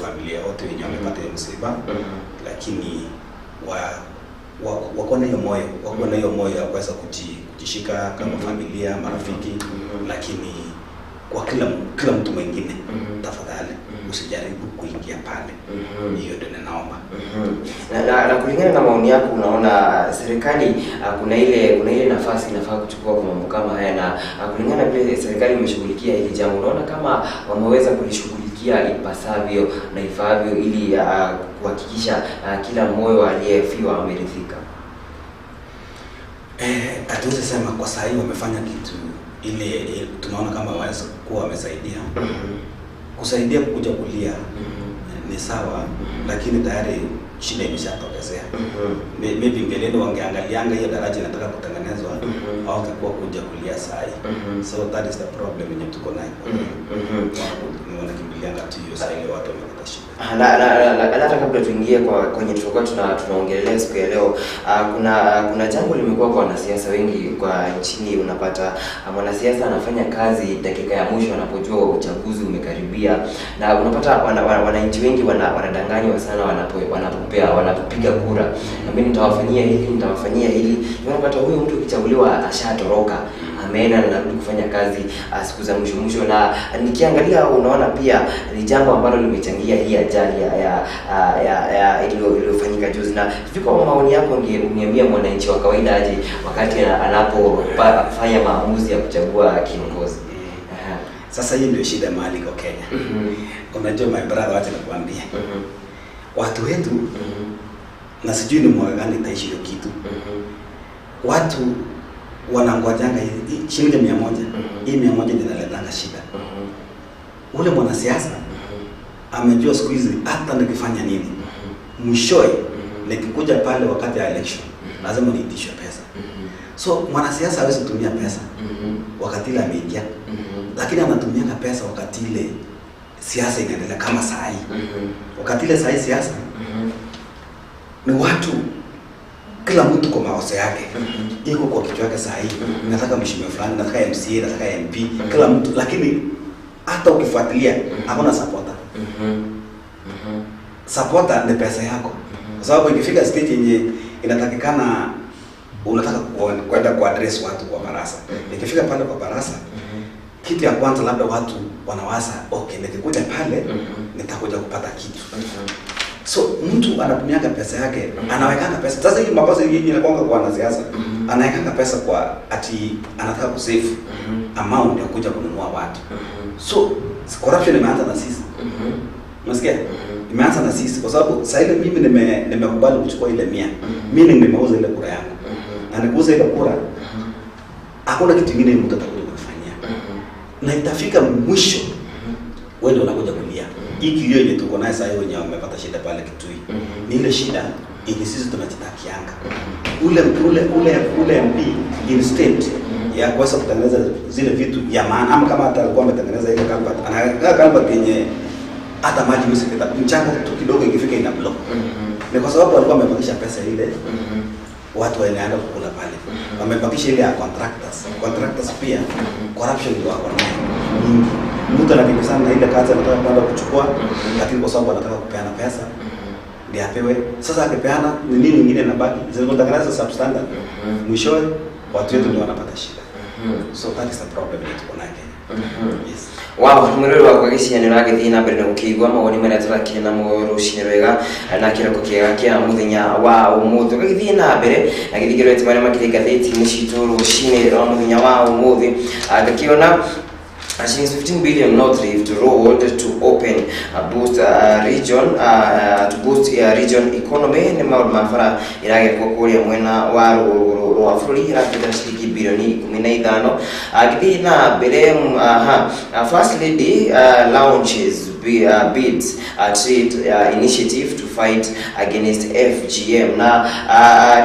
Familia wote wenye wamepata hiyo msiba, lakini wa wako na hiyo moyo, wako na hiyo moyo ya kuweza kujishika kama familia, marafiki, lakini kwa kila mtu mwingine, tafadhali usijaribu kuingia pale. Hiyo ndio ninaomba. Na kulingana na maoni yako, unaona serikali kuna ile nafasi inafaa kuchukua kwa mambo kama haya, na kulingana na vile serikali imeshughulikia hili jambo, unaona kama wameweza kulishughulikia ipasavyo na ifaavyo ili kuhakikisha kila moyo aliyefiwa ameridhika? Hatuwezi sema kwa saa hii wamefanya kitu ile tunaona kama waweza kuwa wamesaidia. Kusaidia kukuja kulia ni sawa, lakini tayari shida imeshatokezea. Maybe mbeleni wangeangalianga hiyo daraja inataka kutengenezwa, hawangekuwa kuja kulia saa hii. So that is the problem yenye tuko nayo. Wanakimbilianga tu hiyo saa ile watu wamepata shida. Ah, na hata kabla tuingie kwa kwenye tulikuwa tunaongelea siku ya leo, kuna jambo limekuwa kwa wanasiasa wengi kwa nchini. Unapata mwanasiasa anafanya kazi dakika ya mwisho anapojua uchaguzi umekaribia, na unapata wananchi wengi wanadanganywa sana wanapopiga kura, na mimi nitawafanyia hili, nitawafanyia hili. Na unapata huyu mtu ukichaguliwa ashatoroka, ameenda na anarudi kufanya kazi siku za mwisho mwisho. Na nikiangalia, unaona pia ni jambo ambalo limechangia hii ajali ya iliyofanyika juzi. Na sijui kwa maoni yako uniambia mwananchi wa kawaida aje wakati anapofanya maamuzi ya kuchagua kiongozi. Aha. Sasa hii ndio shida mahali iko Kenya. Unajua, my brother, wacha nikwambie, watu wetu, na sijui ni mwaka gani itaishi hiyo kitu, watu wanangojanga hii shilingi 100. Hii 100 ndio inaletanga shida. Ule mwanasiasa amejua siku hizi hata nikifanya nini, mwishowe nikikuja pale wakati ya election lazima niitishwe pesa. So mwanasiasa hawezi kutumia pesa wakati ile ameingia, lakini anatumianga pesa wakati ile siasa inaendelea kama saa hii. Wakati ile saa hii siasa ni watu, kila mtu kwa mawazo yake iko kwa kichwa yake. Saa hii nataka mheshimiwa fulani, nataka MCA, nataka MP, kila mtu, lakini hata ukifuatilia hakuna supporter. Supporter ni pesa yako, kwa sababu ikifika stage yenye inatakikana unataka kwenda ku address watu kwa baraza, ikifika pale kwa baraza, kitu ya kwanza labda watu wanawaza, "Okay, nikikuja pale nitakuja kupata kitu." So mtu anatumianga pesa yake, anawekanga pesa. Sasa hii makosa hii inakuanga kwa wanasiasa, anawekanga pesa kwa ati anataka kusave amount ya kuja kununua watu. So corruption imeanza na sisi. Unasikia? Imeanza na sisi kwa sababu saa ile mimi nimekubali kuchukua ile 100, meaning nimeuza ile kura yangu. Na nikuuza ile kura, hakuna kitu kingine mtu atakuja kunifanyia. Na itafika mwisho wewe ndio unakuja kulia. Hii kilio yenye tuko naye sasa, wenye wamepata shida pale Kitui, ni ile shida yenye sisi tunajitakianga. Ule MP, instead ya kuweza kutengeneza zile vitu ya maana, ama kama hata alikuwa ametengeneza ile culvert, anaweka culvert yenye hata maji huwezi pita, mchanga tu kidogo ikifika ina block. Ni kwa sababu alikuwa amebakisha pesa ile watu wanaenda kukula pale. Wamebakisha ile ya contractors. Contractors pia corruption ndio wako nayo nyingi. Mtu anakimbizana na ile kazi, anataka kwenda kuchukua, lakini kwa sababu anataka kupeana pesa ndiye apewe. Sasa akipeana, ni nini nyingine inabaki? Zinazotengeneza substandard. Mwishowe watu wetu ndio wanapata shida. So that is the problem yetu tuko nayo Kenya. Yes. Wow, mwirori wakwa gĩcianĩro agĩthiĩ na mbere na gũkĩigua mawoni marĩa tũrakĩrĩ namo rũcinĩ rwega na kĩroko kĩega kĩa mũthenya wa ũmũthĩ. Ũgagĩthiĩ na mbere na gĩthigĩrwo marĩa makĩrĩ ngathĩti-inĩ citũ rũcinĩ rwa mũthenya wa ũmũthĩ, ngakĩona shillings 15 billion North Rift Road to open boost region to boost region economy. Nĩ maũndũ ma bara ĩragĩkwo kũrĩa mwena wa rũgũrũ rwa bũrũri, ĩrabatara ciringi bilioni 15. Agĩthiĩ na mbere, aha, First Lady launches bids trade initiative to fight against FGM. Na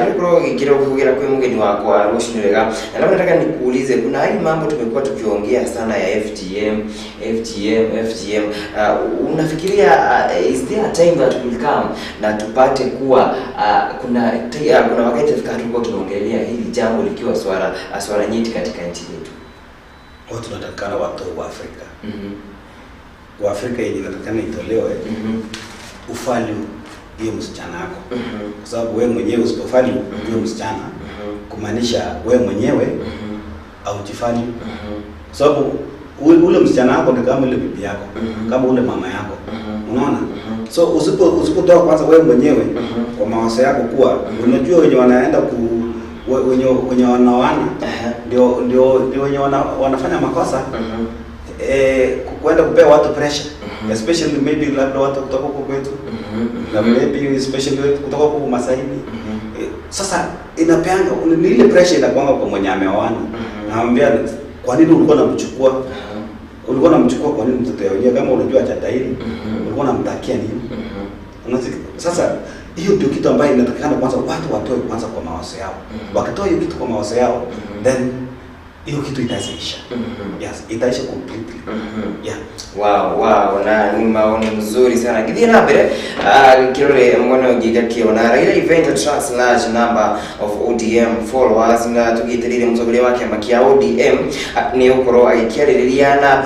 nilikuwa gikira kwĩ mũgeni wakwa rũcinĩ rwega, na labda nataka nikuulize, kuna hii mambo tumekuwa tukiongea sana ya FGM, FGM, FGM. Unafikiria is there a time that will come na tupate kuwa kuna wakati itafika tulikuwa tunaongelea hili jambo likiwa swala nyeti katika nchi yetu? Watu tunatakikana watu wa Afrika. kwa Afrika yenye inatakikana itolewe, uvalue hiyo msichana yako, kwa sababu wewe mwenyewe usipovalue hiyo msichana, kumaanisha wewe mwenyewe haujivalue, kwa sababu ule msichana wako ni kama ile bibi yako, kama ule mama yako, unaona? So usipotoa kwanza wewe mwenyewe kwa mawazo yako kuwa unajua wenye wanaenda ku wenye wanaoana ndio wenye wanafanya makosa, kwenda kupea watu pressure, especially maybe labda watu kutoka huko kwetu na maybe especially kutoka huko Masaini. Sasa inapeanga ni ile pressure inakuanga kwa mwenye ameoana. Naambia, kwa nini ulikuwa unamchukua? Ulikuwa unamchukua kwa nini mtoto wenyewe kama unajua hajatahiri? Ulikuwa unamtakia nini? Unasikia? Sasa hiyo ndio kitu ambayo inatakikana kwanza watu watoe kwanza kwa mawazo yao. Wakitoa hiyo kitu kwa mawazo yao, then hiyo kitu itaisha. Yes, itaisha completely. Yeah. Wow, na ni maoni mzuri sana. Githii na mbere kirore mwena ũngĩ ngakĩona Raila event attracts large number of ODM followers, na tũgĩtĩrĩire mũtongoria wa kĩama kĩa ODM nĩ gũkorwo agĩkĩarĩrĩria na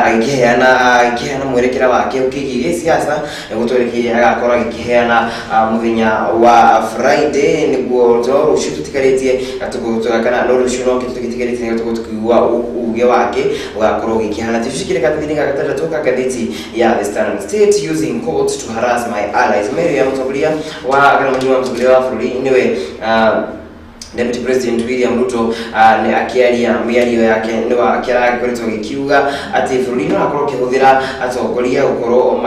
agĩkĩheana mwerekera wake ũkĩgiĩ gĩsiasa, nĩguo twerekeire agakorwo agĩkĩheana mũthenya wa Friday, nĩguo to rũciũ tũtigarĩtie gatũgũ kana no rũciũ no kĩndũ tũgĩtigarĩtie gatũgũ tũkĩigua uge wake ũgakorwo ũgĩkĩhana. Tũcikire gathĩni ga gatandatũ ka ngathĩti ya The Standard: "State using courts to harass my allies." Mary ya mũtongoria wa kana mũnini wa mũtongoria wa bũrũri nĩwe Deputy President William Ruto, nĩ akĩaria mĩario yake nĩ akĩrakoretwo agĩkiuga atĩ bũrũri no akorwo ũkĩhũthĩra atongoria gũkorwo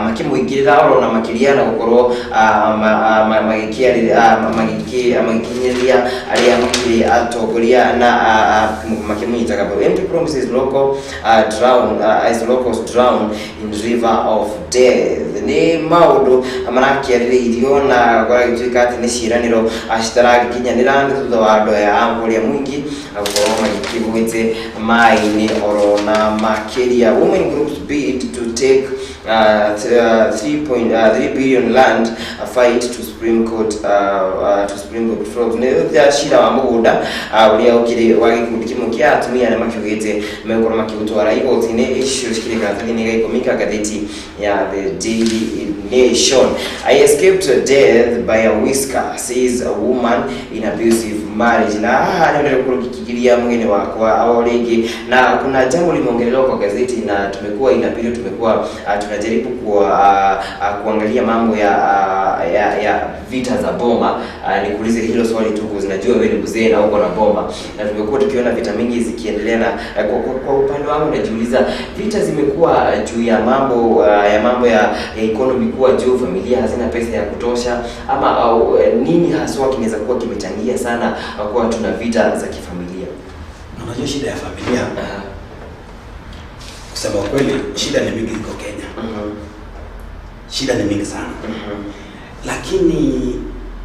makĩmũingĩrĩra oro na makĩria na gũkorwo magĩkinyĩria arĩa makĩrĩ atongoria na makĩmũnyitaga mbaru. "Empty promises local drown as locals drown in river of death." Nĩ maũndũ marakĩarĩrĩirio na gũgagĩtuĩka atĩ nĩ ciĩranĩro citaragĩkinyanĩra, nĩ thutha wa andũ aya a kũrĩa mwingi gũkorwo magĩkĩgwĩte maĩ-inĩ oro na makĩria. "Women groups bid to take 3.3 billion land fight to Supreme Court to Supreme Court floors." Nĩ thutha cira wa mũgũnda ũrĩa ũkĩrĩ wa gĩkundi kĩmwe kĩa atumia arĩa makiugĩte megũkorwo makĩũtwara igoti-inĩ. Icio cikĩrĩ karatathi-inĩ ga 10 ka ngathĩti ya The Daily Nation. "I escaped death by a whisker," says a woman in abusive marriage. Na haha nĩ ndĩrĩkorwo ngĩkigiria mũgeni wakwa o rĩngĩ, na kuna jambo limeongelewa kwa gazeti na tumekuwa inabidi tumekuwa tunajaribu kuangalia mambo ya vita za boma. Nikuulize hilo swali tu, najua wewe ni mzee na uko na boma, na tumekuwa tukiona vita mingi zikiendelea, na kwa upande wangu najiuliza vita zimekuwa juu ya mambo ya economy kuwa juu, familia hazina pesa ya kutosha, ama au, nini haswa kinaweza kuwa kimechangia sana kuwa tuna vita za kifamilia? Unajua shida ya familia, kusema kweli, shida ni mingi iko Kenya. Shida ni mingi sana. Lakini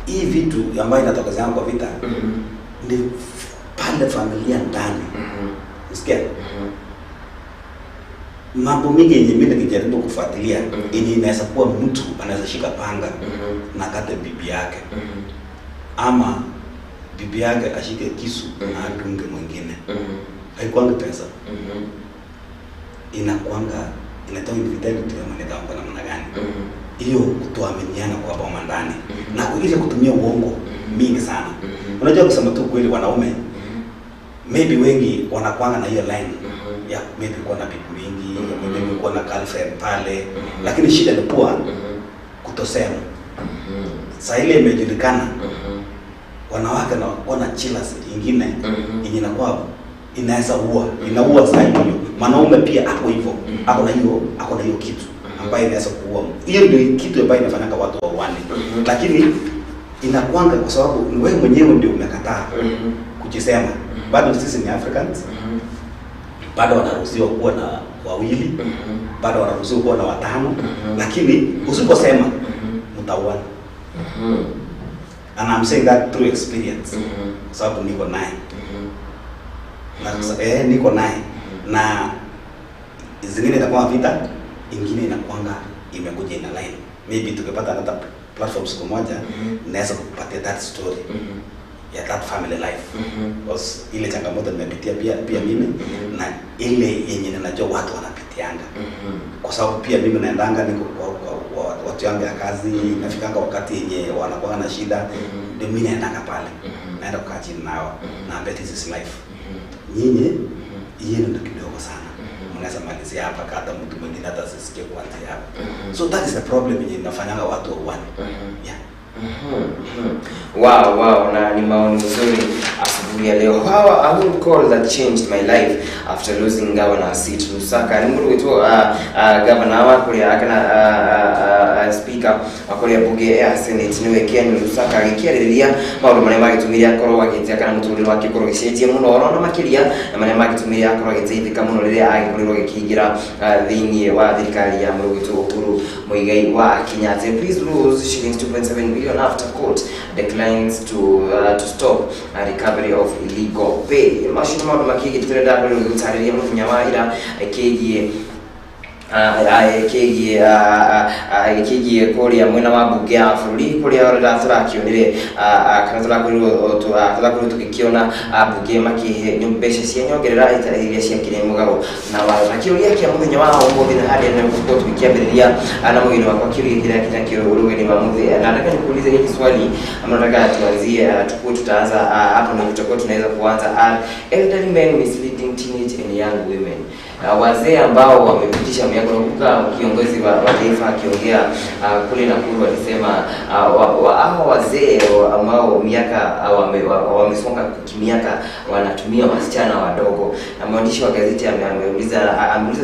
hii vitu ambayo inatokezea kwa vita ni pale familia ndani. Usikia? Mambo mingi yenye mimi nikijaribu kufuatilia yenye inaweza kuwa mtu anaweza shika panga na kate bibi yake, ama bibi yake ashike kisu na adunge mwingine. Haikuangi pesa. Inakuanga inatoa infidelity ya mwanadamu kwa namna gani? Hiyo kutoaminiana kwa boma ndani na ile kutumia uongo mingi sana. Unajua, kusema tu kweli, wanaume maybe wengi wanakuanga na hiyo line ya maybe kuwa na bibi mingi, maybe kuwa na girlfriend pale, lakini shida ni kuwa kutosema. Saa ile imejulikana, wanawake na wanakuwa na jealous ingine yenye inakuwa inaweza ua, inaua zaidi hiyo. Mwanaume pia ako hivyo, ako na hiyo kitu ambayo inaweza kuua. Hiyo ndio kitu ambayo inafanyanga watu wauane, lakini inakuanga kwa sababu ni wewe mwenyewe ndio umekataa kujisema. Bado sisi ni Africans, bado wanaruhusiwa kuwa na wawili, bado wanaruhusiwa kuwa na watano, lakini usiposema mtauana. And I'm saying that through experience, kwa sababu niko naye na niko naye, na zingine inakuwa vita, ingine inakuanga imekuja ina line. Maybe tukipata another platform siku moja, naweza kukupatia that story ya that family life, because ile changamoto nimepitia pia mimi na ile yenye ninajua watu wanapitia. wanapitianga, kwa sababu pia mimi naendanga niko kwa watu yangu ya kazi, nafikanga wakati yenye wanakuwa na shida, ndio mimi naendanga pale, naenda kukaa chini nao, naambia this is life. Nyinyi yenu ndio kidogo sana, mnaweza malizia hapa, hata mtu mwingine hata asisikie kuanzia hapa. So that is the problem yenye inafanyanga watu wauane. Yeah. Wow, na ni maoni mazuri asubuhi ya leo. How a whole call that changed my life after losing governor seat Lusaka. Ni mũndũ gwĩtwo governor wa kũrĩa kana speaker wa kũrĩa bunge ya Senate nĩwe Ken Lusaka agĩkĩarĩrĩria maũndũ marĩa magĩtũmire akorwo agĩtia kana mũtũrĩre wake ũkorwo ũgĩcenjia mũno ona makĩria na marĩa magĩtũmire akorwo agĩteithĩka mũno rĩrĩa agĩkorirwo agĩkĩingĩra thĩinĩ wa thirikari ya mũndũ gwĩtwo Uhuru Muigai wa Kenyatta. Please lose shillings 2.7 billion after court declines to stop recovery of illegal pay. Macio nĩ maũndũ makĩgiĩ tũrenda gũtarĩria mũthenya wa ira kĩgiĩ kĩgiĩ kũrĩa mwena wa mbunge ya bũrũri kũrĩa ũrĩa tũrakĩonire kana tũrakorirwo tũgĩkĩona mbunge makĩhe mbeca cia nyongerera iria ciakĩrĩ mũgarũ na watho. Na kĩũria kĩa mũthenya wa ũmũthĩ na harĩa nĩ gũkorwo tũgĩkĩambĩrĩria na mũgeni wakwa kĩũria kĩrĩa kĩna ũrugani wa mũthĩ, na nataka nikuulize hiki swali ama nataka tuanzie, tukuwe tutaanza hapo ndio tutakuwa tunaweza kuanza. Are elderly men misleading teenage and young women? Wazee ambao wamepitisha miaka, nakumbuka kiongozi wa taifa akiongea kule Nakuru alisema hao wazee ambao miaka wamesonga kimiaka wanatumia wasichana wadogo, na mwandishi wa gazeti ameuliza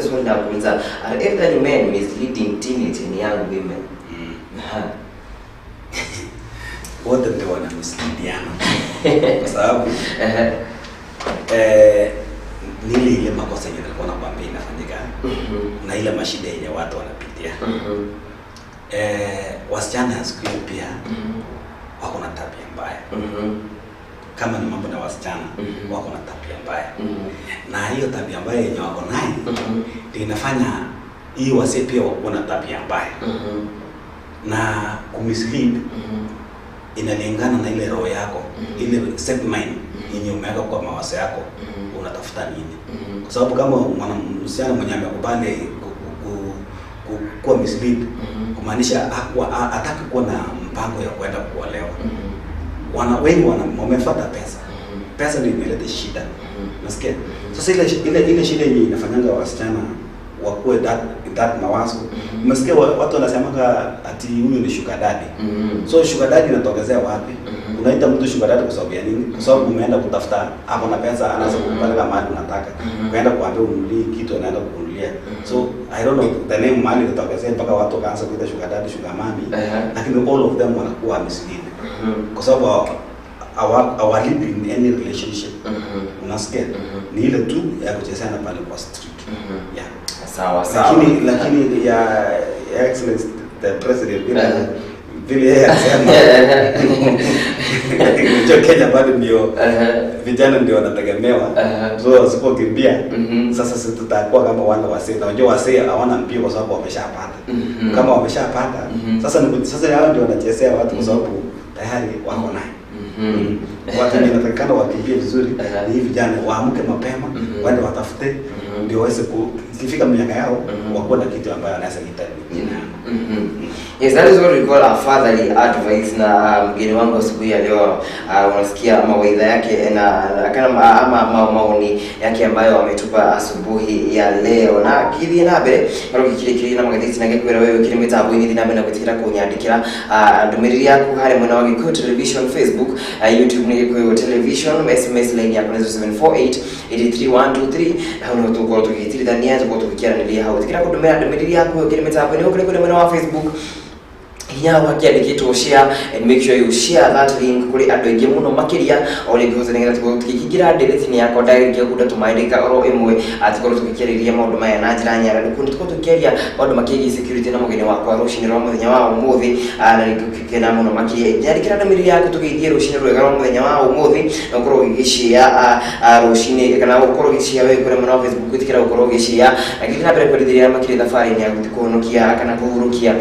swali la kuuliza, are elderly men misleading teenage and young women? Wote ndio wanamisleadiana kwa sababu ni ile makosa yenye nilikuwa nakwambia inafanyika na ile mashida yenye watu wanapitia. Wasichana ya siku hizi pia wako na tabia mbaya. Kama ni mambo na wasichana, wako na tabia mbaya. Na hiyo tabia mbaya yenye wako nayo ndio inafanya hii wasee pia wakuwa na tabia mbaya. Na kumislead inalingana na ile roho yako, ile set mind yenye umeweka kwa mawazo yako, unatafuta nini? Kwa sababu kama msichana mwenye amekubali kuwa mislead, kumaanisha hataki kuwa na mpango ya kwenda kuolewa. Wengi wamefuata pesa. Pesa ndio imeleta shida. Nasikia? Sasa ile shida yenye inafanyanga wasichana wakuwe that mawazo. Umesikia watu wanasemanga ati huyu ni sugar daddy. So sugar daddy inatokezea wapi? Unaita mtu sugar daddy kwa sababu ya nini? Kwa sababu umeenda kutafuta, ako na pesa, anaanza kukupeleka mahali unataka. Ukaenda kuambia ununulie kitu, anaenda kukununulia. So I don't know the name mahali inatokezea mpaka watu wakaanza kuita sugar daddy, sugar mommy. Lakini all of them wanakuwa mislead. Kwa sababu hawalipi in any relationship. Unasikia? Ni ile tu ya kuchezana pale kwa street. Yeah. Sawa sawa. Lakini ya Excellence the President vile yeye alisema, unajua Kenya bado ndio vijana ndio wanategemewa. So wasipokimbia, sasa sisi tutakuwa kama wale wasee. Na unajua wasee hawana mbio kwa sababu wameshapata. Kama wameshapata, sasa hao ndio wanachezea watu kwa sababu tayari wako naye. Watu wenye wanatakikana wakimbie vizuri ni hivi vijana waamke mapema, waende watafute, ndio waweze ikifika miaka yao wakuwe na kitu ambayo anaweza kuita jina yako. Yes, that is what we call a fatherly advice. Na mgeni wangu asubuhi ya leo, unasikia mawaidha yake na kana ama maoni yake ambayo ametupa asubuhi ya leo. Na kithi na mbere baro kikiri kiri na magatheti na ngikwira wewe kiri mitambo-inĩ thi na mbere na gwitikira kunyandikira ndumiriri yaku harĩa mwena wa Gikuyu Television Facebook, YouTube nĩ Gikuyu Television, SMS line yaku nĩ 0748 83123. Hau nĩho tũgũkorwo tũgĩtirithania, tũgũkorwo tũgĩkĩaranĩria hau. Ĩtĩkĩra kũndũmĩra ndũmĩrĩri yaku ũkĩrĩ mĩtambo-inĩ ũkĩrĩ kũrĩ mwena wa Facebook, hinya hau hakĩandĩkĩtwo share, and make sure you share that link kũrĩ andũ aingĩ mũno makĩria o rĩngĩ hothe nĩgetha tũkorwo tũkĩingĩra ndereti-inĩ yakwa ndagĩrĩkia kunda tũmaĩ oro ĩmwe, tũkorwo tũgĩkĩarĩria maũndũ maya na njĩra nyaranu. Nĩ tũkorwo tũkĩaria maũndũ makĩgiĩ security na mũgeni wakwa rũcinĩ rwa mũthenya wa ũmũthĩ, na nĩngũkena mũno makĩria. Nyandĩkĩra ndũmĩrĩri yaku tũgeithie rũcinĩ rwega rwa mũthenya wa ũmũthĩ, na ũkorwo ũgĩgĩshare rũcinĩ kana ũkorwo ũgĩshare wewe kũrĩa mwena wa Facebook, ĩtĩkĩra gũkorwo ũgĩshare na gĩthiĩ na mbere kwendithĩria makĩria thabarĩ-inĩ ya gũthiĩ kũhonokia kana kũhurũkia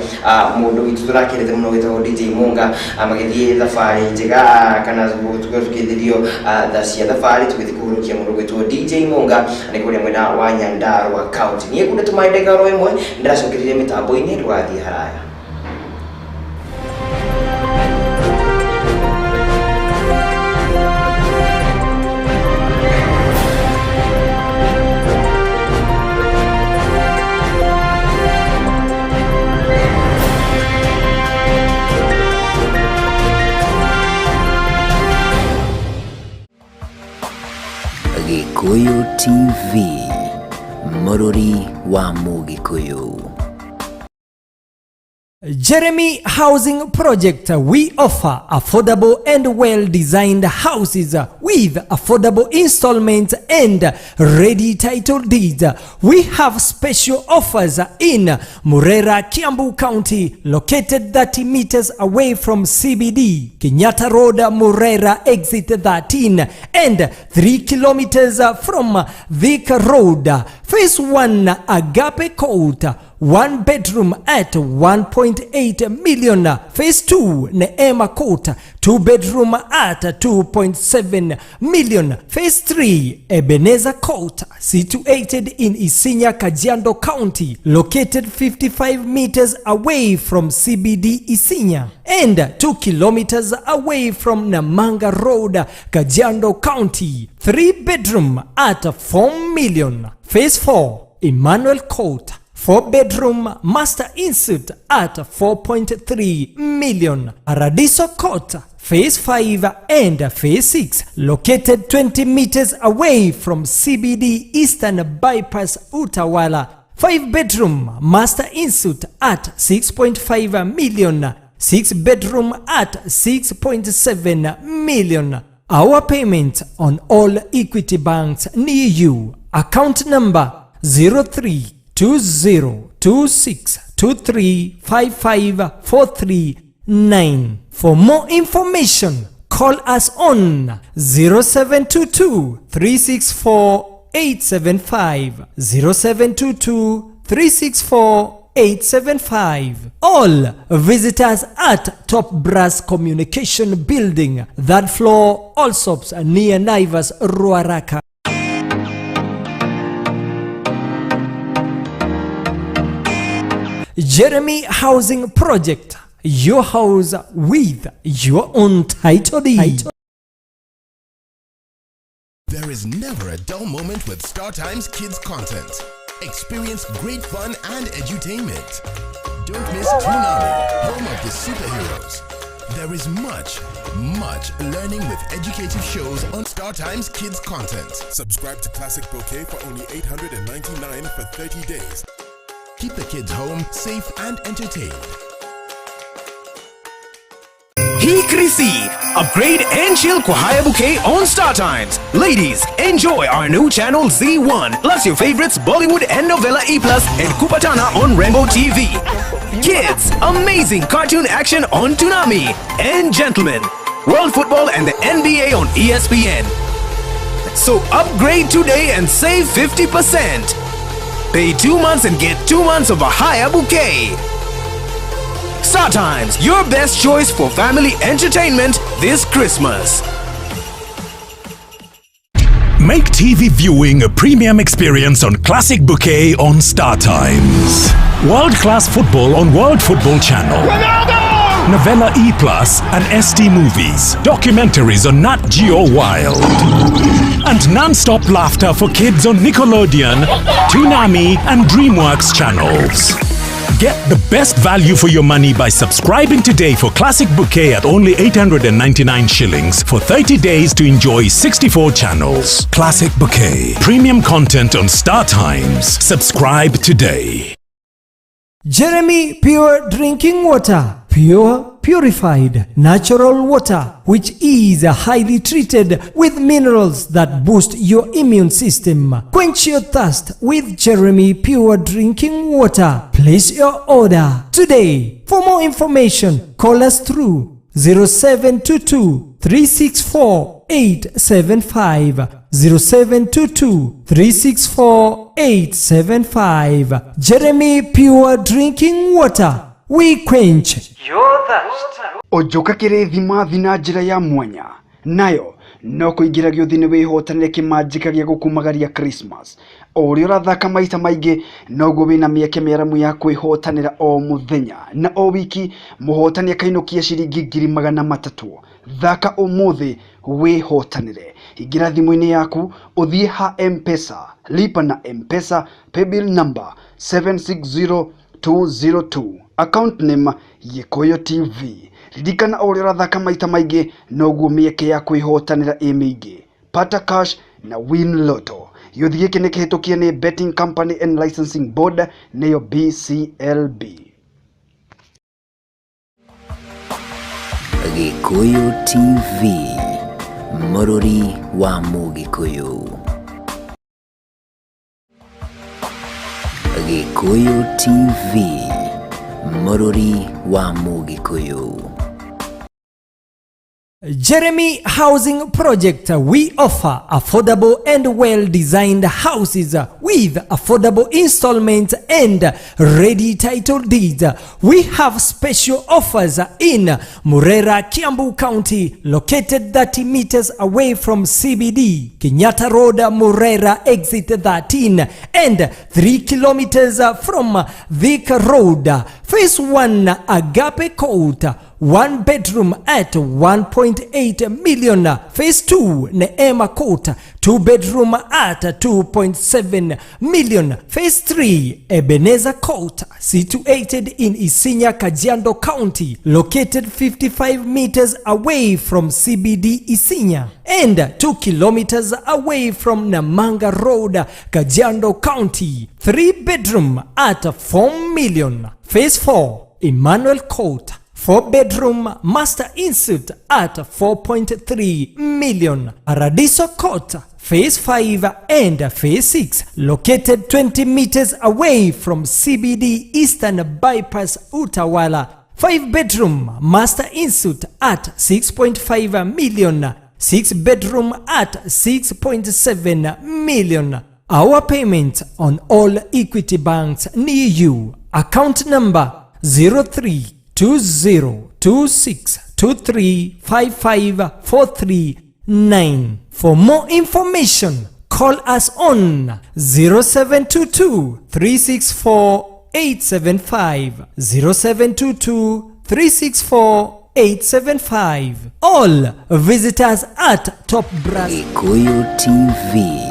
mũndũ witũ. Tũrakĩrĩte mũno wĩtagwo DJ Munga, magĩthiĩ thabarĩ njega, kana tũkĩthĩrio tha cia thabarĩ tũgĩthiĩ kũhurũkia mũndũ gwĩtwo DJ Munga nĩ kũrĩa mwena wa Nyandarua County. Niĩ kũndũ tũmaĩ ndagĩka oro ĩmwe ndĩracokereria mĩtambo-inĩ, ndũgathiĩ haraya. Gikuyu TV, Mũrũri wa Mũgĩkũyũ. Jeremy Housing Project. We offer affordable and well-designed houses with affordable installments and ready title deeds. We have special offers in Murera, Kiambu County, located 30 meters away from CBD, Kenyatta Road, Murera, exit 13, and 3 kilometers from Thika Road. Phase 1, Agape Court, 1 bedroom at 1.8 million. Phase 2, Neema Court, 2 bedroom at 2.7 million. Phase 3, Ebenezer Court, situated in Isinya, Kajiado County, located 55 meters away from CBD Isinya and 2 kilometers away from Namanga Road, Kajiado County. 3 bedroom at 4 million. Phase 4, Emmanuel Court, 4 bedroom master ensuite at 4.3 million. Paradiso Court, Phase 5 and Phase 6, located 20 meters away from CBD Eastern Bypass Utawala. 5 bedroom master ensuite at 6.5 million. 6 bedroom at 6.7 million. Our payment on all Equity banks near you. Account number 032026235543 9. For more information, call us on 0722 364 875, 0722 364 875. All visitors at Top Brass Communication Building, third floor, Allsops near Naivas, Ruaraka. Jeremy Housing Project, your house with your own title deed. There is never a dull moment with StarTimes Kids content. Experience great fun and edutainment. Don't miss Toonami, home of the superheroes. There is much, much learning with educative shows on StarTimes Kids content. Subscribe to Classic Bouquet for only 899 for 30 days. Keep the kids home, safe and entertained. Hii Krisi, upgrade and chill kwa Haya Bouquet on Star Times. Ladies, enjoy our new channel Z1, plus your favorites Bollywood and Novella E Plus and Kupatana on Rainbow TV. Kids, amazing cartoon action on Toonami. And gentlemen, World Football and the NBA on ESPN. So upgrade today and save 50%. Pay 2 months and get 2 months of a Haya Bouquet. Star Times, your best choice for family entertainment this Christmas. Make TV viewing a premium experience on Classic Bouquet on Star Times. World class football on World Football Channel. Novella E Plus and ST Movies. Documentaries on Nat Geo Wild. And non-stop laughter for kids on Nickelodeon, Toonami, and DreamWorks channels. Get the best value for your money by subscribing today for Classic Bouquet at only 899 shillings for 30 days to enjoy 64 channels. Classic Bouquet. Premium content on Star Times. Subscribe today. Jeremy Pure Drinking Water. Pure, purified, natural water, which is highly treated with minerals that boost your immune system. Quench your thirst with Jeremy Pure Drinking Water. Place your order today. For more information, call us through 0722 364 875, 0722 364 875. Jeremy Pure Drinking Water. We quench Ojoka kĩrĩthimathi na njĩra ya mwanya nayo no kũingĩra gĩũthi-inĩ wĩhotanĩre kĩmanjĩka gĩa gũkumagaria Christmas. O ũrĩa ũrathaka maita maingĩ noguo wĩna mĩeke mĩaramu ya kwĩhotanĩra o mũthenya na o wiki mũhotani akainũkia ciringi 300,000. Thaka ũmũthĩ wĩhotanĩre. Ingĩra thimũ-inĩ yaku ũthiĩ ha M-Pesa, lipa na M-Pesa paybill number 760202, account name Gikuyu TV. Ririkana o ũrĩa ũrathaka maita maingĩ noguo mĩeke ya kwĩhotanĩra ĩ mĩingĩ. Pata cash na win lotto. Gĩũthi gĩkĩ nĩ kĩhĩtũkie nĩ Betting Company and Licensing Board nĩyo BCLB. Gikuyu TV, mũrũri wa Mũgĩkũyũ. Gikuyu TV, mũrũri wa Mũgĩkũyũ. Jeremy Housing Project, we offer affordable and well-designed houses with affordable installments and ready title deeds. We have special offers in Murera, Kiambu County, located 30 meters away from CBD, Kenyatta Road, Murera, exit 13, and 3 kilometers from Thika Road. Phase 1, Agape Court, 1 bedroom at 1.8 million. Phase 2, Neema Court, 2 bedroom at 2.7 million. Phase 3, Ebenezer Court, situated in Isinya, Kajiado County, located 55 meters away from CBD Isinya and 2 kilometers away from Namanga Road, Kajiado County, 3 bedroom at 4 million. Phase 4, Emmanuel Court, 4 bedroom master insert at 4.3 million. Paradiso Court, Phase 5 and Phase 6, located 20 meters away from CBD Eastern Bypass Utawala, 5 bedroom master insert at 6.5 million, 6 bedroom at 6.7 million. Our payment on all Equity banks near you. Account number 032026235543 9. For more information, call us on 0722 364 875, 0722 364 875. All visitors at Top Brass. Gikuyu TV.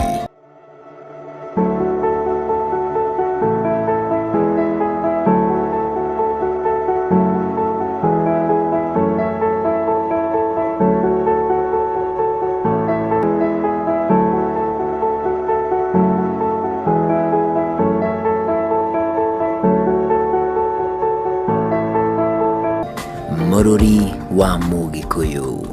Mũrũri wa Mũgĩkũyũ.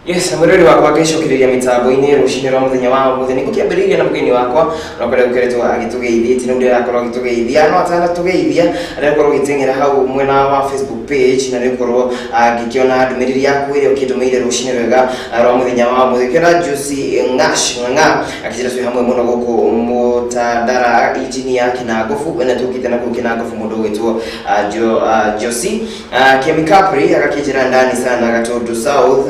Yes, mwirori wakwa ngĩcokereria mĩtambo-inĩ rũcinĩ rwa mũthenya wa ũmũthĩ nĩ ngũkĩambĩrĩria na mũgeni wakwa na ũkorĩa gũkoretwo agĩtũgeithia ti nĩ ũrĩa arakorwo agĩtũgeithia no atanatũgeithia arĩa gũkorwo ũgĩteng'era hau mwena wa Facebook page na nĩ gũkorwo ngĩkĩona ndũmĩrĩri yaku ĩrĩa ũkĩndũmĩire rũcinĩ rwega rwa mũthenya wa ũmũthĩ. Kĩona Juicy Ngash Ng'ang'a akĩnjĩra twĩ hamwe mũno gũkũ Mũtandara engineer Kĩnangobu na tũkĩte na kũu Kĩnangobu mũndũ ũgwĩtwo Josie Kemi Capri agakĩnjĩra ndani sana Gatundu South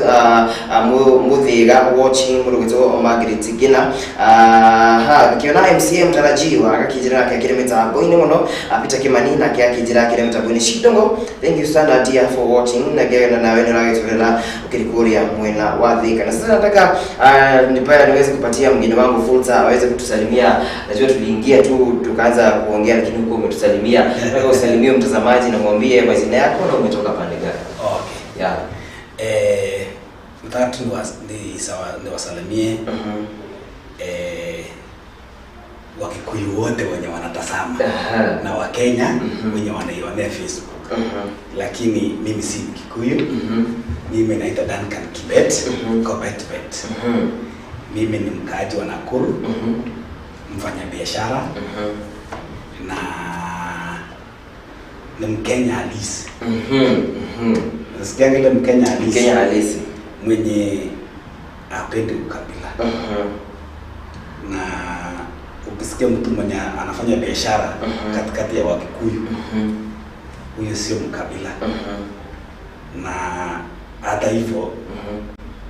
Muthiga watching mũndũ ũgwĩtwo Margaret Gina ha ngĩona MCA mtarajiwa agakĩnjĩra nake akĩrĩ mĩtambo-inĩ mũno Peter Kimani nake akĩnjĩra akĩrĩ mĩtambo-inĩ. Shidongo, thank you sana dear for watching na ngĩona nawe nĩ ũragĩtũrĩra ũkĩrĩ kũrĩa mwena wa Thika. Na sasa nataka nipaya niweze kupatia mgeni wangu fursa aweze kutusalimia. Najua tuliingia tu tukaanza kuongea, lakini huko umetusalimia. Nataka usalimie mtazamaji na mwambie majina yako na umetoka pande gani. Okay. Yeah. Nataka tu niwasalimie Wakikuyu wote wenye wanatazama na Wakenya wenye wanaionea Facebook. Lakini mimi si Mkikuyu. Mimi naitwa Duncan Kibet, Kobet Bet. Mimi ni mkaaji wa Nakuru. Mfanya biashara na ni Mkenya halisi. Nasikia ile Mkenya halisi. Mkenya halisi mwenye hapendi ukabila. Na ukisikia mtu mwenye anafanya biashara katikati ya Wakikuyu, huyo sio mkabila. Na hata hivyo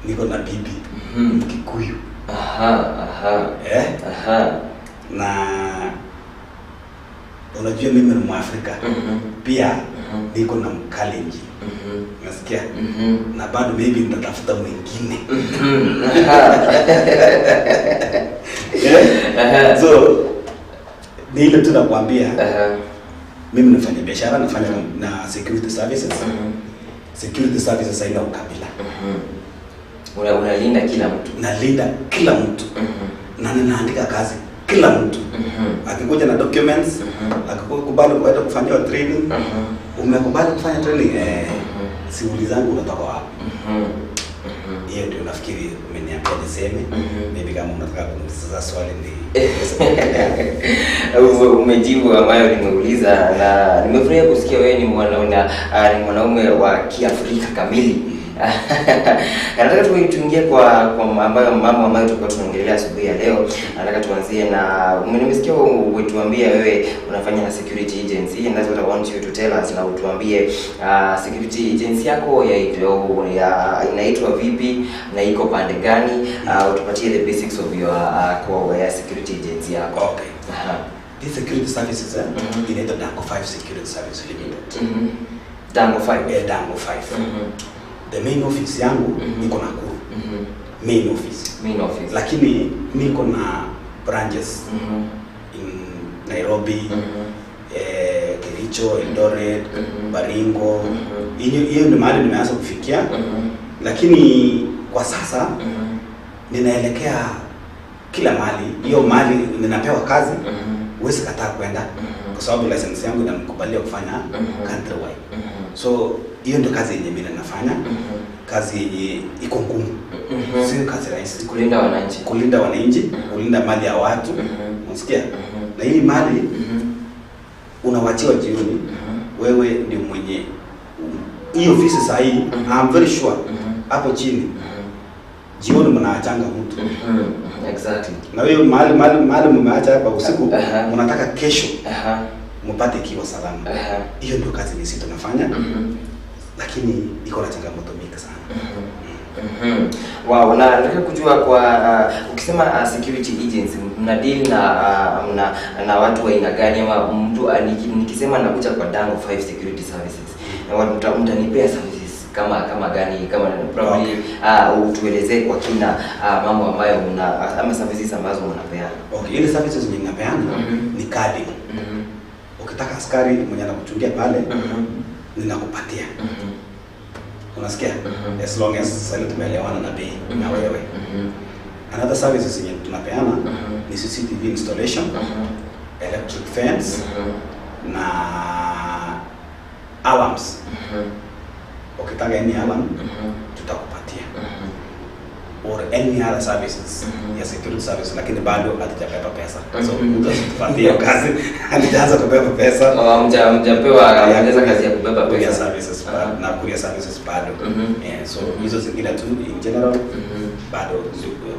niko na bibi Mkikuyu. Na unajua mimi ni Mwafrika. Pia niko na Mkalenjin. Unasikia? Na bado maybe nitatafuta mwingine. So ni ile tu nakwambia. Mimi nafanya biashara, nafanya na security services. Security services haina ukabila. Unalinda kila mtu. Nalinda kila mtu. Na ninaandika kazi kila mtu. Akikuja na documents, akikubali kwenda kufanywa training, umekubali kufanya training, siulizangu unatoka wapi. Hiyo ndio nafikiri umeniambia niseme. Maybe kama unataka kuniuliza swali ni umejibu ambayo nimeuliza, na nimefurahia kusikia wewe ni mwanaume wa Kiafrika kamili. Nataka tuingie kwa ambayo mambo ambayo tulikuwa tunaongelea asubuhi ya leo. Nataka tuanzie na nimesikia umetuambia wewe unafanya na security agency, and that's what I want you to tell us, na utuambie security agency yako ya inaitwa vipi na iko pande gani? Utupatie the basics of your security agency yako. Okay. This security services inaitwa Dango 5 Security Service Limited. Dango 5. Dango 5. The main office yangu niko Nakuru. Main office. Main office. Lakini niko na branches in Nairobi, Kericho, Eldoret, Baringo. Hiyo ndio mahali nimeanza kufikia. Lakini kwa sasa ninaelekea kila mahali. Hiyo mahali ninapewa kazi, huwezi kataa kwenda kwa sababu license yangu inanikubalia kufanya countrywide. So hiyo ndio kazi yenye mimi nafanya. Kazi yenye iko ngumu. Sio kazi rahisi. Kulinda wananchi. Kulinda wananchi, kulinda mali ya watu. Unasikia? Na hii mali unawachiwa jioni. Wewe ndio mwenye hii ofisi sasa hii. I'm very sure hapo chini jioni mnaachanga mtu. Exactly. Na wewe mahali mmeacha hapa usiku, unataka kesho mpate kiwa salama. Hiyo ndio kazi sisi tunafanya. Lakini iko na changamoto mingi sana. Wow, na nataka kujua kwa ukisema security agency mna deal na watu wa aina gani? Ama mtu nikisema nakuja kwa Dango 5 Security Services, na mtanipea services kama gani? Kama probably utuelezee kwa kina mambo ambayo una ama services ambazo mnapeana. Okay, ile services yenye ninapeana ni kadi. Ukitaka askari mwenye anakuchungia pale, ninakupatia. Unasikia? As long as sasa tumeelewana na bei na wewe. Another services yenye tunapeana ni CCTV installation, electric fence na alarms. Ukitaka any alarm tutakupatia. Or any other services ya security service, lakini bado hatujabeba pesa. So mtu asitupatie kazi, hatujaanza kubeba pesa. Hamjapewa kazi ya kubeba pesa. Services na courier services bado. So hizo zingine tu in general bado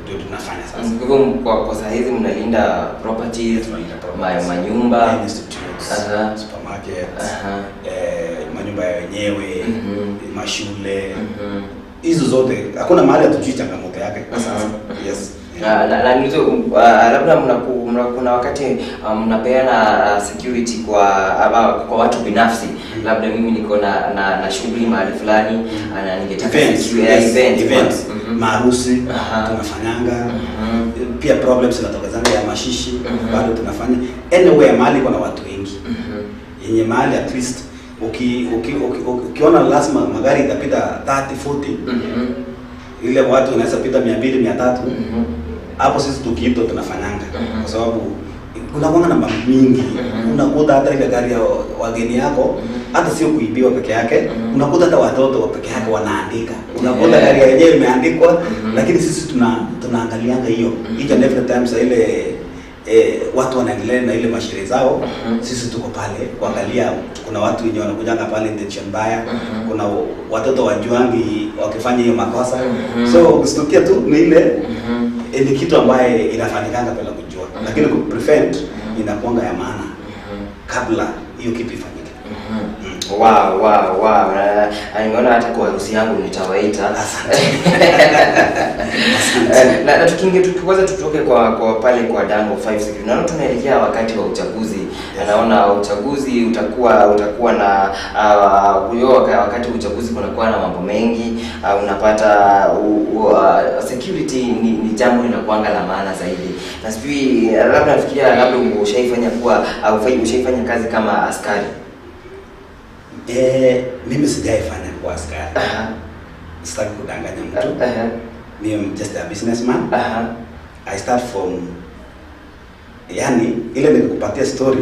ndio tunafanya sasa. Kwa hivyo kwa saa hizi mnalinda properties, manyumba, institutes, supermarkets, manyumba ya wenyewe, mashule. Hizo zote hakuna mahali hatujui changamoto yake kwa sasa. Yes. Na labda kuna wakati mnapeana security kwa watu binafsi. Labda mimi niko na shughuli mahali fulani na ningetaka events, maharusi tunafanyanga. Pia problems zinatokezanga ya mashishi bado tunafanya. Anywhere mahali kuna watu wengi. Yenye mahali at least ukiona lazima magari itapita 30 40, ile watu wanaweza pita 200 300. Hapo sisi tukiitwa tunafanyanga. Kwa sababu kuna kuanga na mambo mingi. Unakuta hata ile gari ya wageni yako hata sio kuibiwa peke yake, unakuta hata watoto peke yake wanaandika. Unakuta gari yenyewe imeandikwa, lakini sisi tunaangalianga hiyo each and every time. Sa ile Watu wanaendelea na ile masherehe zao. Sisi tuko pale kuangalia, kuna watu wenye wanakujanga pale intention mbaya, kuna watoto wajuangi wakifanya hiyo makosa. So kustukia tu ni ile ni kitu ambaye inafanyikanga bila kujua, lakini ku prevent inakuanga ya maana kabla hiyo kitu ifanyike. Wow. Nimeona hata kwa harusi yangu nitawaita. Na tukiingia tukiwaza tutoke kwa pale kwa Dango 5 Security. Naona tunaelekea wakati wa uchaguzi. Naona uchaguzi utakuwa na wakati wa uchaguzi kunakuwa na mambo mengi. Unapata security ni jambo linakuanga la maana zaidi. Na sijui labda nafikiria labda ushaifanya kuwa ushaifanya kazi kama askari. Mimi sijaifanya kuwa askari. Sitaki kudanganya mtu. Me I'm just a businessman. I start from, yani ile nikupatia story.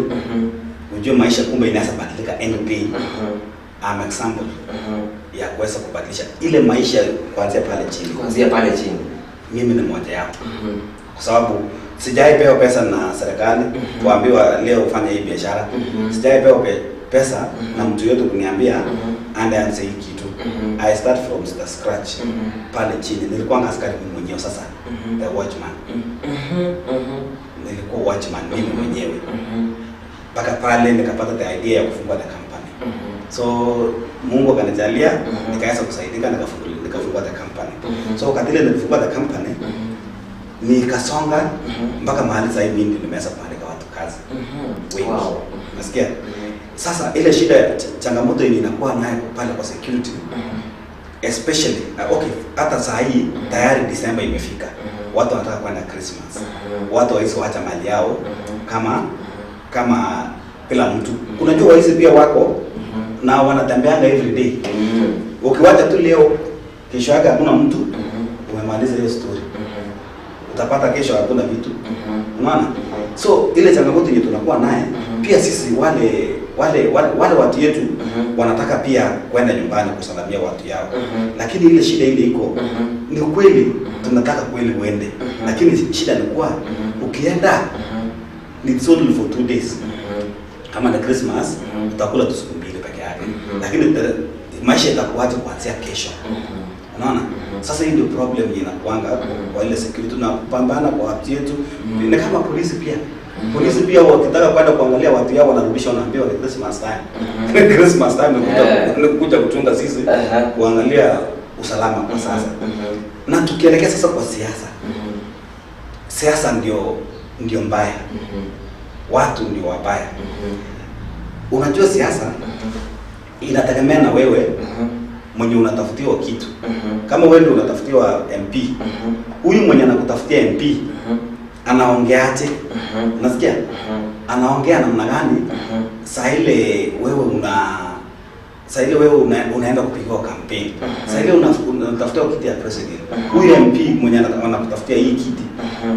Ujue maisha kumbe inaweza badilika NP. I'm example ya kuweza kubadilisha ile maisha kuanzia pale chini. Kuanzia pale chini. Mimi ni mmoja yao. Kwa sababu sijaipewa pesa na serikali kuambiwa leo ufanye hii biashara. Sijaipewa pesa na mtu yote kuniambia anze hii kitu. I start from the scratch. Pale chini nilikuwa askari mimi mwenyewe sasa. The watchman. Nilikuwa watchman mimi mwenyewe. Mpaka pale nikapata the idea ya kufungua the company. So Mungu akanijalia nikaweza kusaidika nikafungua the company. So wakati ile nilifungua the company nikasonga mpaka mahali sasa hivi ndio nimeweza kuandika watu kazi. Wengi. Wow. Nasikia? Sasa ile shida changamoto ile inakuwa nayo pale kwa security. Especially okay, hata saa hii tayari December imefika. Watu wanataka kwenda Christmas. Watu hawezi waacha mali yao kama bila mtu. Unajua waizi pia wako na wanatembeanga every day. Ukiwacha tu leo kesho yake hakuna mtu, umemaliza hiyo story. Utapata kesho hakuna vitu. Unaona? So ile changamoto yenye tunakuwa naye pia sisi wale watu yetu wanataka pia kwenda nyumbani kusalamia watu yao. Lakini ile shida ile iko ni kweli tunataka kweli uende. Lakini shida ni kwa ukienda it's only for 2 days. Kama na Christmas utakula tu siku mbili peke yake. Lakini maisha itakuacha kuanzia kesho. Unaona? Sasa hii ndio problem inakuanga kwa ile security tunapambana kwa watu yetu. Ni kama polisi pia. Polisi pia wakitaka kwenda kuangalia watu yao wanarudisha, wanaambiwa ni Christmas time. Christmas time ni kuja kuchunga sisi kuangalia usalama kwa sasa. Na tukielekea sasa kwa siasa. Siasa ndio mbaya. Watu ndio wabaya. Unajua siasa inategemea na wewe mwenye unatafutiwa kitu. Kama wewe ndio unatafutiwa MP, huyu mwenye anakutafutia MP anaongeaje? Unasikia? Anaongea namna gani? Saa ile wewe unaenda kupigiwa campaign. Saa ile unatafutia kiti ya president. Huyu MP mwenye anakutafutia hii kiti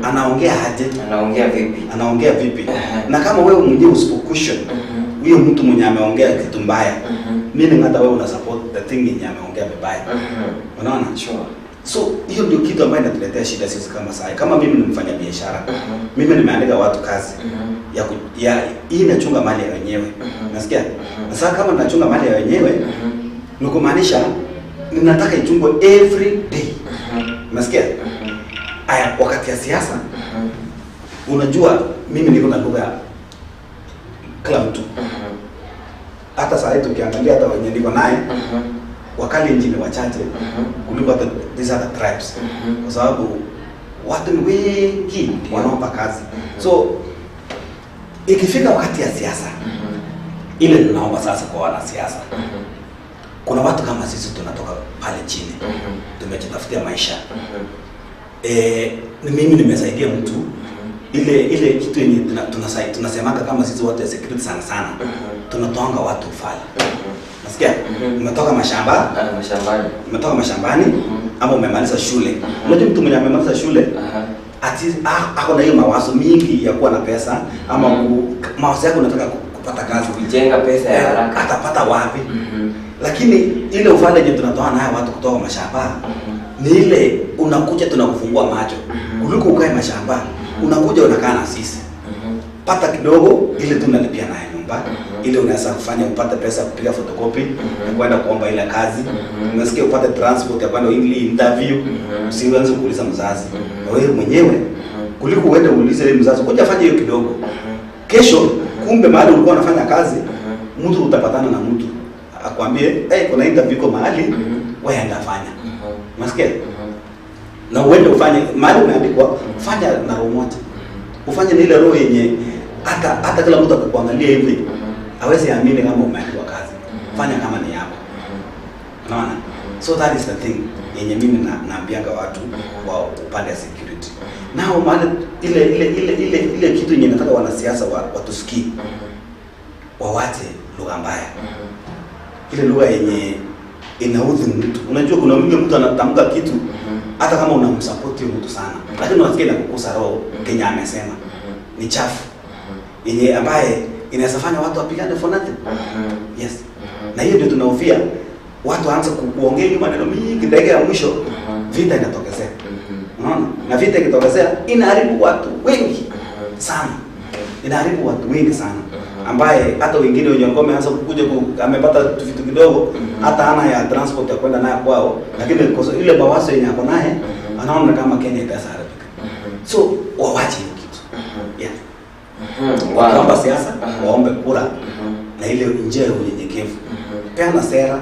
anaongea aje? Anaongea vipi? Anaongea vipi? Na kama wewe mwenyewe usipokussion huyo mtu mwenye ameongea kitu mbaya, mimi hata wewe una support the thing yenye ameongea vibaya. Unaona? Sure. So hiyo ndio kitu ambayo inatuletea shida sisi kama sasa. Kama mimi ni mfanya biashara, mimi nimeandika watu kazi ya hii inachunga mali ya wenyewe. Nasikia? Sasa kama ninachunga mali ya wenyewe, ni kumaanisha ninataka ichungwe every day. Nasikia? Aya, wakati ya siasa, unajua mimi niko na lugha kila mtu. Hata saa hii tukiangalia hata wenye niko naye wakali nchini wachache kuliko hata these other tribes. Kwa sababu watu ni wengi wanaomba kazi. So ikifika wakati ya siasa, ile ninaomba sasa kwa wanasiasa. Kuna watu kama sisi tunatoka pale chini. Tumejitafutia maisha. Mimi nimesaidia mtu ile kitu yenye tunasemanga kama sisi watu ya security sana sana. Tunatoanga watu ufala. Nasikia? Umetoka mashamba, mashambani. Umetoka mashambani ama umemaliza shule. Unajua mtu mwenye amemaliza shule ati ako na hiyo mawazo mingi ya kuwa na pesa ama mawazo yako unataka kupata kazi, kujenga pesa ya haraka. Atapata wapi? Lakini ile ufala yenye tunatoa nayo watu kutoka mashamba ni ile unakuja tunakufungua macho. Kuliko ukae mashambani, unakuja unakaa na sisi. Pata kidogo ile tu unalipia nayo nyumba, ile unaweza kufanya upate pesa kupiga photocopy, kwenda kuomba ile kazi. Unasikia upate transport ya kwenda ile interview, usianze kuuliza mzazi. Na wewe mwenyewe kuliko uende uulize ile mzazi, ngoja fanya hiyo kidogo. Kesho kumbe mahali ulikuwa unafanya kazi, mtu utapatana na mtu akwambie, "Hey, kuna interview iko mahali, wewe enda fanya." Unasikia? Na uende ufanye mahali umeandikwa, fanya na roho moja. Ufanye na ile roho yenye hata kila mtu akikuangalia hivi hawezi amini kama umeandikwa kazi. Fanya kama ni yako. Unaona? So that is the thing yenye mimi naambianga watu wa upande wa security. Nao maana ile kitu yenye nataka wanasiasa watusikie. Wawache lugha mbaya. Ile lugha yenye inaudhi mtu. Unajua kuna mtu anatamka kitu hata kama unamsupport huyo mtu sana, lakini unasikia inakukusa roho Kenya amesema. Ni chafu. Yenye ambaye inaweza fanya watu wapigane for nothing. Yes. Na hiyo ndio tunahofia watu waanze kuongea hiyo maneno mingi, dakika ya mwisho vita inatokezea. Unaona? Na vita ikitokezea inaharibu watu wengi sana. Inaharibu watu wengi sana. Ambaye hata wengine wenye walikuwa wameanza kukuja amepata vitu kidogo, hata hana ya transport ya kwenda naye kwao, lakini ile mawazo yenye ako naye anaona kama Kenya itaharibika. So waache hiyo kitu. Yeah. Waombe siasa, waombe kura na ile njia ya unyenyekevu. Peana sera,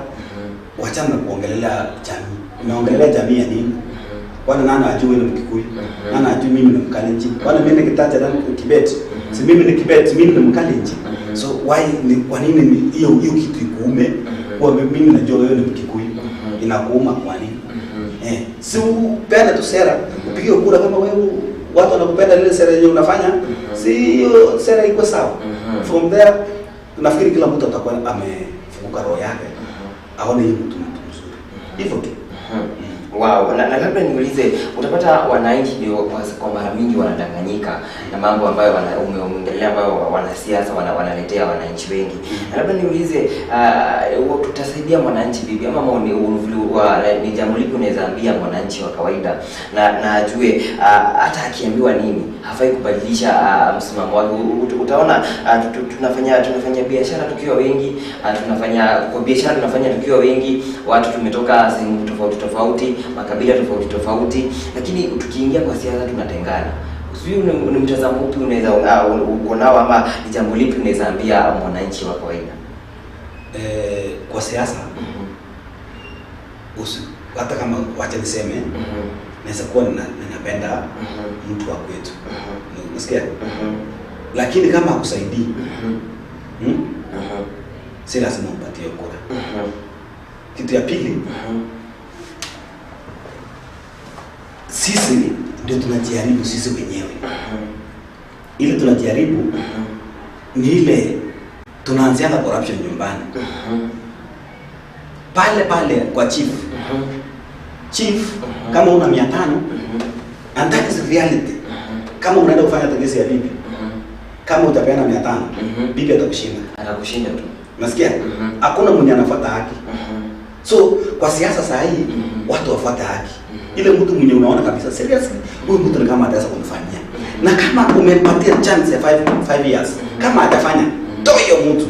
wachana kuongelea jamii. Unaongelea jamii ya nini? Kwani nani ajui ni Mkikuyu? Nani ajui mimi ni Mkalenjin? Kwani mimi nikitaja nani Kibet? Si mimi ni Kibet, mimi ni Mkalenjin. So why ni kwa nini hiyo kitu ikuume? Kwa mimi najua wewe ni Mkikuyu. Inakuuma kwa nini? Si upeane tu sera, upige kura kama wewe watu wanakupenda ile sera yenye unafanya, si hiyo sera iko sawa. From there nafikiri kila mtu atakuwa amefunguka roho yake. Aone yeye mtu mzuri. Hivyo tu. Wow, na labda niulize, utapata wananchi ndio kwa mara mingi wanadanganyika na mambo ambayo umeongelea ambayo wanasiasa wanaletea wananchi wengi. Na labda niulize, tutasaidia mwananchi vipi ama maoni ni jambo lipi unaweza ambia mwananchi wa kawaida na ajue hata akiambiwa nini hafai kubadilisha msimamo wake. Utaona tunafanya biashara tukiwa wengi, tunafanya kwa biashara tunafanya tukiwa wengi, watu tumetoka sehemu tofauti tofauti, makabila tofauti tofauti, lakini tukiingia kwa siasa tunatengana. Sijui ni mtazamo upi unaweza uko nao ama ni jambo lipi unaweza ambia mwananchi wa kawaida? Kwa siasa hata kama wacha niseme naweza kuwa ninapenda mtu wa kwetu. Unasikia? Lakini kama hakusaidii, si lazima umpatie kura. Kitu ya pili, sisi ndio tunajaribu sisi wenyewe. Ile tunajaribu ni ile tunaanzianga corruption nyumbani. Pale pale kwa chief. Chief kama una 500, and that is reality. Kama unaenda kufanya kesi ya bibi, kama utapeana 500, bibi atakushinda. Atakushinda tu. Unasikia? Hakuna mwenye anafuata haki. So kwa siasa saa hii watu wafuate haki. Ile mtu mwenye unaona kabisa seriously huyu mtu ni kama ataweza kumfanyia. Na kama umempatia chance ya 5 years, kama atafanya, toa hiyo mtu.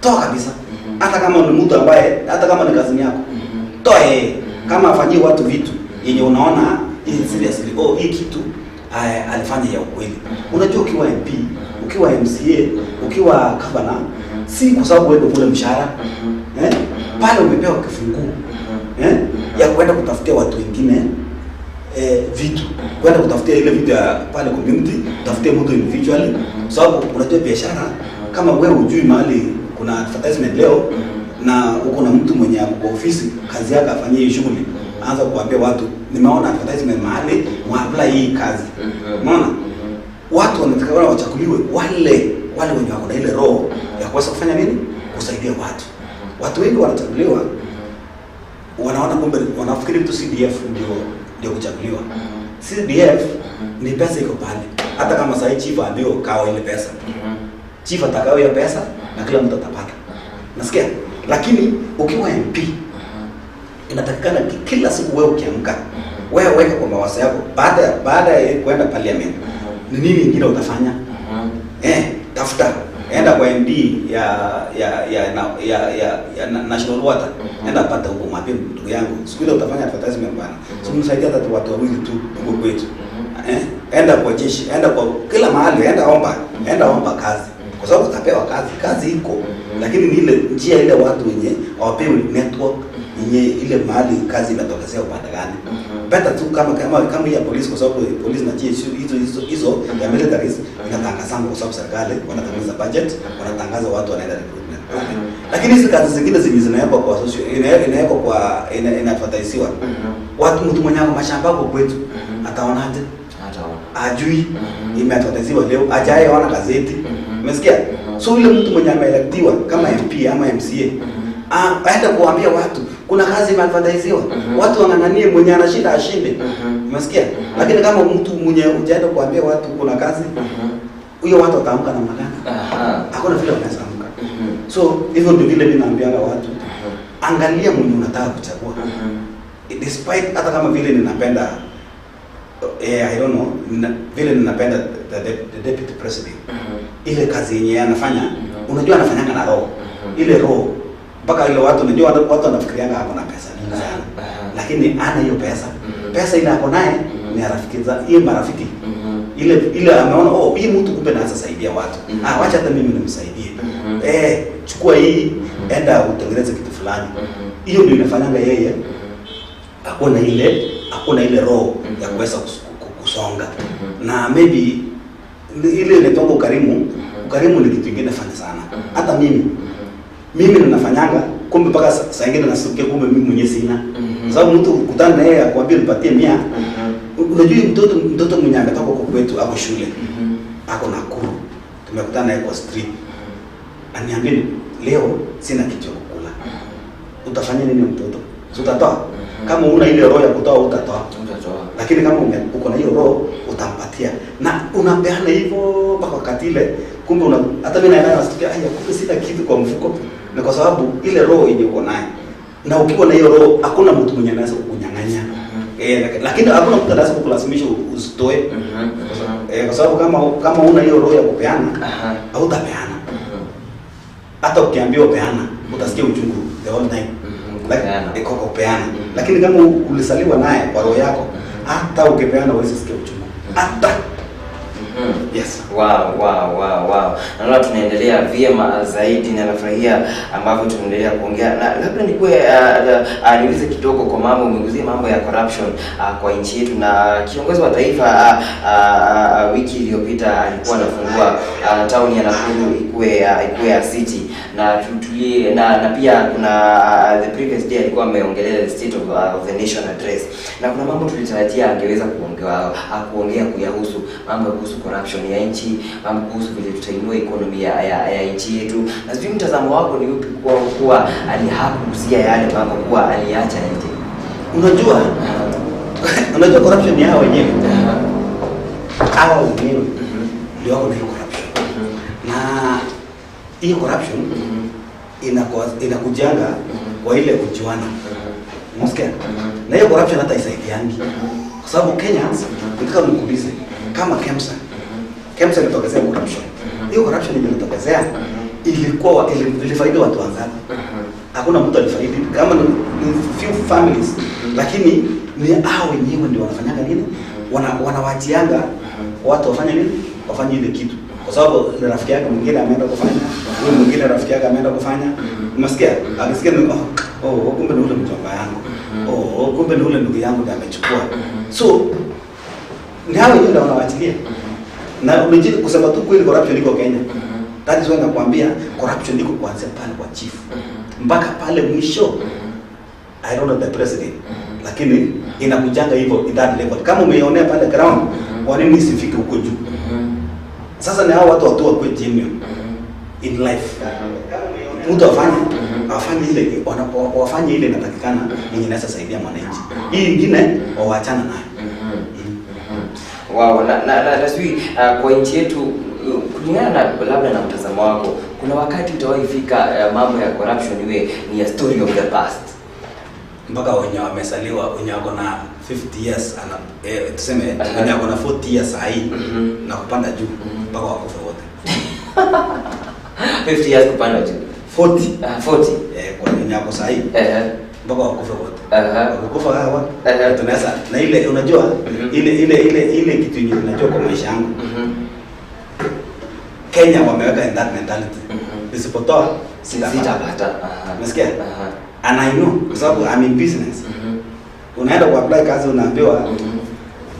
Toa kabisa. Hata kama ni mtu ambaye, hata kama ni kazi yako. Toa yeye. Kama afanyie watu vitu yenye unaona seriously, oh hii kitu alifanya ya ukweli. Unajua ukiwa MP, ukiwa MCA, ukiwa governor, si kwa sababu wewe kule mshahara. Pale umepewa kifunguo ya kwenda kutafutia watu wengine vitu, kwenda kutafutia ile vitu ya pale community, kutafutia mtu individually, sababu unajua biashara kama wewe hujui mahali kuna advertisement leo na uko na mtu mwenye kwa ofisi kazi yake afanyie hiyo shughuli, anza kuambia watu nimeona advertisement mahali muapply hii kazi. Unaona? Watu wanataka wale wachaguliwe wale wenye wako na ile roho ya kuweza kufanya nini? Kusaidia watu. Watu wengi wanachaguliwa wanaona kumbe wanafikiri mtu CDF ndio kuchaguliwa. CDF ni pesa iko pale. Hata kama sasa chief ambiwa kao ile pesa. Chief atakao hiyo pesa na kila mtu atapata. Nasikia? Lakini ukiwa MP inatakikana kila siku wewe ukiamka, wewe weka kwa mawazo yako baada ya kwenda parliament. Ni nini ingine utafanya? Tafuta. Enda kwa MD ya National Water. Enda pata huko, mwambie ndugu yangu, siku ile utafanya advertisement bwana. So msaidie hata watu wawili tu huko kwetu. Enda kwa jeshi, enda kwa kila mahali, enda omba kazi. Kwa sababu utapewa kazi, kazi iko. Lakini ni ile njia ile watu wenye hawapewi network yenye ile mahali kazi imetokezea upande gani. Better tu kama ya polisi, kwa sababu polisi na jeshi hizo ya militaries inatangaza, kwa sababu serikali wanatangaza budget, wanatangaza watu wanaenda recruitment pale. Lakini hizi kazi zingine zenye zinawekwa kwa social, inawekwa kwa inaadvertisiwa. Watu, mtu mwenye ako mashamba huko kwetu ataonaje? Ajui imeadvertisiwa leo, hajaona gazeti. Umesikia? So yule mtu mwenye ameelectiwa kama MP ama MCA aenda kuambia watu kuna kazi imeadvertisiwa. Watu wang'ang'anie, mwenye anashinda ashinde. Umesikia? Lakini kama mtu mwenye hujaenda kuambia watu kuna kazi, huyo watu wataamka namna gani? Hakuna vile wanaweza amka. So hivyo ndio vile mimi naambianga watu, angalia mwenye unataka kuchagua. Despite hata kama vile ninapenda I don't know, vile ninapenda the deputy president. Ile kazi yenye anafanya, unajua anafanyanga na roho. Ile roho mpaka ile watu, unajua watu wanafikirianga hapo na pesa mingi sana. Lakini ana hiyo pesa. Pesa ile ako naye ni rafiki za hiyo marafiki. Ile ameona, oh, hii mtu kumbe anaweza saidia watu. Wacha hata mimi nimsaidie. Chukua hii, enda utengeneze kitu fulani. Hiyo ndio inafanyanga yeye hakuna ile roho ya kuweza kusonga. Na maybe ile inaitwa ukarimu. Ukarimu ni kitu kingine fanya sana. Hata mimi ninafanyanga, kumbe mpaka saa nyingine nasikia kumbe mimi mwenyewe sina. Kwa sababu mtu ukutana na yeye akwambia nipatie 100. Unajua mtoto mwenye ametoka huko kwetu ako shule. Ako Nakuru. Tumekutana naye kwa street. Aniambia leo sina kitu ya kukula. Utafanya nini mtoto? Utatoa. Kama una ile roho ya kutoa utatoa. Lakini kama uko na hiyo roho utampatia. Na unapeana hivyo mpaka wakati ile kumbe hata mimi naenda nasikia haya kumbe sina kitu kwa mfuko. Na kwa sababu ile roho yenye uko nayo. Na ukiwa na hiyo roho hakuna mtu mwenye anaweza kukunyang'anya. Lakini hakuna mtu anaweza kukulazimisha usitoe. Kwa sababu kama una hiyo roho ya kupeana, hautapeana. Hata ukiambiwa peana, utasikia uchungu the whole time. Like kupeana. Lakini kama ulisaliwa naye kwa roho yako, hata ukipeana huwezi sikia uchungu. Hata. Yes. Wow. Naona tunaendelea vyema zaidi na nafurahia ambavyo tunaendelea kuongea. Na labda nikuwe niulize kidogo kwa mambo, umegusia mambo ya corruption kwa nchi yetu, na kiongozi wa taifa wiki iliyopita alikuwa anafungua town ya Nakuru ikuwe ya city, na tutulie, na pia kuna the previous day alikuwa ameongelea the state of the nation address, na kuna mambo tulitarajia angeweza kuongea kuyahusu, mambo kuhusu corruption ya nchi, mambo kuhusu vile tutainua economy ya nchi yetu. Na sijui mtazamo wako ni upi kwa kuwa alihakuhusia yale mambo kuwa aliacha nje? Unajua corruption ni hao wenyewe. Hao wenyewe ndio wako na hiyo corruption. Na hiyo corruption inakujanga kwa ile kujuana. Unasikia? Na hiyo corruption hata isaidiangi. Kwa sababu Kenyans, nataka nikuulize, kama KEMSA ilitokezea corruption. Hiyo corruption ilitokezea ilikuwa ilifaidi watu wangapi? Hakuna mtu alifaidi, kama ni few families. Lakini ni hao wenyewe ndio wanafanyanga nini? Wanawachianga watu wafanye nini? Wafanye ile kitu. Kwa sababu rafiki yake mwingine ameenda kufanya, huyo mwingine rafiki yake ameenda kufanya. Unasikia? Akisikia ni oh, kumbe ni ule mjomba yangu. Oh, kumbe ni ule ndugu yangu ndiye amechukua. So ni hao wenyewe ndio wanawaachilia. Na unajua kusema tu kweli corruption iko Kenya. That is why nakwambia corruption iko kuanzia pale kwa chief mpaka pale mwisho. I don't know the president. Lakini inakujanga hivyo in that level. Kama umeionea pale ground, kwa nini isifike huko juu? Sasa ni hao watu wakuwe genuine in life. Mtu afanye ile wafanye ile inatakikana yenye inaweza saidia mwananchi. Hii ingine waachana nayo. Wow, na sijui kwa nchi yetu kulingana na labda na mtazamo wako, kuna wakati utawahi fika mambo ya corruption iwe ni a story of the past? Mpaka wenye wamesaliwa, wenye wako na 50 years ana tuseme wenye wako na 40 years sahi na kupanda juu mpaka wakufe wote. 50 years kupanda juu. 40. 40. Kwa nini yako sahi? Mpaka wakufe wote. Wakikufa hawa tunaweza na ile unajua ile kitu yenye unajua kwa maisha yangu. Kenya wameweka in that mentality. Nisipotoa sitapata. Unasikia? And I know kwa sababu I'm in business. Unaenda ku apply kazi unaambiwa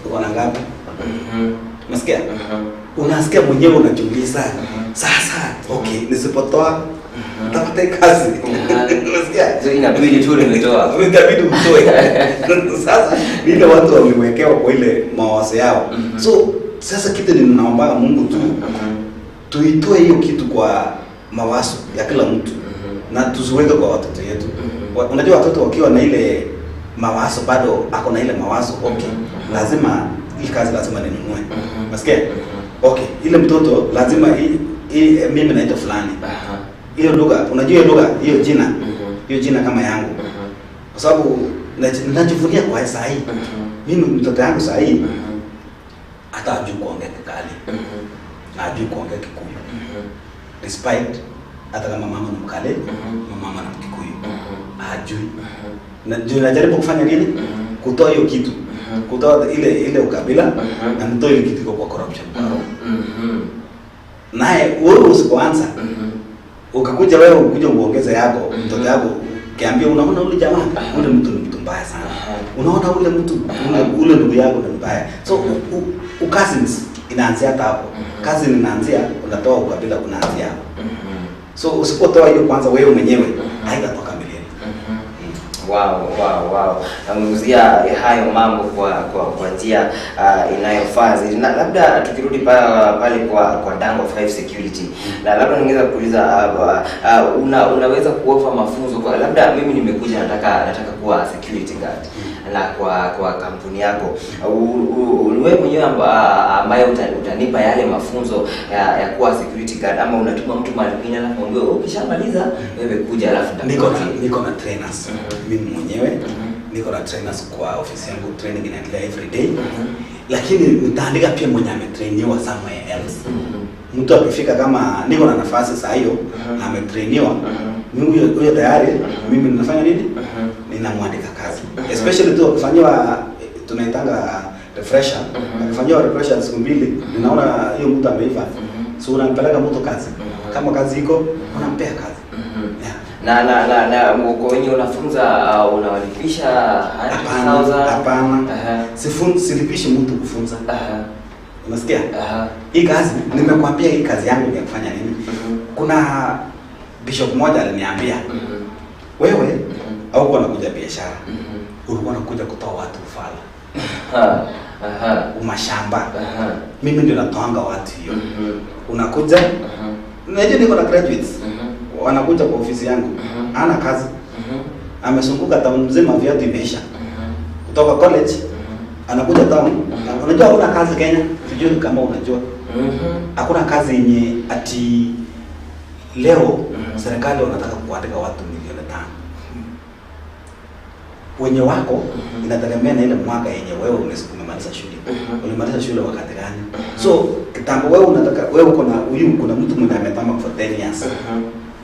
uko na ngapi? Unasikia? Unasikia mwenyewe unajiuliza. Sasa okay, nisipotoa nitapata kazi. Unasikia? So inabidi tu nimetoa. Inabidi utoe. Sasa ile watu wamewekewa kwa ile mawazo yao. So sasa kitu ninaomba Mungu tu tuitoe hiyo kitu kwa mawazo ya kila mtu na tuziweke kwa watoto yetu. Unajua watoto wakiwa na ile mawazo bado ako na ile mawazo okay, lazima hii kazi lazima ninunue. Unasikia? Okay, ile mtoto lazima mimi naitwa fulani. Hiyo lugha, unajua hiyo lugha, hiyo jina. Hiyo jina kama yangu. Kwa sababu najivunia kwa saa hii. Mimi mtoto yangu saa hii hata hajui kuongea Kikale. Na hajui kuongea Kikuyu. Despite hata kama mama ni Mkale, mama ni Mkikuyu. Hajui. Na najaribu kufanya nini? Kutoa hiyo kitu. Kutoa ile ukabila na mtoe ile kitu kwa corruption. Naye wewe usipoanza ukakuja wewe ukuja uongeze yako mtoto yako kiambia unaona ule jamaa ule mtu ni mtu mbaya sana. Unaona ule mtu ule ndugu yako ni mbaya. So cousins inaanzia hata hapo. Cousin inaanzia unatoa ukabila unaanzia hapo. So usipotoa hiyo kwanza wewe mwenyewe haitatoka milele. Wow. Namuzia hayo mambo kwa njia inayofaa zaidi. Na labda tukirudi pale kwa Dango 5 Security. Na labda ningeweza kuuliza unaweza kuofa mafunzo kwa labda mimi nimekuja nataka kuwa security guard na kwa kampuni yako. Wewe mwenyewe ambaye utanipa yale mafunzo ya kuwa security guard, ama unatuma mtu mahali kwingine alafu mwambie ukishamaliza wewe kuja alafu niko na trainers. Mimi mwenyewe niko na trainers kwa ofisi yangu, training inaendelea every day. Lakini nitaandika pia mwenye ametrainiwa somewhere else. Mtu akifika kama niko na nafasi saa hiyo na ametrainiwa, mimi huyo tayari mimi ninafanya nini? Ninamwandika kazi. Especially tu akifanywa tunaitanga refresher. Akifanywa refresher siku mbili, ninaona hiyo mtu ameiva. So unampeleka mtu kazi. Kama kazi iko, unampea kazi. Na kwa wenye unafunza unawalipisha 100,000? Hapana. Silipishi mtu kufunza. Unasikia? Hii kazi nimekuambia, hii kazi yangu ni ya kufanya nini? Kuna bishop mmoja aliniambia, wewe haukuwa unakuja biashara. Ulikuwa unakuja kutoa watu ufala. Umashamba. Mimi ndio natoanga watu hiyo. Unakuja? Unajua niko na graduates. Wanakuja kwa ofisi yangu. Ana kazi. Amesunguka town mzima, viatu imeisha. Kutoka college anakuja town. Unajua hakuna kazi Kenya. Sijui kama unajua. Hakuna kazi yenye ati leo serikali wanataka kuandika watu milioni 5. Wenye wako inategemea na ile mwaka yenye wewe umemaliza shule. Ulimaliza shule wakati gani? So kitambo wewe unataka wewe uko na huyu kuna mtu mwenye ametama for 10 years.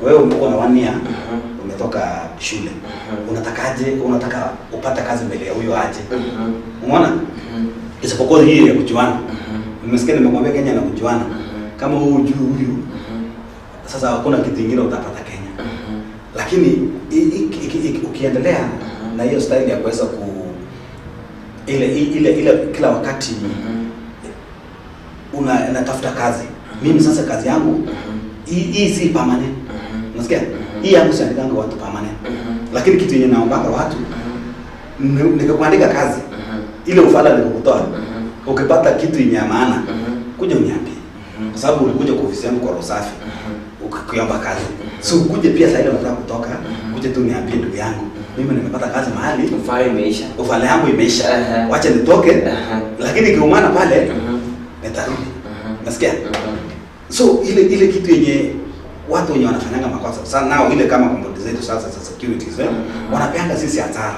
Wewe uko na 1 year umetoka shule. Unatakaje? Unataka upate kazi mbele ya huyo aje? Umeona? Isipokuwa hii ya kujuana. Umesikia nimekwambia Kenya na kujuana. Kama huu juu huyu sasa hakuna kitu kingine utapata Kenya. Lakini ukiendelea na hiyo style ya kuweza ku ile kila wakati unatafuta kazi. Mimi sasa kazi yangu hii si permanent. Unasikia? Hii yangu si andikanga watu permanent. Lakini kitu yenye naombaka watu nikakuandika kazi ile ufala nikukutoa. Ukipata kitu yenye maana kuja uniambie. Kwa sababu ulikuja kwa ofisi yangu kwa roho safi ukiomba kazi. So ukuje pia sasa ile unataka kutoka, kuja tu niambie ndugu yangu. Mimi nimepata kazi mahali, ufala imeisha. Ufala yangu imeisha. Wacha nitoke. Lakini kiumana pale nitarudi. Unasikia? So ile kitu yenye watu wenye wanafanyanga makosa. Sasa nao ile kama kampuni zetu sasa za securities wanapeanga sisi hasara.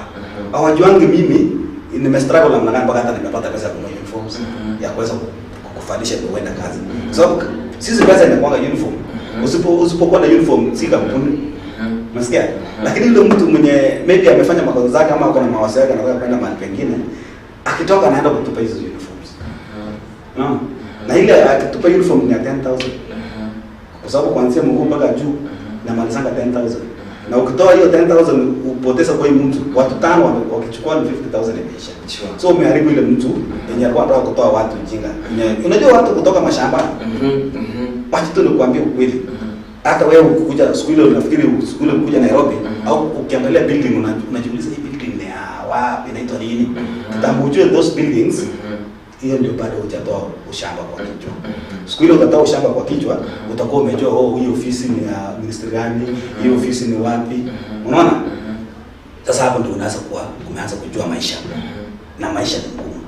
Hawajuangi mimi nime struggle namna gani mpaka hata nimepata pesa ya kununua uniforms ya kuweza akuvalishe ndio uende kazi. Kwa sababu sisi pesa inakuwa uniform. Usipokuwa na uniform si kampuni. Unasikia? Lakini yule mtu mwenye maybe amefanya makosa zake ama ako na mawazo yake anataka kwenda mahali pengine, akitoka anaenda kutupa hizo uniforms. No. Na ile akitupa uniform ni ya 10,000. Kwa sababu kuanzia mguu mpaka juu na malizanga 10,000. Na ukitoa hiyo 10,000 upoteza kwa hiyo mtu, watu tano wakichukua ni 50,000 imeisha. So umeharibu ile mtu yenye alikuwa anataka kutoa watu ujinga. Unajua watu kutoka mashambani. Wacha tu nikuambie ukweli. Hata wewe ukikuja siku ile unafikiri siku ile ukikuja Nairobi au ukiangalia building unajiuliza hii building ni ya wapi, inaitwa nini? Kitambo ujue those buildings, hiyo ndio bado hujatoa ushamba kwa kichwa. Siku ile utatoa ushamba kwa kichwa, utakuwa umejua oh, hii ofisi ni ya ministry gani, hii ofisi ni wapi. Unaona? Sasa hapo ndio unaanza kuwa umeanza kujua maisha. Na maisha ni ngumu.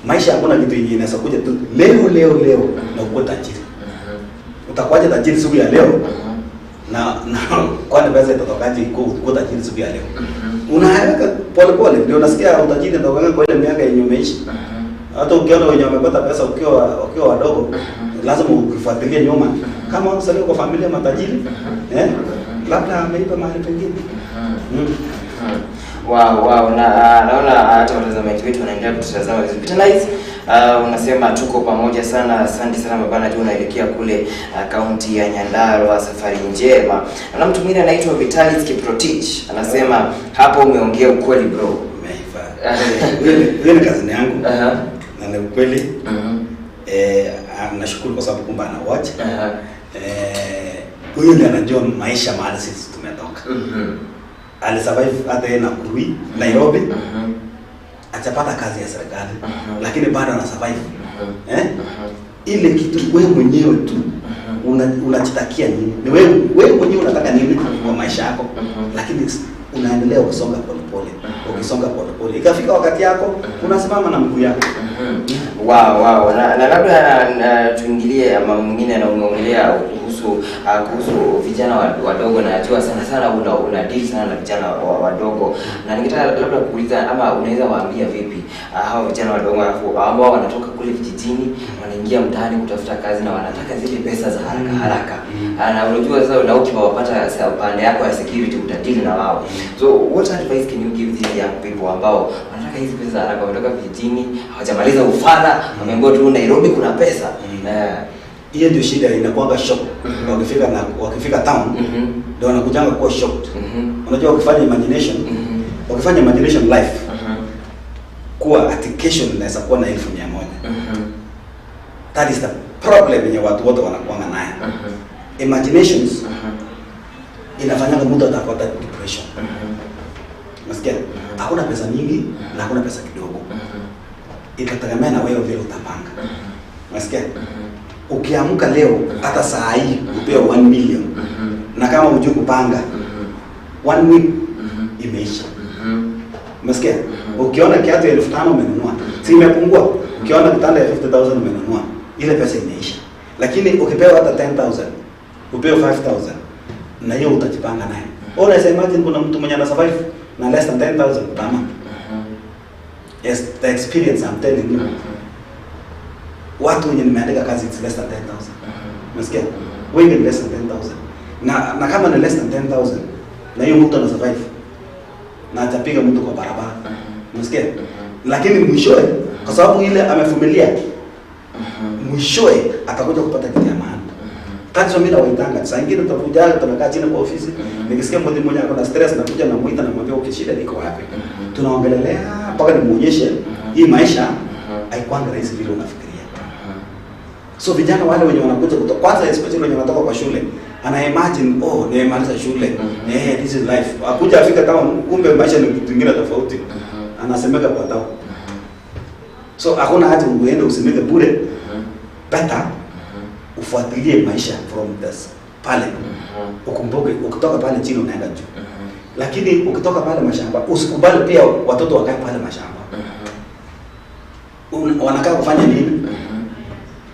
Maisha hakuna kitu yenye inaweza kuja tu leo leo leo na ukuwe tajiri. Utakuwaje tajiri siku ya leo? Na kwani pesa itatokaje kuwa tajiri siku ya leo? Unaweka pole pole ndio unasikia utajiri ndio kwa ile miaka yenye umeishi. Hata ukiona wenye wamepata pesa ukiwa wadogo, lazima ukifuatilie nyuma. Kama usaliwa kwa familia matajiri, labda ameiba mahali pengine. Wow, na naona hata watazamaji wetu wanaendelea kututazama vizuri. Peter Nice, unasema tuko pamoja sana, asante sana baba, najua unaelekea kule kaunti ya Nyandarua, safari njema. Na mtu mwingine anaitwa Vitalis Kiprotich anasema hapo umeongea ukweli bro. Huyo ni kazini yangu. Na ni ukweli. Nashukuru kwa sababu kumbe ana watch. Huyu ndiye anajua maisha mahali sisi tumetoka. Alisurvive hata yeye na Kurui, Nairobi. Atapata kazi ya serikali, lakini bado ana survive. Ile kitu wewe mwenyewe tu unajitakia nini? Ni wewe mwenyewe unataka nini kwa maisha yako? Lakini unaendelea ukisonga polepole, ukisonga polepole. Ikafika wakati yako unasimama na mguu yako. Wow. Na labda tuingilie mambo mwingine na umeongelea kuhusu vijana wadogo, na najua sana sana una deal sana na vijana wadogo. Na ningetaka labda kuuliza ama unaweza waambia vipi hao vijana wadogo alafu ambao wanatoka kule vijijini wanaingia mtaani kutafuta kazi na wanataka zile pesa za haraka haraka. Na unajua sasa na ukiwapata upande yako ya security utadili na wao. So what advice can you give these young people ambao wanataka hizi pesa haraka, wanatoka vijijini, hawajamaliza ufala, wameambiwa tu Nairobi kuna pesa. Hiyo ndio shida, inakuanga shock. Wakifika town ndio wanakujanga kuwa shocked. Unajua ukifanya imagination, life kuwa ati kesho ninaweza kuwa na 100,000. That is the problem yenye watu wote wanakuanga nayo. Imaginations inafanyanga mtu atapata depression. Unasikia? Hakuna pesa nyingi na hakuna pesa kidogo. Itategemea na wewe vile utapanga. Unasikia? Ukiamka leo hata saa hii upewe 1 million. Na kama hujui kupanga 1 week imeisha. Unasikia? Ukiona kiatu 5,000 umenunua, si imepungua. Ukiona kitanda ya 50,000 umenunua, ile pesa imeisha. Lakini ukipewa hata 10,000, upewe 5,000, na hiyo utajipanga nayo. Unaweza imagine kuna mtu mwenye ana survive na less than 10,000 per month. Yes, the experience I'm telling you. Watu wenye nimeandika kazi it's less than 10,000. Unasikia? Wengi less than 10,000. Na kama ni less than 10,000, na hiyo mtu ana survive. Na atapiga mtu kwa barabara. Unasikia? Lakini mwishowe kwa sababu ile amevumilia, mwishowe atakuja kupata kitu ya maana. Tatizo mimi nawaitanga, saa nyingine tutakuja tunakaa chini kwa ofisi, nikisikia mtu mmoja ako na stress nakuja namuita namwambia okay, shida iko wapi? Tunaongelelea mpaka nimuonyeshe hii maisha haikuangi rahisi vile unafikiria. So vijana wale wenye wanakuja kutoka kwanza, especially wenye wanatoka kwa shule, ana imagine oh, nimemaliza shule, this is life. Akuja afika town, kumbe maisha ni kitu kingine tofauti. Anasemeka kwa town. So hakuna haja uende usimike bure. Better ufuatilie maisha from this pale. Ukumbuke ukitoka pale chini unaenda juu. Lakini ukitoka pale mashamba, usikubali pia watoto wakae pale mashamba. Wanakaa kufanya nini?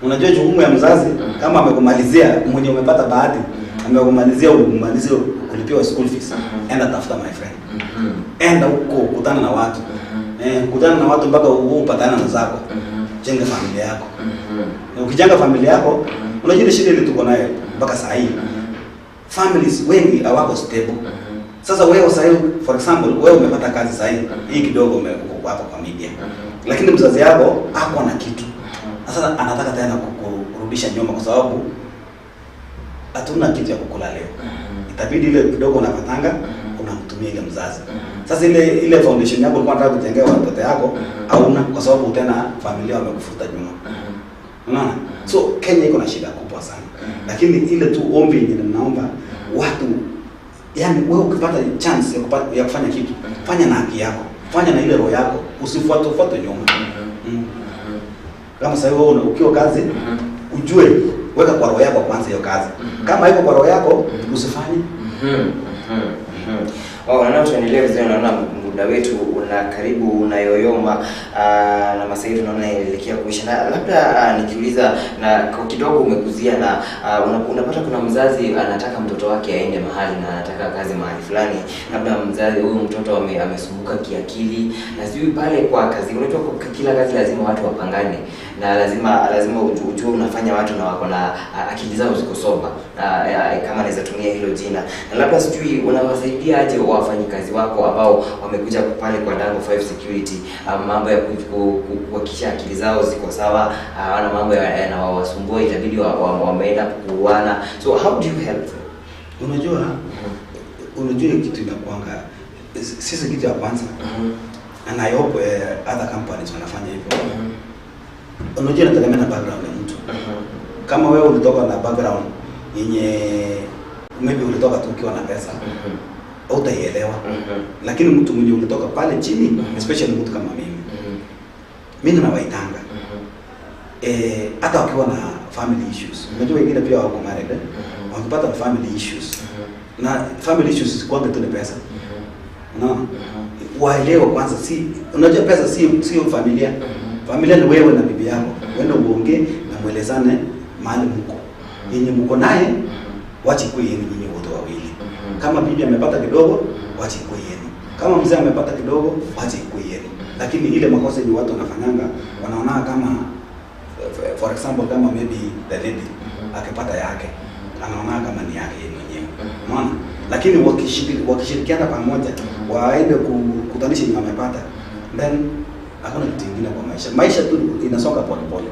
Unajua jukumu ya mzazi kama amekumalizia mwenye umepata bahati, amekumalizia umalizie kulipiwa school fees. Enda tafuta my friend. Enda huko kutana na watu. Kutana na watu mpaka upatane na zako. Jenga familia yako. Na ukijenga familia yako, unajua ile shida ile tuko nayo mpaka saa hii. Families wengi hawako stable. Sasa wewe sasa hivi, for example, wewe umepata kazi sasa hivi, hii kidogo uko hapa kwa media. Lakini mzazi yako hakuwa na kitu. Sasa anataka tena kurudisha nyuma kwa sababu hatuna kitu ya kukula leo. Itabidi ile kidogo unapatanga unamtumia ile mzazi. Sasa ile foundation yako ulikuwa unataka kujengea watoto yako hauna, kwa sababu tena familia wamekufuta nyuma. Unaona? So Kenya iko na shida kubwa sana. Lakini ile tu ombi yenye ninaomba watu, yani wewe ukipata chance ya kufanya kitu, fanya na haki yako, fanya na ile roho yako, usifuate nyuma. Kama sasa wewe ukiwa kazi, ujue weka kwa roho yako kwanza hiyo kazi. Kama haiko kwa roho yako, usifanye. Wow, naona tuendelee vizuri, naona muda wetu una karibu unayoyoma, na masaa yetu naona inaelekea kuisha. Na labda nikiuliza, na kwa kidogo umekuzia na unapata kuna mzazi anataka mtoto wake aende mahali na anataka kazi mahali fulani, labda mzazi huyu mtoto amesumbuka kiakili na sijui pale kwa kazi. Unajua kwa kila kazi lazima watu wapangane na lazima ujue unafanya watu na wako na akili zao ziko soba, kama naweza tumia hilo jina. Na labda sijui unawasaidia aje wafanyikazi wako ambao wamekuja pale kwa Dango 5 Security, mambo ya kuhakikisha akili zao ziko sawa, hawana mambo yanawasumbua, itabidi wameenda kuuana. So how do you help them? Unajua kitu inakuanga sisi kitu ya kwanza, and I hope other companies wanafanya hivyo. Unajua inategemea na background ya mtu. Kama wewe ulitoka na background yenye maybe ulitoka tu ukiwa na pesa, hautaielewa. Lakini mtu mwenye ulitoka pale chini, especially mtu kama mimi, mimi ninawaitanga hata wakiwa na family issues. Unajua wengine pia wako married, wakipata family issues, na family issues zikuanga tu ni pesa. Unaona? Waelewe kwanza, si unajua pesa sio familia. Familia ni wewe na bibi yako. Wewe uongee na muelezane mahali mko. Yenye mko naye wache kuwe yenu nyinyi wote wawili. Kama bibi amepata kidogo, wache kuwe yenu. Kama mzee amepata kidogo, wache kuwe yenu. Lakini ile makosa ni watu wanafanyanga, wanaona kama for example kama maybe the lady akipata yake, anaona kama ni yake yeye mwenyewe. Unaona? Lakini wakishirikiana pamoja, waende kukutanisha yenye wamepata, then hakuna kitu kingine kwa maisha. Maisha tu inasonga pole pole.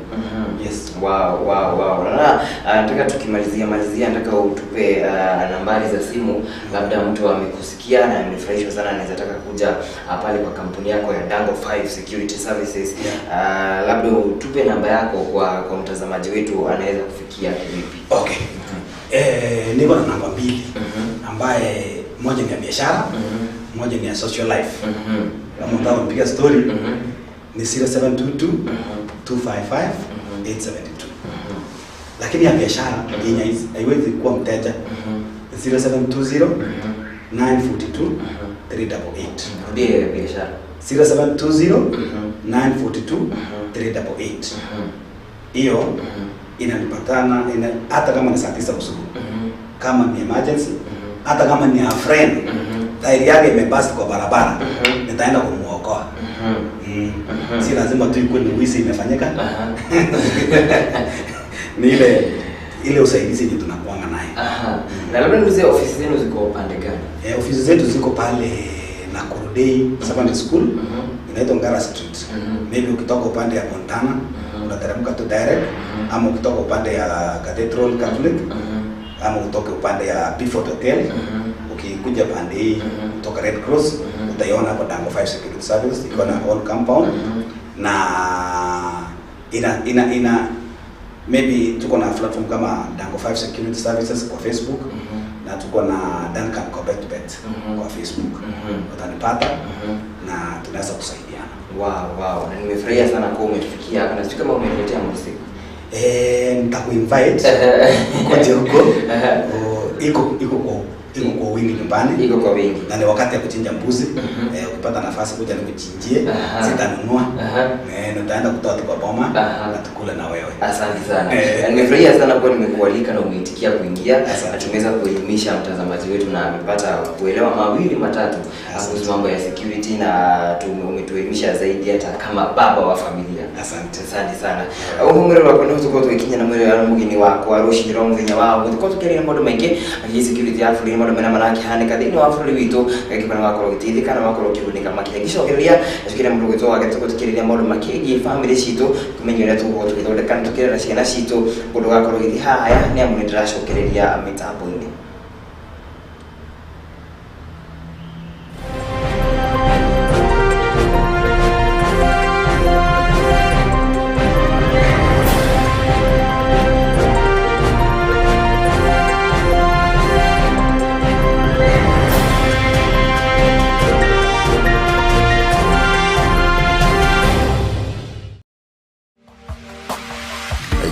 Yes. Wow. Na nataka tukimalizia nataka utupe nambari za simu, labda mtu amekusikia na amefurahishwa sana anaweza taka kuja pale kwa kampuni yako ya Dango 5 Security Services. Labda utupe namba yako kwa mtazamaji wetu anaweza kufikia kivipi? Okay. Niko na namba mbili, ambaye moja ni ya biashara, moja ni ya social life. Kama unataka kupiga story, ni 0722 255 872. Lakini ya biashara yenye haiwezi kuwa mteja, 0720 942 388. Ndiyo ya biashara. 0720 942 388. Hiyo inanipatana hata kama ni saa 9 usiku. Kama ni emergency, hata kama ni a friend, tairi yake imebust kwa barabara, nitaenda kumuokoa. Si lazima tu ikuwe ni wizi imefanyika. Ni ile usaidizi yenye tunakuanga naye. Na labda niulize, ofisi zenu ziko upande gani? Ofisi zetu ziko pale Nakuru Day Secondary School, inaitwa Ngara Street. Maybe ukitoka upande ya Montana, unateremka tu direct, ama ukitoka upande ya Cathedral Catholic, ama utoke upande ya Beaufort Hotel, ukikuja pande hii kutoka Red Cross, utaiona hapo Dango 5 Security Service iko na all compound. Na ina maybe tuko na platform kama Dango 5 Security Services kwa Facebook, na tuko na Duncan Kobet Bet kwa Facebook. Utanipata na tunaweza kusaidiana. Wow. Na nimefurahia sana kwa umetufikia hapa. Na sijui kama umeniletea muziki. Nitakuinvite koje huko. Iko kwa Iko kwa wingi nyumbani. Iko kwa wingi. Na ni wakati ya kuchinja mbuzi. Ukipata nafasi kuja nikuchinjie, sitanunua. Nitaenda kutoa tu kwa boma na tukule na wewe. Asante sana. Nimefurahia sana kwa nimekualika na umeitikia kuingia. Tumeweza kuelimisha mtazamaji wetu na amepata kuelewa mawili matatu kuhusu mambo ya security na umetuelimisha zaidi hata kama baba wa familia. Asante. Asante sana. Uhu mwere wakwa nĩ tũkorwo tũgĩkinya na mwere wa mũgeni wakwa rũcinĩ rwa mũthenya wa ũmũthĩ tũkorwo tũkĩaria maũndũ maingĩ akĩgiĩ security ya bũrũri, maũndũ marĩa marakĩhanĩka thĩinĩ wa bũrũri witũ, ngakĩona wakorwo ũgĩteithĩka na wakorwo ũkĩgunĩka makĩria. Ngĩcokereria nacukĩria mũndũ gwĩtwo wake tũkorwo tũkĩarĩria maũndũ makĩgiĩ family citũ, tũmenye ũrĩa tũgũkorwo tũgĩthondeka na tũkĩrera ciana citũ ũndũ ũgakorwo ũgĩthiĩ haya, nĩ amu nĩ ndĩracokereria mĩtambo-inĩ.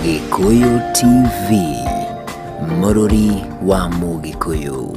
Gikuyu TV, Mũrũri wa Mũgĩkũyũ.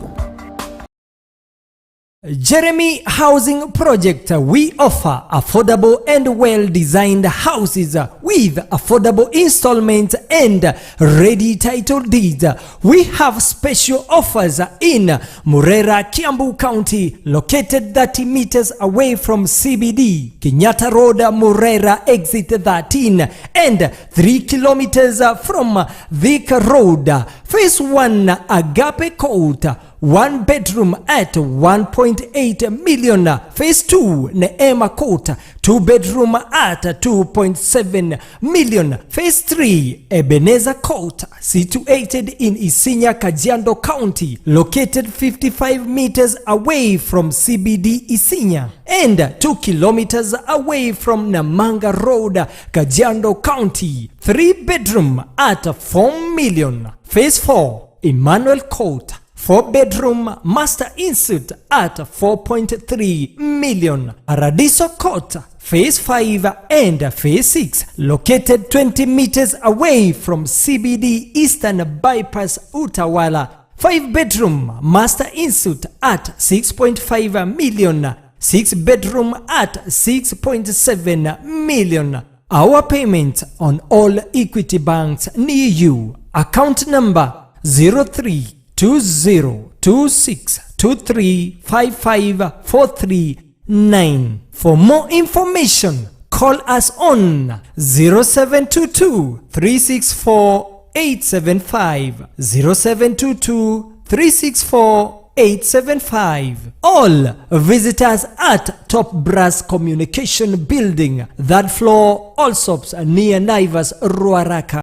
Jeremy Housing Project, we offer affordable and well-designed houses with affordable installments and ready title deeds. We have special offers in Murera, Kiambu County, located 30 meters away from CBD, Kenyatta Road, Murera, exit 13, and 3 kilometers from Thika Road. Phase 1, Agape Court, 1 bedroom at 1.8 million. Phase 2, Neema Court, 2 bedroom at 2.7 million. Phase 3, Ebenezer Court, situated in Isinya, Kajiado County, located 55 meters away from CBD Isinya and 2 kilometers away from Namanga Road, Kajiado County, 3 bedroom at 4 million. Phase 4, Emmanuel Court, 4 bedroom master insert at 4.3 million. Paradiso Court, Phase 5 and Phase 6, located 20 meters away from CBD Eastern Bypass Utawala, 5 bedroom master insert at 6.5 million, 6 bedroom at 6.7 million. Our payment on all Equity banks near you. Account number 032026235543 9. For more information, call us on 0722 364 875, 0722 364 875. All visitors at Top Brass Communication Building, third floor, Allsops, near Naivas, Ruaraka.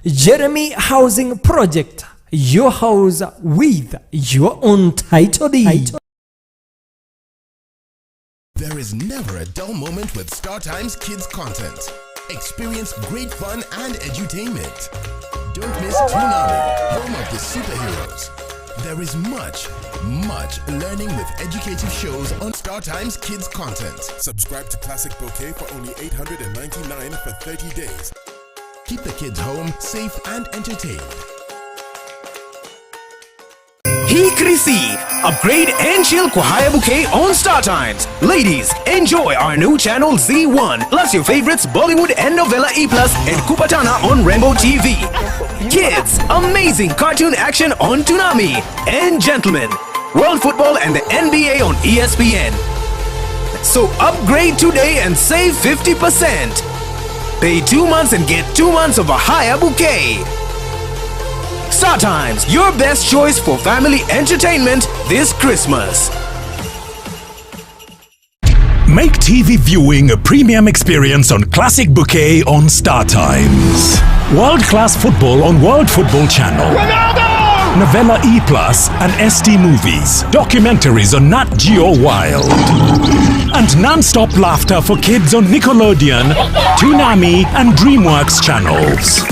Jeremy Housing Project, your house with your own title deed. There is never a dull moment with Star Times Kids content. Experience great fun and edutainment. Don't miss Toonami, home of the superheroes. There is much, much learning with educative shows on Star Times Kids content. Subscribe to Classic Bouquet for only 899 for 30 days. Keep the kids home, safe and entertained. Hii Krisi, upgrade and chill kwa Haya Bouquet on Star Times. Ladies, enjoy our new channel Z1, plus your favorites Bollywood and Novella E Plus and Kupatana on Rainbow TV. Kids, amazing cartoon action on Toonami. And gentlemen, World Football and the NBA on ESPN. So upgrade today and save 50%. Pay 2 months and get 2 months of a Haya Bouquet. Star Times, your best choice for family entertainment this Christmas. Make TV viewing a premium experience on Classic Bouquet on Star Times. World-class football on World Football Channel. Ronaldo! Novella E Plus and ST Movies. Documentaries on Nat Geo Wild. And non-stop laughter for kids on Nickelodeon, Toonami and DreamWorks channels.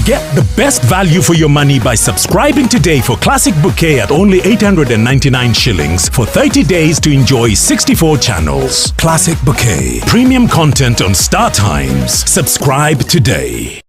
Get the best value for your money by subscribing today for Classic Bouquet at only 899 shillings for 30 days to enjoy 64 channels. Classic Bouquet. Premium content on Star Times. Subscribe today.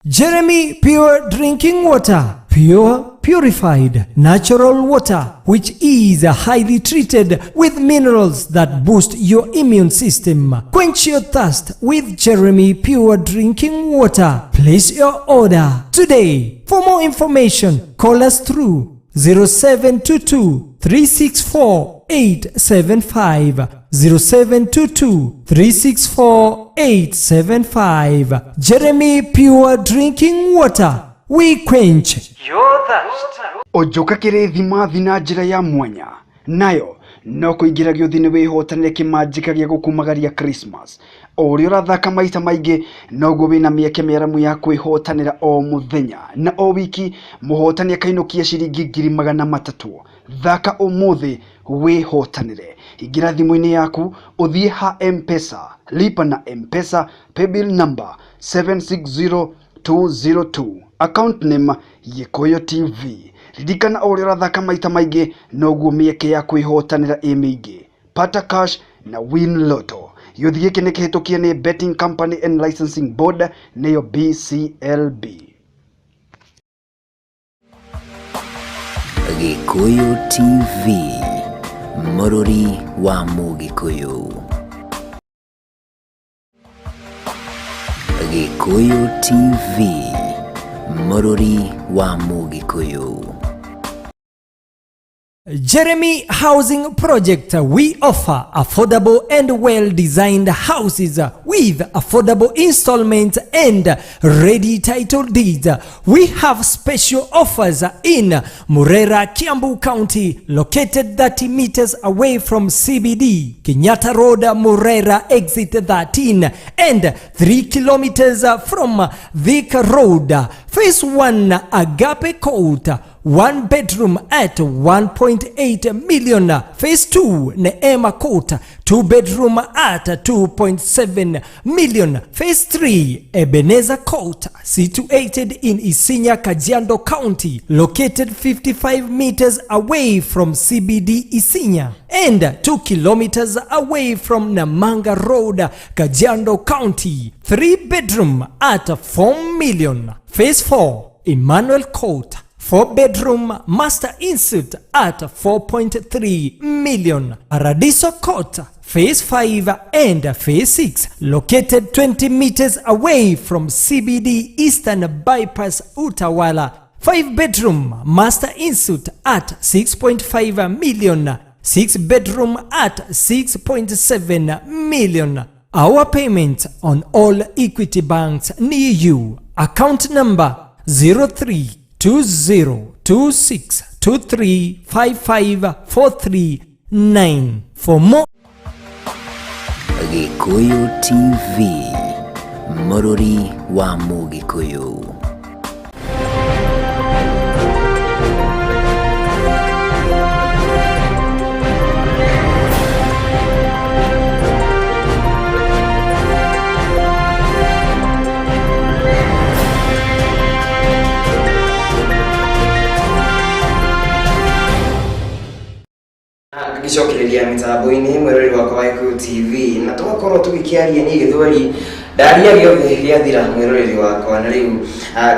Jeremy Pure Drinking Water, pure, purified, natural water, which is highly treated with minerals that boost your immune system. Quench your thirst with Jeremy Pure Drinking Water. Place your order today. For more information, call us through 0722 364 875. 0722 364 875. Jeremy Pure Drinking Water. We quench your thirst. Ojoka kĩrĩthimathi na njĩra ya mwanya nayo no kũingĩra gĩũthi-inĩ wĩhotanĩre kĩmanjĩka gĩa gũkumagaria Christmas. O ũrĩa ũrathaka maita maingĩ noguo wĩna mĩeke mĩaramu ya kwĩhotanĩra o mũthenya na o wiki mũhotani akainũkia ciringi 300,000. Thaka ũmũthĩ wĩhotanĩre. Ingĩra thimũ-inĩ yaku ũthiĩ ha M-Pesa, lipa na M-Pesa paybill number 760202, account name Gĩkũyũ TV. Ririkana o ũrĩa ũrathaka maita maingĩ noguo mĩeke ya kwĩhotanĩra ĩ mĩingĩ. Pata Cash na Win Lotto. Gĩũthi gĩkĩ nĩ kĩhĩtũkie nĩ Betting Company and Licensing Board nĩyo BCLB. Gĩkũyũ TV, mũrũri wa Mũgĩkũyũ. Gĩkũyũ TV, mũrũri wa Mũgĩkũyũ. Jeremy Housing Project. We offer affordable and well-designed houses with affordable installments and ready title deeds. We have special offers in Murera, Kiambu County, located 30 meters away from CBD, Kenyatta Road, Murera, exit 13, and 3 kilometers from Thika Road. Phase 1, Agape Court, 1 bedroom at 1.8 million. Phase 2, Neema Court, 2 bedroom at 2.7 million. Phase 3, Ebenezer Court, situated in Isinya, Kajiado County, located 55 meters away from CBD Isinya and 2 kilometers away from Namanga Road, Kajiado County. 3 bedroom at 4 million. Phase 4, Emmanuel Court, 4 bedroom master ensuite at 4.3 million. Paradiso Court, Phase 5 and Phase 6, located 20 meters away from CBD Eastern Bypass Utawala. 5 bedroom master ensuite at 6.5 million. 6 bedroom at 6.7 million. Our payment on all Equity banks near you. Account number 032026235543 9. For more Gĩkũyũ TV, mũrũri wa Mũgĩkũyũ. Ngĩcokereria mĩtambo-inĩ mwĩroreri wakwa wa Gĩkũyũ TV na tũgakorwo tũgĩkĩaria niĩ gĩthweri ndaria gĩothe gĩathira mwĩroreri wakwa na rĩu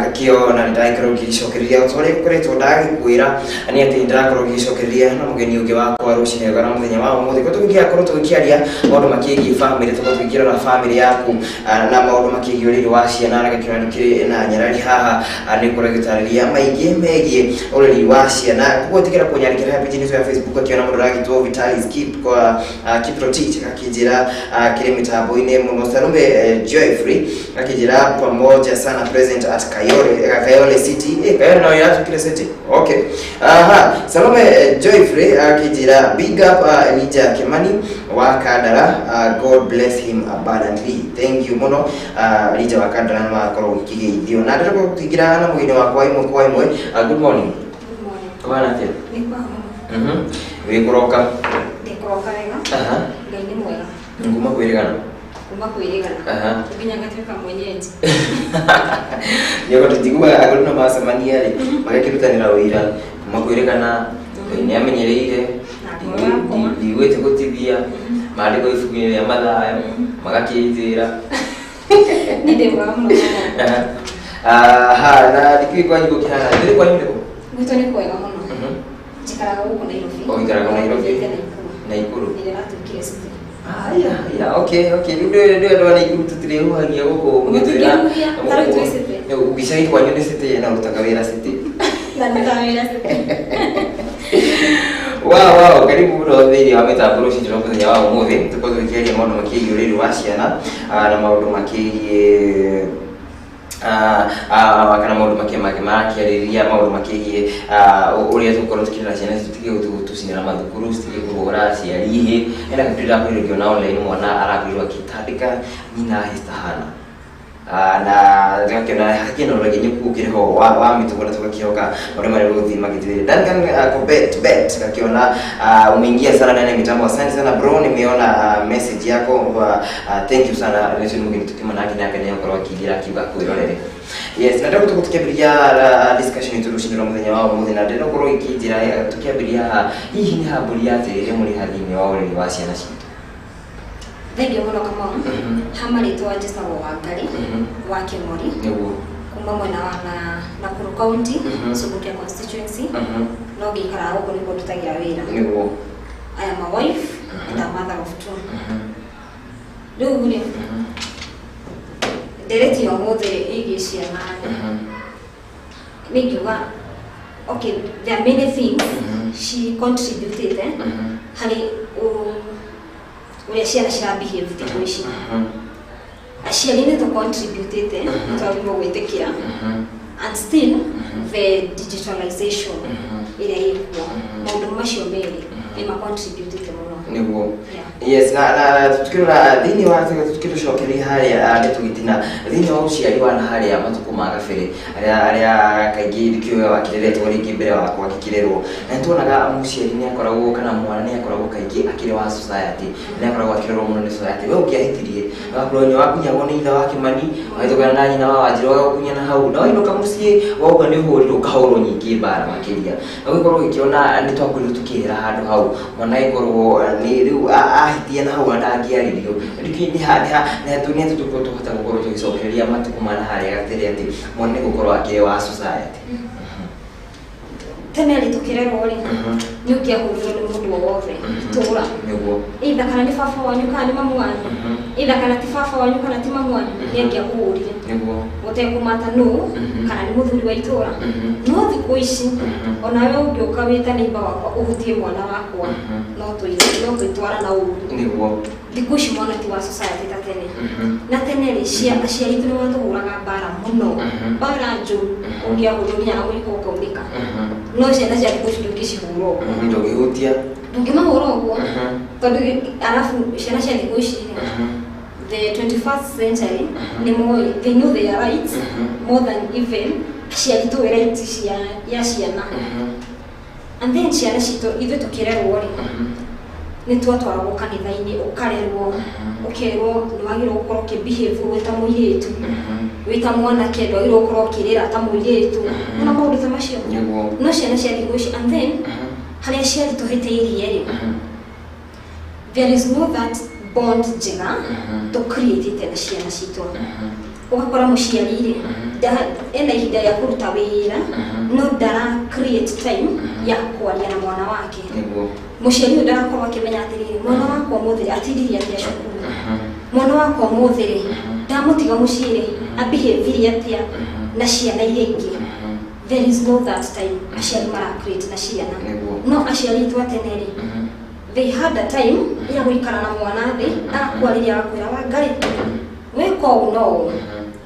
ngakĩona nĩ ndagĩkorwo ngĩgĩcokereria o ta ũrĩa ngoretwo ndagĩkwĩra nĩ atĩ nĩ ndĩrakorwo ngĩgĩcokereria na mũgeni ũngĩ wakwa rũcinĩ rwa na mũthenya wa ũmũthĩ kwa tũgĩkorwo tũgĩkĩaria maũndũ makĩgiĩ bamĩrĩ tũkorwo tũgĩkĩrora bamĩrĩ yaku na maũndũ makĩgiĩ ũreri wa ciana na ngakĩona nĩkĩrĩ na nyarari haha nĩ gũkorwo ĩgĩtarĩria maingĩ megiĩ ũreri wa ciana koguo ĩtĩkĩra kũnyandĩkĩra haha page-inĩ ya Facebook akĩona mũndũ ũragĩtwo Vitalis Kip kwa Kiprotich akĩnjĩra kĩrĩ mĩtambo-inĩ mũno Salome Joyfrey akĩnjĩra pamoja sana present at Kayole Kayole City Kayole nayo yatukire city okay aha Salome Joyfrey akĩnjĩra big up Elijah Kimani wa Kandara God bless him abundantly thank you mũno Elijah wa Kandara nĩ wakorwo ũkĩgeithio na ndĩrenda gũkĩingĩra na mũgeni wakwa ĩmwe kwa ĩmwe. Good morning. Good morning. Kũhana atĩa? Nĩ kwega mũno. Wĩkũroka? Ndĩkũroka wega. Aha. Ngai nĩ mwega. Nguma kwĩrĩgana. Kuma kwĩrĩgana. Aha. Nginya ngatuĩka mwenyeji. Nĩguo tũtiguaga agũri no macemania rĩ magakĩrutanĩra wĩra kuma kwĩrĩgana Ngai nĩ amenyereire Na ngoro yakwa. Ndigwĩte gũtithia maandĩko ibuku-inĩ rĩa Mathayo magakĩnjĩra. Nĩ ndĩ mwega mũno. Aha. Aha, na ndikĩũĩ kwanyu gũkĩhana ndĩrĩ kwanyu nĩkũ? Gwitũ nĩ kwega mũno. Njikaraga gũkũ Nairobi. Ũikaraga Nairobi? Thiĩte Naikuru. Naikuru. Ĩrĩa ĩratuĩkire city. Aya, ya, okay, okay. Rĩu ndĩ andũ a Naikuru tũtirĩhuhagia gũkũ mũgĩtwĩra. Mũtingĩhuhia, ta rĩu twĩ city. Gĩcagi kwanyu nĩ city na ũrutaga wĩra city. Na ndutaga wĩra city. Wow, wow, karibu mũno thĩinĩ wa mĩtambo rũcinĩ rwa mũthenya wa ũmũthĩ. Tũkorwo tũkĩaria maũndũ makĩgiĩ ũreri wa ciana na maũndũ makĩgiĩ kana maũndũ makĩarĩrĩria maũndũ makĩgiĩ ũrĩa tũgũkorwo tũkĩrera ciana citũ citige gũtũcinĩra mathukuru, citige kũhũra aciari ihĩ. Hena kĩndũ ndĩrakorirwo ngĩona online, mwana arakorirwo akĩtandĩka nyina hĩstahana na tũgakĩona hakĩna ũregenyũku ũkĩrĩ ho wa mĩtugo na tũgakĩhoka maũndũ marĩa gũthiĩ magĩtwĩre. Duncan Kobet Bet tukakiona umeingia sana ndani ya mitambo. Asante sana bro, nimeona message yako, thank you sana. Nĩcio nĩ mũgeni tukĩmana nake nake nĩ akorwo akĩingĩra akiuga kwĩrorere. Yes, na ndagũtũ tukĩambĩrĩria discussion itũ rũcinĩ rwa mũthenya wa ũmũthĩ, na ndĩrakorwo ikĩnjĩra tukĩambĩrĩria haha, hihi nĩ hambũri ya atĩrĩrĩ mũrĩ ha thĩinĩ wa ũreri wa ciana citũ? Thengiũ mũno Kamau. Ha marĩtwa njĩtagwo Wangari wa Kĩmori. Nĩguo. Kuma mwena wa Nakuru County, Subukia constituency. No ngĩikaraga gũkũ nĩkuo ndutagĩra wĩra. Nĩguo. I am a wife and a mother of two. Rĩu rĩ, ndereti ya ũmũthĩ ĩgiĩ ciana rĩ, nĩ ingiuga okay, there are many things she contributed harĩ ũrĩa ciana cira behave thikũ ici. Aciari nĩ tũ contributĩte, nĩ twagĩrĩirwo gwĩtĩkĩra, and still the digitalization ĩrĩa ĩkuo, maũndũ macio merĩ nĩ ma contributĩte mũno. Nĩguo. Yeah. Yes, na tukĩrora thĩinĩ wa tukĩrũcokeria harĩa nĩ tũgĩtina thĩinĩ wa ũciari wa na harĩa matukũ ma gabere arĩa kaingĩ kĩoya wakĩreretwo rĩngĩ mbere wakwa ngĩkĩrerwo, na nĩtuonaga mũciari nĩ akoragwo kana mwana nĩ akoragwo kaingĩ akĩrĩ wa society, nĩ akoragwo akĩrorwo mũno nĩ society. We ũngĩahĩtirie wakorwo nĩ wakunyagwo nĩ ithe wa Kĩmani, wahĩtũkana na nyina wa Wanjirũ agagũkunya na hau, na wainũka mũciĩ wauga nĩ ũhũrirwo ũkahũrwo nyingĩ mbara makĩria, na ũgĩkorwo ũgĩkĩona nĩ twakorirwo tũkĩhera handũ hau mwana agĩkorwo nĩ rĩu ahĩtia na hau ndangĩarĩrio. Nĩ atĩ tũkorwo tũhota gũkorwo tũgĩcokereria matukũ ma na harĩa gatene atĩ mwana nĩ gũkorwo akĩrĩ wa society. Tene rĩ tũkĩrerwo rĩ, nĩ ũngĩahũrirwo nĩ mũndũ o wothe itũũra. Nĩguo. Either kana nĩ baba wanyu kana nĩ mamu wanyu, either kana ti baba wanyu kana ti mamu wanyu, nĩ angĩakũhũrire. Nĩguo. Gũtekũmata nũ kana nĩ mũthuri wa itũũra. No thikũ ici onawe ũngĩũka wĩ ta neighbor wakwa ũhutie mwana wakwa, no twĩtwara na ũru. Nĩguo. Thikũ ici mwana ti wa society ta tene. Na tene rĩ, aciari aitũ nĩ matũhũraga mbara mũno, mbara njũru, ũngĩahũrirwo nginya na mũiko ũkaunĩka. No ciana cia thikũ ici ndũngĩcihũra ũguo. Ndũngĩhutia. Ndũngĩmahũra ũguo tondũ arabu ciana cia thikũ ici rĩ, the 21st century, nĩ moĩ, they know their rights more than even aciari tũĩ right cia ya ciana. And then ciana citũ, ithuĩ tũkĩrerwo rĩ, nĩ twatwaragwo kanitha-inĩ, ũkarerwo ũkerwo nĩ wagĩrĩirwo gũkorwo ũkĩ-behave wĩ ta mũirĩtu, wĩ ta mwanake ndwagĩrĩirwo gũkorwo ũkĩrĩra ta mũirĩtu, ona maũndũ ta macio. Nĩguo. No ciana cia thikũ ici, and then harĩa aciari tũhĩtĩirie rĩ, there is no that bond njega tũ-create na ciana citũ. Ũgakora mũciari rĩ, ena ihinda rĩa kũruta wĩra no ndara create time ya kwaria na mwana wake. Nĩguo. Mũciari ũyũ ndarakorwo akĩmenya atĩrĩrĩ, mwana wakwa ũmũthĩ atindirie atĩa cukuru, mwana wakwa ũmũthĩ rĩ, ndamũtiga mũciĩ rĩ, abehavire atĩa na ciana iria ingĩ. There is no that time aciari mara create na ciana. Nĩguo. No aciari aitũ a tene rĩ, they had a time ya gũikara na mwana thĩ, agakwarĩria, agakwĩra, "Wangari, wĩka ũũ no ũũ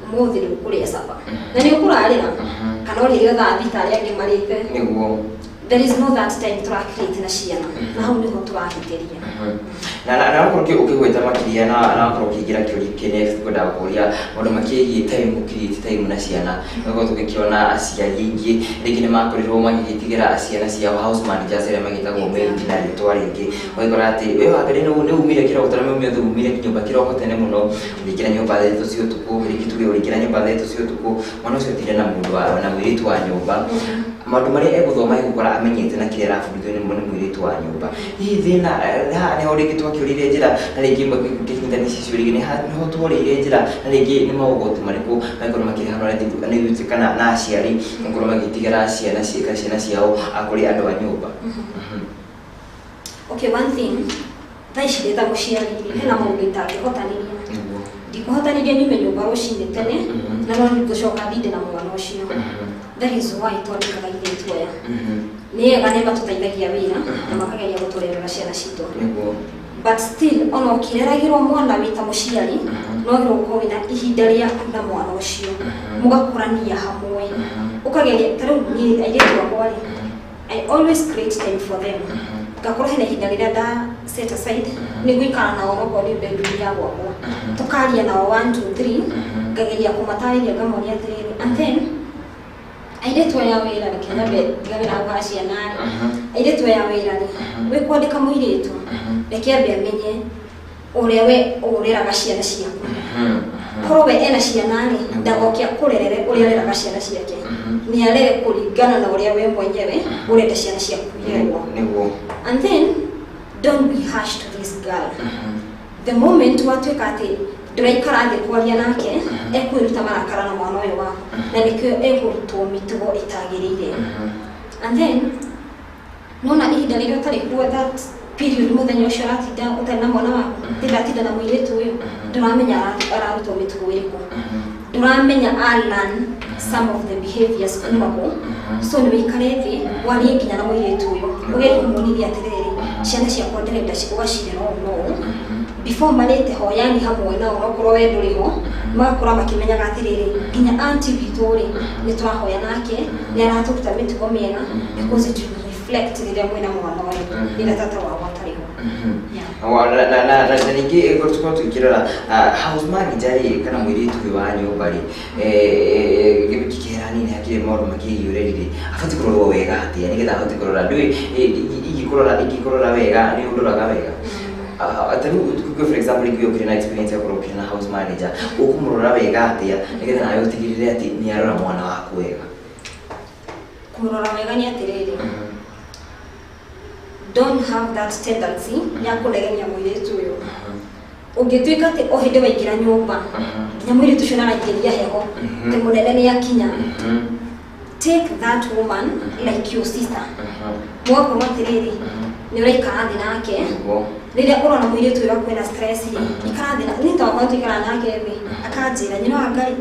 ũmũthĩ nĩ ũkũrĩa caba na nĩ ũkũrarĩra kana ũrĩrĩo thaa thita arĩa angĩ marĩte." Nĩguo. There is no that time tũra create na ciana, na hau nĩho tũrahĩtĩria. Na wakorwo ũkĩgweta makĩria na wakorwo ũkĩingĩra kĩũria kĩ next kwenda gũkũria maũndũ makĩgiĩ time, create time na ciana. Wakorwo tũgĩkĩona aciari aingĩ rĩngĩ nĩ makorirwo magĩgĩtigĩra ciana ciao house managers arĩa magĩtagwo maid na rĩtwa rĩngĩ. Ũgakora atĩ we Wangari nĩ umire kĩroko, tondũ nĩ umire nyũmba kĩroko tene mũno, ũrĩingĩra nyũmba thaa 3 cia ũtukũ, rĩngĩ tuge ũrĩingĩra nyũmba thaa 3 cia ũtukũ, mwana ũcio atinde na mũndũ wa na mũirĩtu wa nyũmba, maũndũ marĩa egũthoma egũkora amenyete na kĩrĩa arabundithio nĩ mũirĩtu wa nyũmba. Hihi thĩna haha nĩho rĩngĩ twakĩũrire njĩra na rĩngĩ ngĩkinya Ũngĩkĩnyitania icio rĩngĩ nĩho tworĩire njĩra na rĩngĩ nĩ maũgwati marĩkũ mangĩkorwo makĩrehanwo nĩ ithuĩ kana na aciari gũkorwo magĩtigĩra ciana ciana ciao kũrĩ andũ a nyũmba? Okay, one thing, thaa ici ndĩ ta mũciari rĩ, hena maũndũ itangĩhotanĩria. Ndikũhotanĩria nyume nyũmba rũcinĩ tene na no ngũcoka ndinde na mwana ũcio. That is why twandĩkaga airĩtu aya. Nĩ ega, nĩ matũteithagia wĩra na makageria gũtũrerera ciana citũ, but still ona ũkĩreragĩrwo mwana wĩ ta mũciari, no wagĩrĩirwo gũkorwo wĩna ihinda rĩaku na mwana ũcio, mũgakũrania hamwe, ũkageria. Ta rĩu niĩ airĩtu akwa rĩ, I always create time for them. Ngakorwo hena ihinda rĩrĩa nda set aside nĩ gũikara nao, onokorwo nĩ bedroom ya gwakwa, tũkaria nao one two three, ngageria kũmatarĩria, ngamonia atĩrĩrĩ. And then airĩtu aya wĩra, reke nyambe ndigane na hau ha ciana rĩ, airĩtu aya wĩra rĩ, wĩ kwandĩka mũirĩtu, reke ambe amenye ũrĩa we ũreraga ciana ciaku. Korwo we ena ciana rĩ, ndagoke akũrerere ũrĩa areraga ciana ciake, nĩ arere kũringana na ũrĩa we mwenyewe ũrenda ciana ciaku irerwo. And then don't be harsh to this girl. The moment watuĩka atĩ ndũraikara thĩ kwaria nake, ekwĩruta marakara na mwana ũyũ waku, na nĩkĩo ekũrutwo mĩtugo ĩtagĩrĩire. And then nona ihinda rĩrĩa ũtarĩ kuo, that period, mũthenya ũcio ũratinda ũtarĩ na mwana waku, ndĩratinda na mũirĩtu ũyũ, ndũramenya ararutwo mĩtugo ĩrĩkũ, ndũramenya a learn some of the behaviors kuma kũ. So nĩ wĩikare thĩ warie nginya na mũirĩtu ũyũ, ũgerie kũmuonithia atĩrĩrĩ, ciana ciakwa ndĩrenda ũgacirera ũũ na ũũ. Before marĩte hoyani hamwe nao, onokorwo we ndũrĩ ho, magakũra makĩmenyaga atĩrĩrĩ, nginya aunty witũ rĩ, nĩ tũrahoya nake, nĩ aratũruta mĩtugo mĩega, because it will reflect rĩrĩa mwĩna mwana ũyũ, rĩrĩa tata wao atarĩ ho. Yeah. Na ningĩ tũkorwo tũkĩrora house manager rĩ, kana mũirĩtu ũyũ wa nyũmba rĩ, kĩhera nini hakĩrĩ maũndũ makĩgiĩ ũreri rĩ, abatiĩ kũrorwo wega atĩa nĩgetha ahote kũrora ndũĩ ingĩkũrora wega nĩ ũndoraga wega? Ta rĩu for example ingĩ ũkĩrĩ na experience ya gũkorwo ũkĩrĩ na house manager, ũkũmũrora wega atĩa nĩgetha nawe ũtigĩrĩre atĩ nĩ arora mwana waku wega? Kũmũrora wega nĩ atĩrĩrĩ, don't have that tendency ya kũnegenia mũirĩtu ũyũ. Ũngĩtuĩka atĩ o hĩndĩ waingĩra nyũmba nginya mũirĩtu ũcio nĩaraingĩria heho atĩ mũnene nĩ akinya, take that woman like your sister. Mũgakorwo atĩrĩrĩ, nĩ ũraikara thĩ nake. Rĩrĩa ũrona mũirĩtu ũyũ akwĩna stress rĩ, ikara thĩ na niĩ twakwa, tũikara nake thĩ, akanjĩra, "Nyina wa Ngai,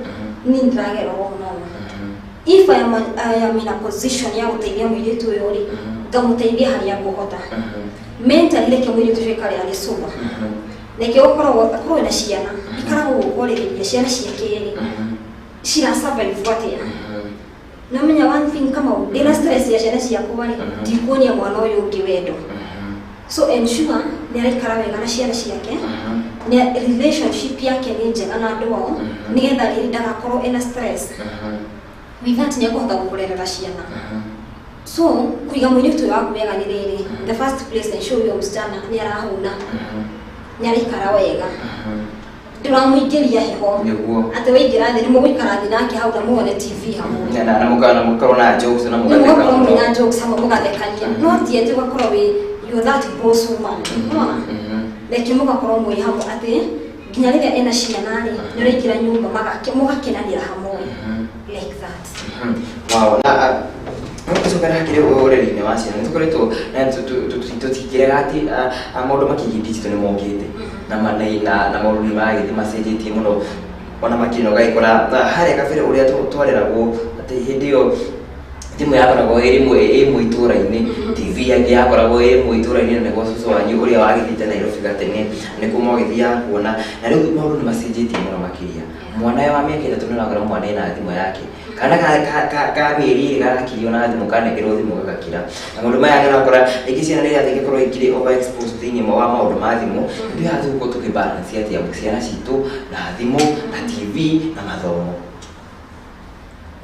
niĩ nĩndĩragera ũũ na ũũ." If I am in a position ya gũteithia mũirĩtu ũyũ rĩ, ngamũteithia harĩa ngũhota. Mentally, reke mũirĩtu ũcio aikare arĩ sober. Reke ũkoragwo akorwo na ciana ikaragwo gũkwarĩrĩria ciana ciake rĩ, cira survive atĩa. Namenya one thing, kama ndĩna stress ya ciana ciakwa rĩ, ndikuonia mwana ũyũ ũngĩ wendo. So ensure nĩ araikara wega na ciana ciake, nĩ relationship yake nĩ njega na andũ ao, nĩgetha rĩrĩ ndagakorwo ena stress. With that nĩ ekũhota gũkũrerera ciana. So kũiga mũirĩtu ũyũ waku wega nĩ rĩrĩ, the first place, ensure ũyũ msichana nĩ arahũna, nĩ araikara wega, ndũramũingĩria heho. Atĩ waingĩra thĩ, nĩ mũgũikara thĩ nake hau na muone TV hamwe. Na mũkorwo na jokes na nĩ mũgatheka mũgakorwo mũno. mwĩna jokes hamwe, mũgathekania, no ti atĩ ũgakorwo wĩ you're that boss woman, unaona? Reke mũgakorwo mwĩ hamwe atĩ nginya rĩrĩa ena ciana rĩ, nĩ ũraingĩra nyũmba mũgakenanĩra hamwe like that. Wow, na tũcokera hakĩrĩ ũreri-inĩ wa ciana, nĩ tũkoretwo na tũtingĩrega atĩ maũndũ makĩgiĩ digital nĩ mokĩte na maũndũ nĩ maragĩthiĩ macenjetie mũno ona makĩria, na ũgagĩkora na harĩa kabere ũrĩa twareragwo atĩ hĩndĩ ĩyo thimũ yakoragwo ĩ rĩmwe ĩmwe itũra-inĩ, TV yangĩ yakoragwo ĩ ĩmwe itũra-inĩ, na nĩguo cũcũ wanyu ũrĩa wagĩthiĩte Nairobi gatene nĩkuo mwagĩthiaga kuona. Na rĩu maũndũ nĩ macenjetie mũno makĩria, mwana wa mĩaka 3 nĩ ũrakora mwana ena thimũ yake, kana ka mĩeri 2 garakirio na thimũ, kanengerwo thimũ gagakira. Na maũndũ maya nĩ ũrakora rĩngĩ ciana rĩrĩa ingĩkorwo ikĩrĩ overexposed thĩinĩ wa maũndũ ma thimũ, ithuĩ haha tũgũkorwo tũkĩbalance atĩa ciana citũ na thimũ na TV na mathomo?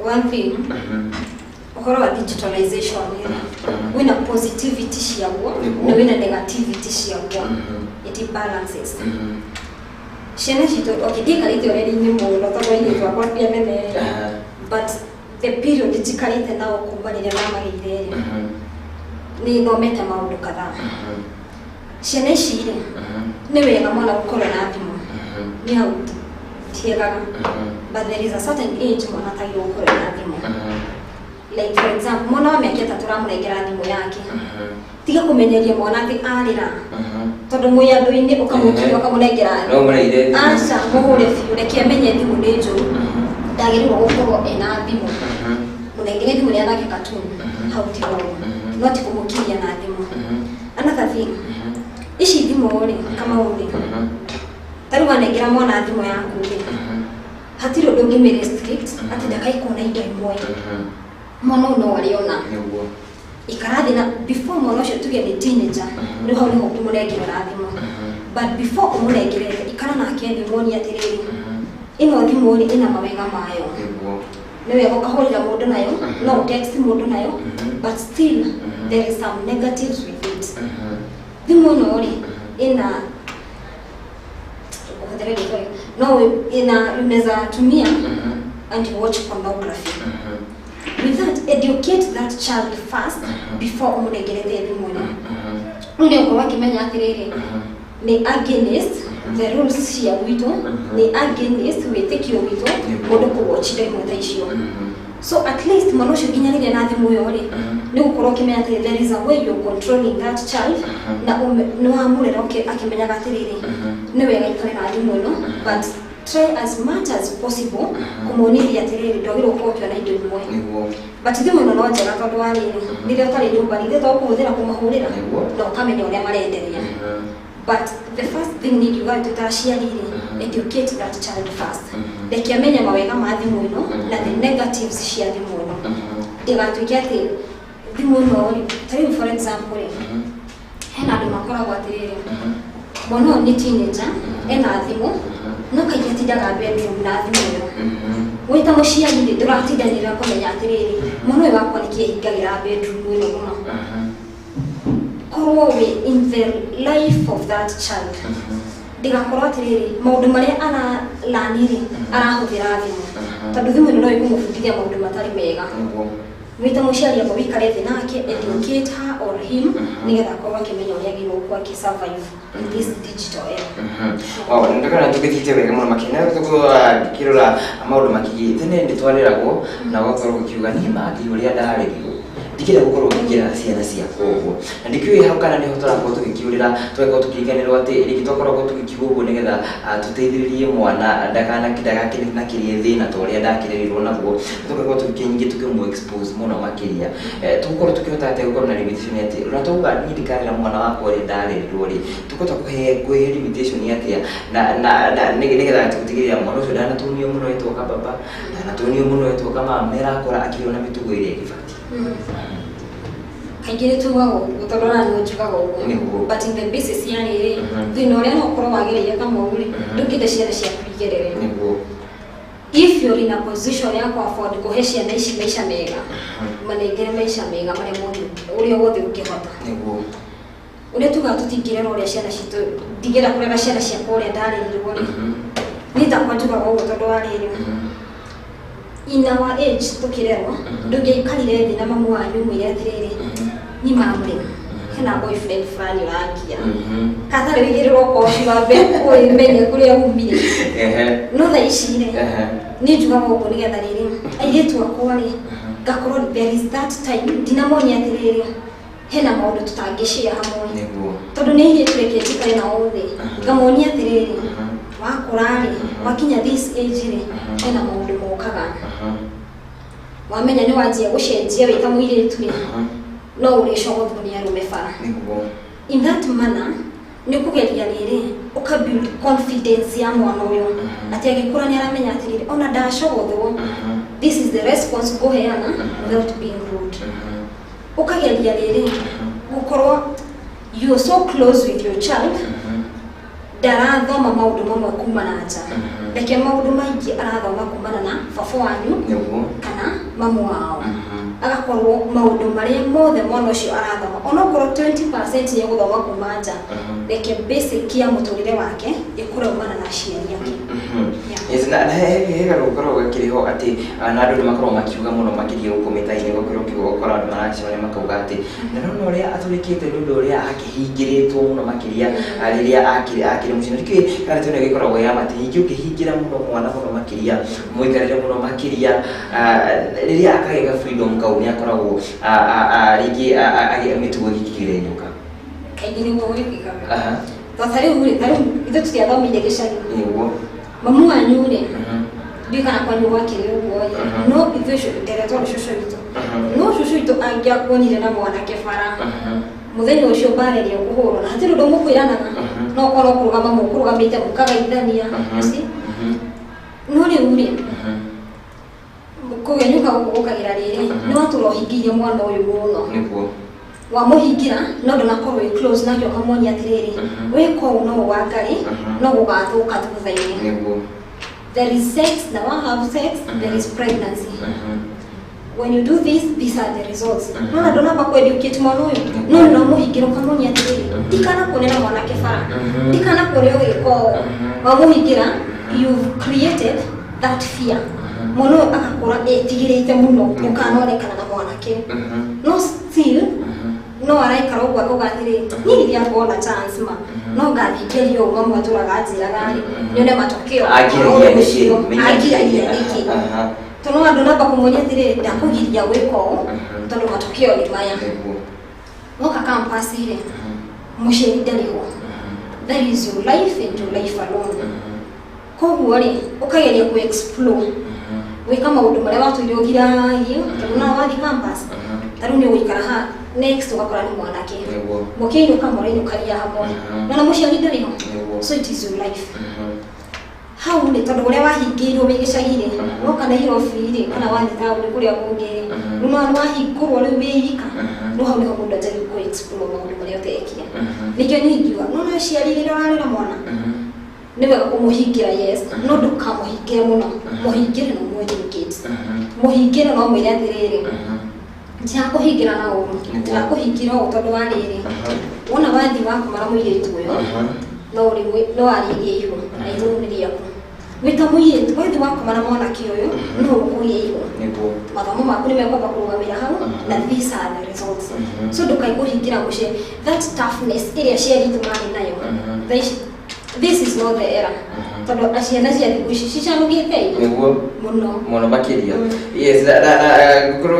One thing, ũhoro wa digitalization rĩ, wĩna positivity ciaguo na wĩna negativity ciaguo. It balances. Ciana citũ, okay, ndiikarĩte ũreri-inĩ mũno tondũ airĩtu akwa ti anene, but the period njikarĩte nao kuma rĩrĩa ndamagĩire rĩ, nĩ thomete maũndũ kadhaa. Ciana ici rĩ, nĩ wega mwana gũkorwo na thimũ. Nĩ hau tiĩgaga, but there is a certain age mwana atagĩrĩirwo gũkorwo na thimũ. Like for example, mwana wa mĩaka 3 ũramũnengera thimũ yake, tiga kũmenyeria mwana atĩ arĩra tondũ mwĩ andũ-inĩ ũkamũkinya ũkamũnengera. No mũreire thimũ. Aca, mũhũre biũ, reke amenye thimũ nĩ njũru, ndagĩrĩirwo gũkorwo ena thimũ. Mũnengere thimũ nĩ athake cartoon, hau ti ũru, no ti kũmũkinyia na thimũ. Another thing, ici thimũ rĩ, Kamau rĩ, ta rĩu wanengera mwana thimũ yaku rĩ, hatirĩ ũndũ ũngĩmĩ restrict atĩ ndakaikona indo imwe. Mwana ũyũ no arĩona. Ikara thĩ na before mwana ũcio, tuge nĩ teenager, rĩu hau nĩho ũngĩmũnengerera thimũ. But before ũmũnengerere, ikara nake thĩ, muonie atĩrĩrĩ, ĩno thimũ rĩ, ĩna mawega mayo. Nĩ wega ũkahũrĩra mũndũ nayo, no ũtext mũndũ nayo, but still there is some negatives with it. Thimũ ĩno rĩ, ĩna ũhũthĩre gĩthweri, no ĩna unaweza tumia and you watch pornography. With that, educate that child first before ũmũnengerete thimũ ĩno. Rĩu nĩ ũkorwo akĩmenya atĩrĩrĩ, nĩ against the rules cia gwitũ, nĩ against wĩtĩkio witũ mũndũ kũwatch indo imwe ta icio. So at least mwana ũcio nginya rĩrĩa na thimũ ĩyo rĩ, nĩ gũkorwo ũkĩmenya atĩ there is a way you're controlling that child, na nĩ wamũrera akĩmenyaga atĩrĩrĩ, nĩ wega ikare na thimũ ĩno, but try as much as possible kũmuonithia atĩrĩrĩ, ndwagĩrĩirwo gũkorwo ũkĩona indo imwe. But thimũ ĩno no njega tondũ wa rĩrĩ, rĩrĩa ũtarĩ nyũmba rĩrĩa to kũhũthĩra kũmahũrĩra na ũkamenya ũrĩa marenderea. But the first thing ni ngiuga twĩ ta aciari rĩ, educate that child first, reke amenye mawega ma thimũ ĩno na the negatives cia thimũ ĩno, ndĩgatuĩke atĩ thimũ ĩno rĩ, ta rĩu for example rĩ, hena andũ makoragwo atĩrĩrĩ, mwana ũyũ nĩ teenager, ena thimũ, no kaingĩ atindaga bedroom na thimũ ĩyo. Wĩ ta mũciari rĩ, ndũratindanĩra kũmenya atĩrĩrĩ, mwana ũyũ wakwa nĩkĩ ehingagĩra bedroom ĩno mũno. Korwo wĩ in the life of that child, ndĩgakorwo atĩrĩrĩ, maũndũ marĩa aralani rĩ, arahũthĩra thimũ, tondũ thimũ ĩno no ĩkũmũbundithia maũndũ matarĩ mega. Wĩ ta mũciari, amba wĩikare thĩ nake, educate her or him, nĩgetha akorwo akĩmenya ũrĩa agĩrĩirwo gũkorwo akĩ-survive in this digital era. Wow, ndakana tũgĩthiĩte wega mũno makĩria ngĩrora maũndũ makĩgiĩ tene nĩ twareragwo na ũgakorwo ũkiuga niĩ mangĩ ũrĩa ndarĩrirwo ndikĩenda gũkorwo ngĩkĩra ciana ciakwa ũguo, na ndikĩũĩ hau kana nĩho tũrakorwo tũgĩkiũrĩra, tũgakorwo tũkĩriganĩrwo atĩ rĩngĩ twakoragwo tũgĩkiuga ũguo nĩgetha tũteithĩrĩrie mwana ndakanakirie thĩna ta ũrĩa ndakĩrerirwo naguo, tũgakorwo tũkĩnyingĩ tũkĩmũ expose mũno makĩria. Tũgũkorwo tũkĩhota atĩa gũkorwo na limitation atĩ ona tauga niĩ ndikarera mwana wakwa ũrĩa ndarerirwo rĩ, tũkũhota kũhe limitation atĩa na nĩgetha gũtigĩrĩra mwana ũcio ndanatunio mũno etwo kababa, ndanatunio mũno etwo kamama, nĩarakũra akĩrĩ na mĩtugo ĩrĩa ĩgĩbatiĩ? Kaingĩ nĩ tugaga ũguo tondũ ona nĩ njugaga ũguo. But in the basis ya rĩrĩ, thĩna ũrĩa no ũkorwo wagereire Kamau rĩ, ndũngĩenda ciana ciaku igerere. If you're in a position ya ku afford kũhe ciana ici maica mega, manengere maica mega marĩa mothe ũrĩa wothe ũngĩhota. Ũrĩa tugaga tũtingĩrera ũrĩa ciana citũ, ndingĩenda kũrera ciana ciakwa ũrĩa ndarerirwo rĩ, niĩ takwa njugaga ũguo tondũ wa rĩrĩ, in our age tũkĩrerwo, ndũngĩaikarire thĩ na mamu wanyu mwĩre atĩrĩrĩ, ni mamu rĩ, hena boyfriend fulani ũrangia, hatarĩ wĩigĩrĩrwo kobi wambe ũmenye kũrĩa umire. No thaa ici rĩ, niĩ njugaga ũguo nĩgetha rĩrĩ, airĩtu akwa rĩ, ngakorwo there is that time ndinamonia atĩrĩrĩ, hena maũndũ tũtangĩshare hamwe, tondũ nĩ airĩtu, reke njikare nao thĩ ngamonia atĩrĩrĩ, wakũra rĩ, wakinya this age rĩ, hena maũndũ mokaga, wamenya nĩ wanjia gũcenjia wĩ ta mũirĩtu rĩ, no ũrĩcogothwo nĩ arũme bara. In that manner nĩ ũkũgeria rĩrĩ, ũka build confidence ya mwana ũyũ atĩ agĩkũra nĩ aramenya atĩrĩrĩ, ona ndacogothwo, this is the response ngũheana without being rude. Ũkageria rĩrĩ, gũkorwo you are so close with your child, ndarathoma maũndũ mamwe kuma na nja, reke maũndũ maingĩ arathoma kumana na baba wanyu kana mamu wao, agakorwo maũndũ marĩa mothe mwana ũcio arathoma, onokorwo 20% nĩ egũthoma kuma nja, reke basic ya mũtũrĩre wake ĩkũre umana na aciari ake. Yes, Na he gakoragwo gakĩrĩ ho atĩ na andũ nĩ makoragwo makiuga mũno makĩria gũkũ mĩta-inĩ, gũkorwo ũkĩgokora andũ maracemania makauga atĩ na nona ũrĩa atũrĩkĩte nĩ ũndũ ũrĩa akĩhingĩrĩtwo mũno makĩria rĩrĩa akĩrĩ mũciĩ. Na ndikĩũĩ kana ndeto ĩno ĩgĩkoragwo ya ma, atĩ ningĩ ũkĩhingĩra mũno mwana mũno makĩria, mũikarĩre mũno makĩria, rĩrĩa akagĩa freedom kau nĩ akoragwo rĩngĩ mĩtugo ĩgĩkĩrenyũka. Kaingĩ nĩguo gwĩkĩkaga. To ta rĩu rĩ, ta rĩu ithuĩ tũtiathomire gĩcagi. Mamu wanyu rĩ, ndiũĩ kana kwanyu gwakĩrĩ ũguo ĩ, no ithuĩ nderetwo nĩ cũcũ witũ, no cũcũ witũ angĩakuonire na mwanake bara, mũthenya ũcio mbara ĩrĩa ũkũhũrwo na hatirĩ ũndũ mũkwĩranaga, no ũkorwo kũrũgama mũkũrũgamĩte mũkagaithania, you see? No rĩu rĩ, kũgenyũka gũkũ gũkagĩra rĩrĩ, nĩ watũra ũhingĩire mwana ũyũ mũno. Wamũhingĩra no ndũnakorwo wĩ close nake ũkamwonia atĩrĩrĩ, wĩka ũũ no ũwangari, no gũgathũka thutha-inĩ. There is sex na wa have sex, there is pregnancy. When you do this, these are the results. No ndũnamba kũ educate mwana ũyũ, no nĩ wamũhingĩra ũkamwonia atĩrĩrĩ, ndikanakuone na mwanake bara, ndikanakuone ũgĩka ũũ. Wamũhingĩra, you've created that fear. Mwana ũyũ agakũra etigĩrĩte mũno gũkanonekana na mwanake, no still no araikara ũguo akauga atĩrĩ, niĩ rĩrĩa ngona chance ma no ngathiĩ ngerie ũũ mamu atũraga anjĩraga rĩ, nyone matokeo. Angiragia nĩkĩ? Menya. Angiragia nĩkĩ? Tondũ andũ namba kũmuonia atĩrĩrĩ, ndakũgiria gwĩka ũũ tondũ matokeo nĩ maya. Woka campus rĩ, mũciari ndarĩ ho. That is your life and your life alone. Koguo rĩ, ũkageria kũ explore, gwĩka maũndũ marĩa watũire ũgiragio, tondũ no wathiĩ campus ta rĩu nĩ ũgũikara ha next ũgakora nĩ mwanake, mũkĩinũka mũrainũkaria hamwe, na mũciari ndarĩ ho. So it is your life. Hau rĩ, tondũ ũrĩa wahingĩirwo wĩ gĩcagi rĩ, woka Nairobi rĩ, kana wathiĩ taũni kũrĩa kũngĩ rĩ, rĩu no wahingũrwo rĩu wĩ ika, no hau nĩho mũndũ anjagia kũ explore maũndũ marĩa ũtekire. Nĩkĩo niĩ ingiuga no aciari, rĩrĩa ũrarera mwana nĩ wega kũmũhingĩra, yes, no ndũkamũhingĩre mũno. Mũhingĩre no mũ educate, mũhingĩre no mwĩre atĩrĩrĩ, ndirakũhingĩra na ũru, ndirakũhingĩra ũũ tondũ wa rĩrĩ, wona wathiĩ wakoma na mũirĩtu ũyũ, no ũrĩmwe no arĩgĩe ihu na ihu nĩ rĩaku. Wĩ ta mũirĩtu wathiĩ wakoma na mwanake ũyũ, no ũkũgĩa ihu, mathomo maku nĩ mekwamba kũrũgamĩra hau, na these are the results. So ndũkae kũhingĩra mũciĩ. That toughness ĩrĩa aciari itũ marĩ nayo thaa ici, this is not the era, tondũ ciana cia thikũ ici cicanũkĩte mũno. Mũno makĩria, yes. Na ngũkorwo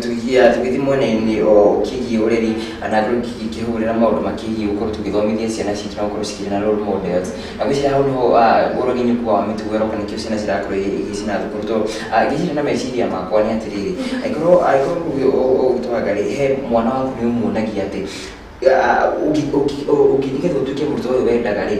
tugikia tũgĩthiĩ mwena-inĩ o ũkĩgiĩ ũreri na ngorwo ngĩkĩhũrĩra maũndũ makĩgiĩ gũkorwo tũgĩthomithia ciana citũ na gũkorwo cikĩrĩ na role models, na ngwĩciria hau nĩho ũrogenyũku wa mĩtugo ĩroka, nĩkĩo ciana cirakorwo igĩcina thukuru, tondũ ngĩciria na meciria makwa nĩ atĩrĩrĩ, angĩkorwo ũgĩtwanga rĩ, he mwana waku nĩ ũmuonagia atĩ nĩgetha ũtuĩke mũrutwo ũyũ wendaga rĩ,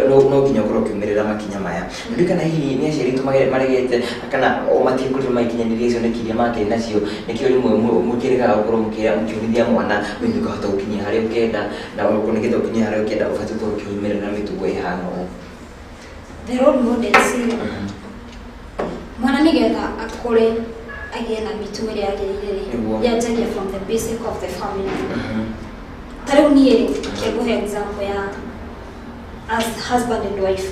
no nginya ũkorwo ũkĩumĩrĩra makinya maya. Ndiũĩ kana hihi nĩ aciari aitũ maregete kana o matiakorirwo magĩkinyanĩria cioneki iria makĩrĩ nacio, nĩkĩo rĩmwe mũkĩregaga gũkorwo mũkĩonithia mwana we nĩ ũkahota gũkinyia harĩa ũkenda, na okorwo nĩgetha ũkinye harĩa ũkenda ũbatiĩ gũkorwo ũkĩumĩrĩra mĩtugo ĩhana ũũ. The role models rĩ, mwana nĩgetha akũre agĩe na mĩtugo ĩrĩa yagĩrĩire rĩ, yanjagia from the basic of the family. Ta rĩu niĩ rĩ, kĩngũhe example ya as husband and wife,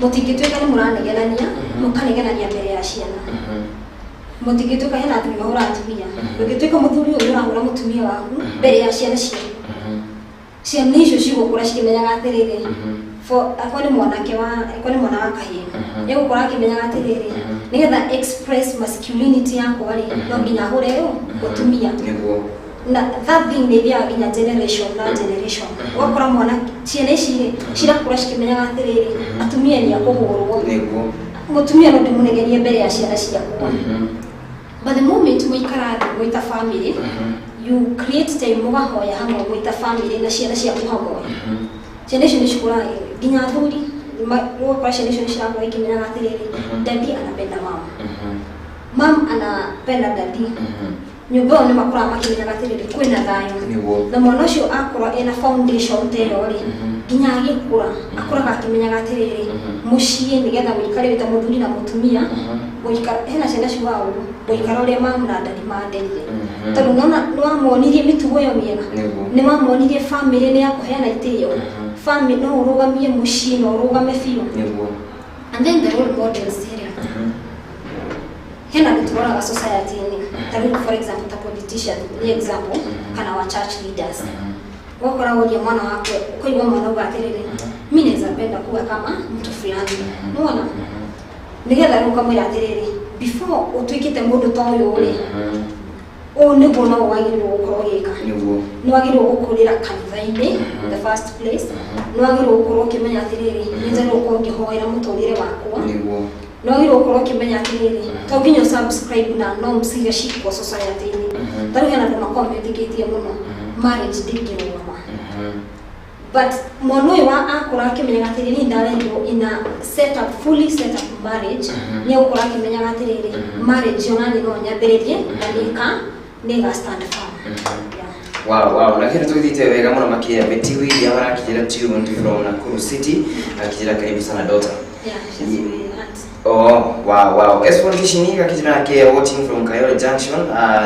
mũtingĩtuĩka nĩ mũranegenania, mũkanegenania mbere ya ciana. Mũtingĩtuĩka hena athuri mahũraga atumia. Ndũngĩtuĩka mũthuri ũyũ ũrahũra mũtumia waku mbere ya ciana ciaku. Ciana icio cigũkũra cikĩmenyaga atĩrĩrĩ, for akorwo nĩ mwanake wa, akorwo nĩ mwana wa kahĩĩ, nĩegũkũra akĩmenyaga atĩrĩrĩ, nĩgetha express masculinity yakwa rĩ, no nginya hũre ũ mũtumia. Na that thing nĩ ĩthiaga nginya generation na generation. Ũgakora mwana, ciana ici rĩ, cirakũra cikĩmenyaga atĩrĩrĩ, atumia nĩ akũhũrwo, mũtumia no ndĩmũnegenie mbere ya ciana ciakwa. But the moment mũikara thĩ mwĩ ta family, you create time mũgahoya hamwe mwĩ ta family na ciana ciaku hamwe, ciana icio nĩ cikũraga nginya athuri ũgakora ciana icio nĩ cirakũra ikĩmenyaga atĩrĩrĩ, daddy anapenda mama, mam anapenda daddy. Nyũmba ĩyo nĩ makũraga makĩmenyaga atĩrĩrĩ, kwĩna thayũ. Na mwana ũcio akũra ena foundation ta ĩyo rĩ, nginya agĩkũra akũraga akĩmenyaga atĩrĩrĩ, mũciĩ nĩgetha ũikare wĩ ta mũthuri na mũtumia, gũikara hena ciana ciugaga ũguo, gũikara ũrĩa mamu na daddy manderire, tondũ nona nĩ wamonirie mĩtugo ĩyo mĩega, nĩ wamonirie family nĩ ya kũheana itĩo, family no ũrũgamie mũciĩ na ũrũgame biũ. And then the role models rĩ, hena andũ tũroraga society-inĩ, ta rĩu for example ta politician nĩ example, kana wa church leaders. Ũgakora woria mwana waku, ũkaigua mwana auga atĩrĩrĩ, mi naweza penda kuwa kama mtu fulani, nĩwona? Nĩgetha rĩu ũkamwĩra atĩrĩrĩ, before ũtuĩkĩte mũndũ ta ũyũ rĩ, ũũ nĩguo no wagĩrĩirwo gũkorwo ũgĩka. Nĩ wagĩrĩirwo gũkũrĩra kanitha-inĩ the first place, nĩ wagĩrĩirwo gũkorwo ũkĩmenya atĩrĩrĩ, nĩ njagĩrĩirwo gũkorwo ngĩhoera mũtũrĩre wakwa, nĩ wagĩrĩirwo gũkorwo ũkĩmenya atĩrĩrĩ, to nginya subscribe na norms iria cikwo society-inĩ. Ta rĩu hena andũ makoragwo metĩkĩtie mũno marriage ndĩngĩrũgama, but mwana ũyũ wa akũra akĩmenyaga atĩrĩrĩ, niĩ ndarerirwo in a set up, fully set up marriage, nĩ egũkũra akĩmenyaga atĩrĩrĩ, marriage ona niĩ no nyambĩrĩrie na nĩga stand firm. Yeah. Wow. Na kile tugithite wega muno makiria. Betty William arakijira tuned from Nakuru City, akijira karibu sana daughter. Yeah, she's my aunt. Oh, wow. S1 Kishini akijira nake watching from Kayole Junction,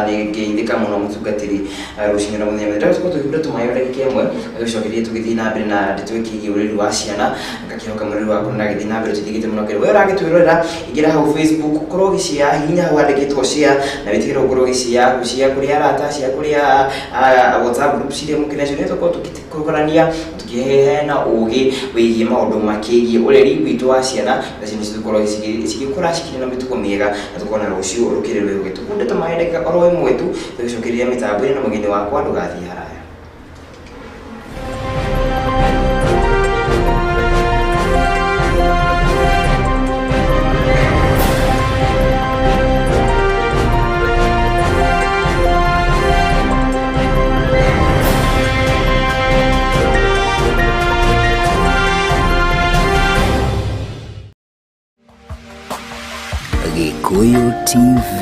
nĩ ngeithĩka mũno mũtungatĩri rũcinĩ na mũthenya mũthenya tũkorwo tũkĩhura tũmaĩ ndagĩka ĩmwe agĩcokeria tũgĩthiĩ na mbere na ndeto ĩkĩgiĩ ũreri wa ciana. Ngakĩhoka mũreri waku na gĩthiĩ na mbere tũthigĩte mũno kĩrĩ we ũragĩtwĩrorera. Ingĩra hau Facebook, ũkorwo ũgĩshare, hihinya hau handĩkĩtwo share, na wĩtigĩre ũkorwo ũgĩshare, gũshare kũrĩ arata, share kũrĩ WhatsApp groups iria mũkĩnacio, nĩ tũkorwo tũkĩkorania tũkĩheana ũgĩ wĩgiĩ maũndũ makĩgiĩ ũreri witũ wa ciana, na ciana citũkorwo cigĩkũra cikĩrĩ na mĩtugo mĩega na tũkorwo na rũciũ rũkĩrĩ rwĩhũge. Tũkunde tũmaĩ ndagĩka oro ĩmwe tu, tũgĩcokereria mĩtambo-inĩ na mũgeni wakwa. Ndũgathiĩ haraya. Gikuyu TV,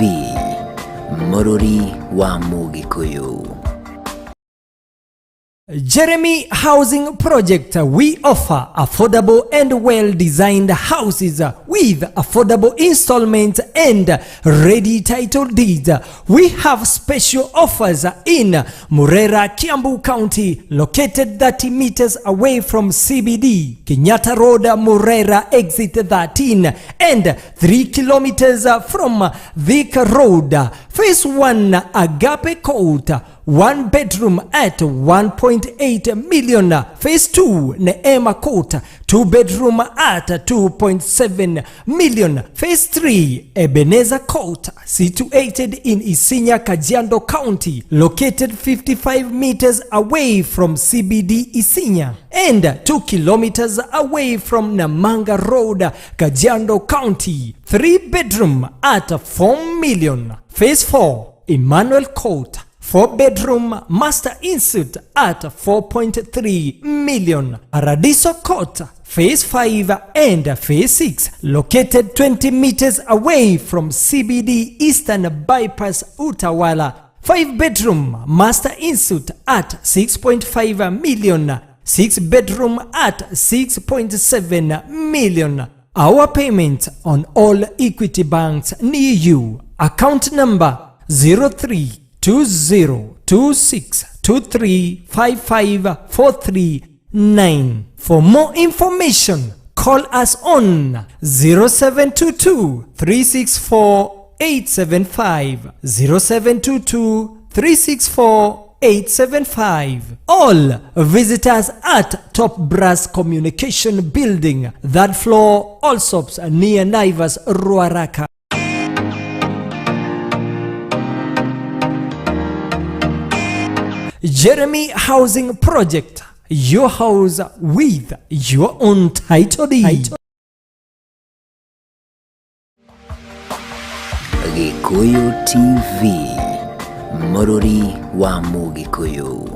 Mũrũri wa Mũgĩkũyũ. Jeremy Housing Project. We offer affordable and well-designed houses with affordable installments and ready title deeds. We have special offers in Murera, Kiambu County, located 30 meters away from CBD, Kenyatta Road, Murera, exit 13, and 3 kilometers from Thika Road. Phase 1, Agape Court, one bedroom at 1.8 million. Phase 2, Neema Court, two bedroom at 2.7 million. Phase 3, Ebenezer Court, situated in Isinya, Kajiado County, located 55 meters away from CBD Isinya and 2 kilometers away from Namanga Road, Kajiado County. 3 bedroom at 4 million. Phase 4, Emmanuel Court, 4 bedroom master ensuite at 4.3 million. Paradiso Court, Phase 5 and Phase 6, located 20 meters away from CBD Eastern Bypass Utawala. 5 bedroom master ensuite at 6.5 million. 6 bedroom at 6.7 million. Our payment on all Equity banks near you. Account number 032026235543. For more information, call us on 0722 364 875, 0722 364 875. All visitors at Top Brass Communication Building, third floor, Allsops, near Naivas, Ruaraka. Jeremy Housing Project, your house with your own title deed. Gikuyu TV, Mũrũri wa Mũgĩkũyũ.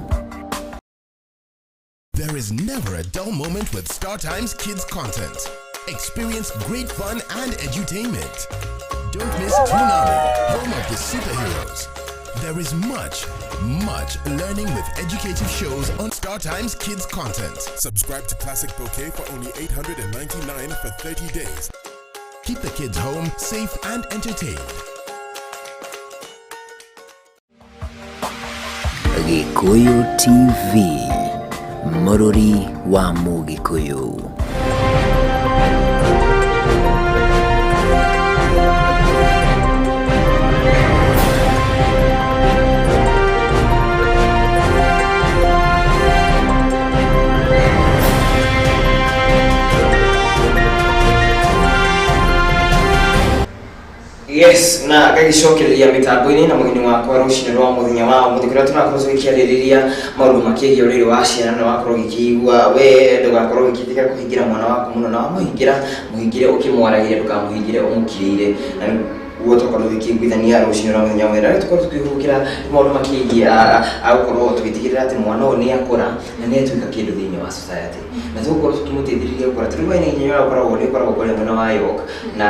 There is never a dull moment with StarTimes Kids content. Experience great fun and edutainment. Don't miss Toonami, home of the superheroes. There is much, much learning with educative shows on StarTimes Kids content. Subscribe to Classic Bouquet for only 899 for 30 days. Keep the kids home, safe and entertained. Gikuyu TV, Mũrũri wa Mũgĩkũyũ. Yes, na ngagicokereria mitambo-inĩ na mũgeni wakwa rũcinĩ rwa mũthenya wa ũmũthĩ kũrĩa tũrakorwo tũgĩkĩarĩrĩria maũndũ makĩgiĩ ũrĩrĩ wa ciana, na wakorwo ũgĩkĩigua we ndũgakorwo ũgĩkĩtĩkĩra kũhingĩra mwana waku mũno, na wamũhingĩra mũhingĩre ũkĩmwaragĩria, ndũkamũhingĩre ũmũkirĩire, na nĩguo twakorwo tũgĩkĩiguithania rũcinĩ rwa mũthenya wa ũmũthĩ. Na rĩu tũkorwo tũkĩhũgũkĩra maũndũ makĩgiĩ a gũkorwo tũgĩtigĩrĩra atĩ mwana ũyũ nĩ akũra na nĩ atuĩka kĩndũ thĩinĩ wa society, na tũgũkorwo tũkĩmũteithĩrĩria gũkũra, tondũ we nĩ hinya ũrĩa ũkoragwo nĩ ũkoragwo kũrĩa mwena wa York, na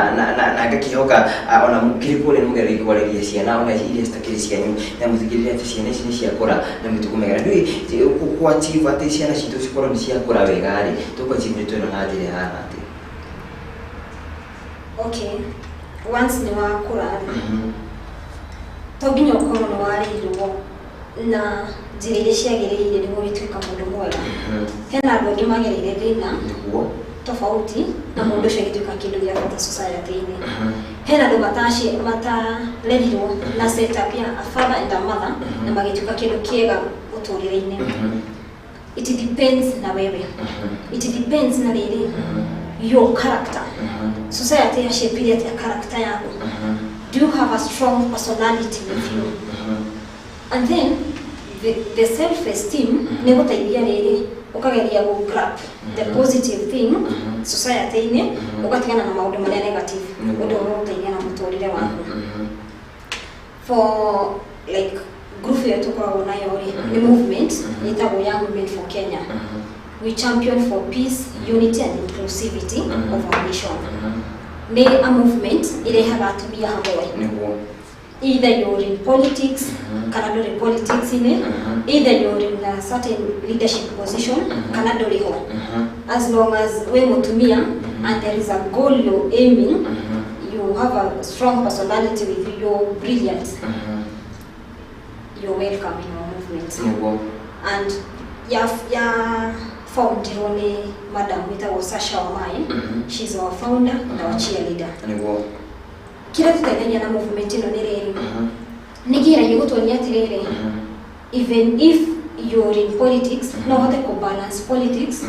ngakĩhoka ona mũkĩrĩ kũrĩa nĩ mũgeragia kwarĩria ciana ona iria citakĩrĩ cianyu, na mũtigĩrĩre atĩ ciana ici nĩ ciakũra na mĩtugo mĩega. Na ndũĩ kũ achieve atĩ ciana citũ cikorwo nĩ ciakũra wega rĩ, tũkũ achieve nĩ twĩna na njĩra ĩhana atĩa? Okay, once nĩ wakũra rĩ, to nginya ũkorwo nĩ warĩirwo na njĩra iria ciagĩrĩire nĩguo gĩtuĩka mũndũ mwega. Hena andũ angĩ magereire thĩna tofauti na mũndũ ũcio agĩtuĩka kĩndũ gĩa bata society-inĩ. Hena andũ matarerirwo na setup ya a father and a mother na magĩtuĩka kĩndũ kĩega mũtũrĩre-inĩ. It depends na wewe, it depends na rĩrĩ your character. Society yashapire atĩa character yaku? Do you have a strong personality with you? And then the self esteem nĩ gũteithia rĩrĩ ũkageria gũ grab the positive thing society-inĩ, ũgatigana na maũndũ marĩa negative, ũndũ ũgũteithia na mũtũrĩre waku. For like group ĩyo tũkoragwo nayo rĩ, nĩ movement ĩtagwo Young Women for Kenya. We champion for peace, unity and inclusivity of our nation. Nĩ a movement ĩrehaga atumia hamwe, either you're in politics kana ndũrĩ politics-inĩ, either you're in a certain leadership position kana ndũrĩ ho, as long as wĩ mũtumia and there is a goal you're aiming, you have a strong personality with you, you're brilliant, you're welcome in our movement. And ya foundirwo nĩ madam wĩtagwo Sasha Wamai. She's our founder and our cheerleader. Kĩrĩa tũteithagia na movement ĩno nĩ rĩrĩ, nĩ kĩgeragia gũtuonia atĩrĩrĩ, even if you're in politics, no ũhote kũ balance politics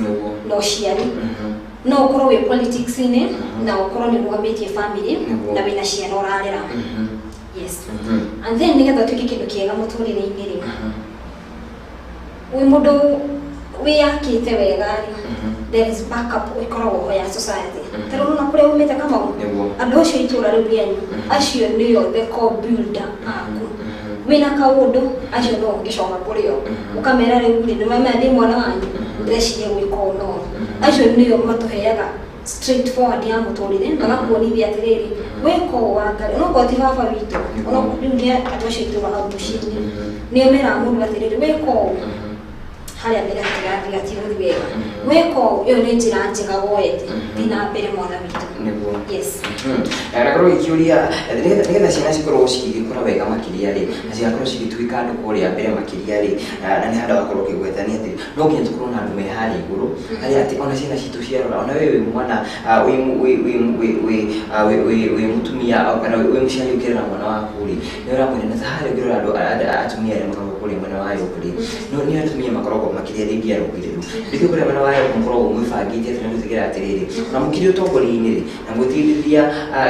na ũciari, no ũkorwo wĩ politics-inĩ na ũkorwo nĩ ũrũgamĩtie family na wĩna ciana ũrarera. Yes, and then nĩgetha ũtuĩke kĩndũ kĩega mũtũrĩre-inĩ rĩ, wĩ mũndũ wĩyakĩte wega rĩ, there is backup ĩkoragwo ho ya society. Ta rĩu ũrona kũrĩa umĩte, Kamau, andũ acio itũra rĩu rĩanyu, acio nĩo the core builder aku. Wĩna kaũndũ, acio no ũngĩcoka kũrĩ o ũkamera, rĩu rĩ, nĩmamenya ndĩ mwana wanyu, ndĩreciria gwĩka ũũ na ũũ. Acio nĩo matũheaga straight forward ya mũtũrĩre, magakuonithia atĩrĩrĩ, wĩka ũũ wa Ngai, onokorwo ti baba witũ, rĩu nĩ andũ acio itũra hau mũciĩ-inĩ nĩo meraga mũndũ atĩrĩrĩ, wĩka ũũ, harĩa mbere hatigũthiĩ wega, wĩka ũũ, ĩyo nĩ njĩra njega woete, thiĩ na mbere, mwana witũ. Yes. Na korwo gĩkĩũria, nĩgetha ciana cikorwo cigĩkũra wega makĩria rĩ, na cigakorwo cigĩtuĩka andũ kũrĩa mbere makĩria rĩ, na nĩ handũ wakorwo ũkĩgweta nĩ atĩ no nginya tũkorwo na andũ me harĩa igũrũ, harĩa atĩ ona ciana citũ ciarora, ona we wĩ mwana, wĩ mũtumia kana wĩ mũciari ũkĩrera mwana waku rĩ, nĩ ũramwĩra na ta harĩa ũngĩrora andũ atumia arĩa makoragwo kũrĩa mwena wa York rĩ, no nĩ atumia makoragwo makĩria rĩngĩ arũngĩrĩru, rĩngĩ kũrĩa mwena wa York mũkoragwo mwĩbangĩte atĩ nĩ gũtigĩra atĩrĩrĩ, na mũkĩrĩ ũtongoria-inĩ rĩ, na gwĩtigĩrĩria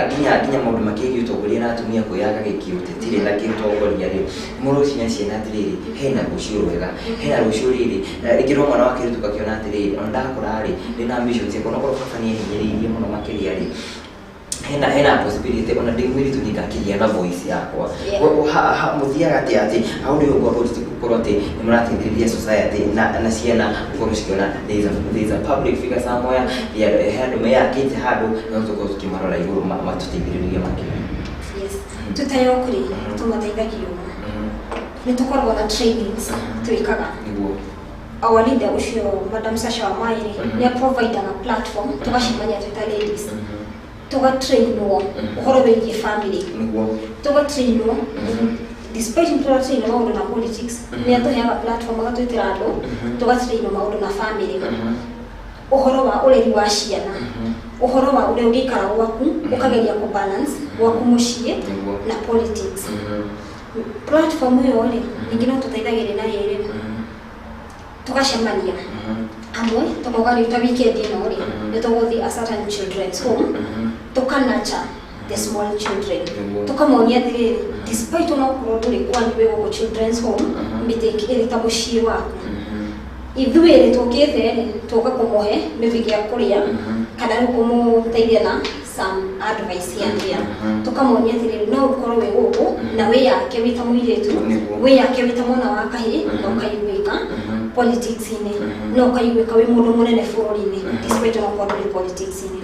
nginya maũndũ makĩgiĩ ũtongoria na atumia kwĩyaka gĩkĩũteti rĩ na kĩũtongoria rĩ, mũrocinya ciana atĩrĩrĩ, hena rũciũ rwega, hena rũciũ rĩrĩ, na rĩngĩ rwa mwana wa kĩirĩtu ũgakĩona atĩrĩrĩ, ona ndakũra rĩ, ndĩna ambition ciakwa, onokorwo baba nĩ ehinyĩrĩirie mũno makĩria rĩ, hena possibility ona ndĩ mũirĩtu nĩngakĩgĩa na voice yakwa. Mũthiaga atĩa atĩ hau nĩ ũguo gũkorwo atĩ nĩ mũrateithĩrĩria society na ciana gũkorwo cikĩona there is a public figure somewhere, he andũ meyakĩte handũ no tũkorwo tũkĩmarora igũrũ matũteithĩrĩrie makĩria? Yes, tũtayok rĩ, tũmateithagia ũguo, nĩ tũkoragwo na trainings twĩkaga. Our leader ũcio, Madam Sasha Wamai rĩ, nĩ aprovidaga platform tũgacemania twĩ ta ladies, tũgatrainwo ũhoro wĩgiĩ family, tũgatrainwo despite nĩ tũratrainwo maũndũ na politics, nĩ atũheaga platform agatwĩtĩra andũ, tũgatrainwo maũndũ na family, ũhoro wa ũreri wa ciana, ũhoro wa ũrĩa ũngĩikara gwaku, ũkageria kũ balance gwaku mũciĩ na politics. Platform ĩyo rĩ, ningĩ no tũteithagĩrĩria na rĩrĩ, tũgacemania amwe tũkauga rĩu ta weekend ĩno rĩ, nĩ tũgũthiĩ a certain children's home, tũkanacha the small children. Tũkamonia atĩrĩrĩ, despite onokorwo ndũrĩ kwanyu wĩ gũkũ children's home, mĩtĩ ĩrĩ ta mũciĩ waku. Ithuĩ rĩ, tũkĩte rĩ, tũka kũmũhe maybe gĩa kũrĩa kana rĩu kũmũteithia na some advice here and there. Tũkamonia atĩrĩrĩ, no ũkorwo wĩ gũkũ na wĩyake wĩ ta mũirĩtu, wĩyake wĩ ta mwana wa kahĩĩ, na ũkaiguĩka politics-inĩ, na ũkaiguĩka wĩ mũndũ mũnene bũrũri-inĩ despite onokorwo ndũrĩ politics-inĩ.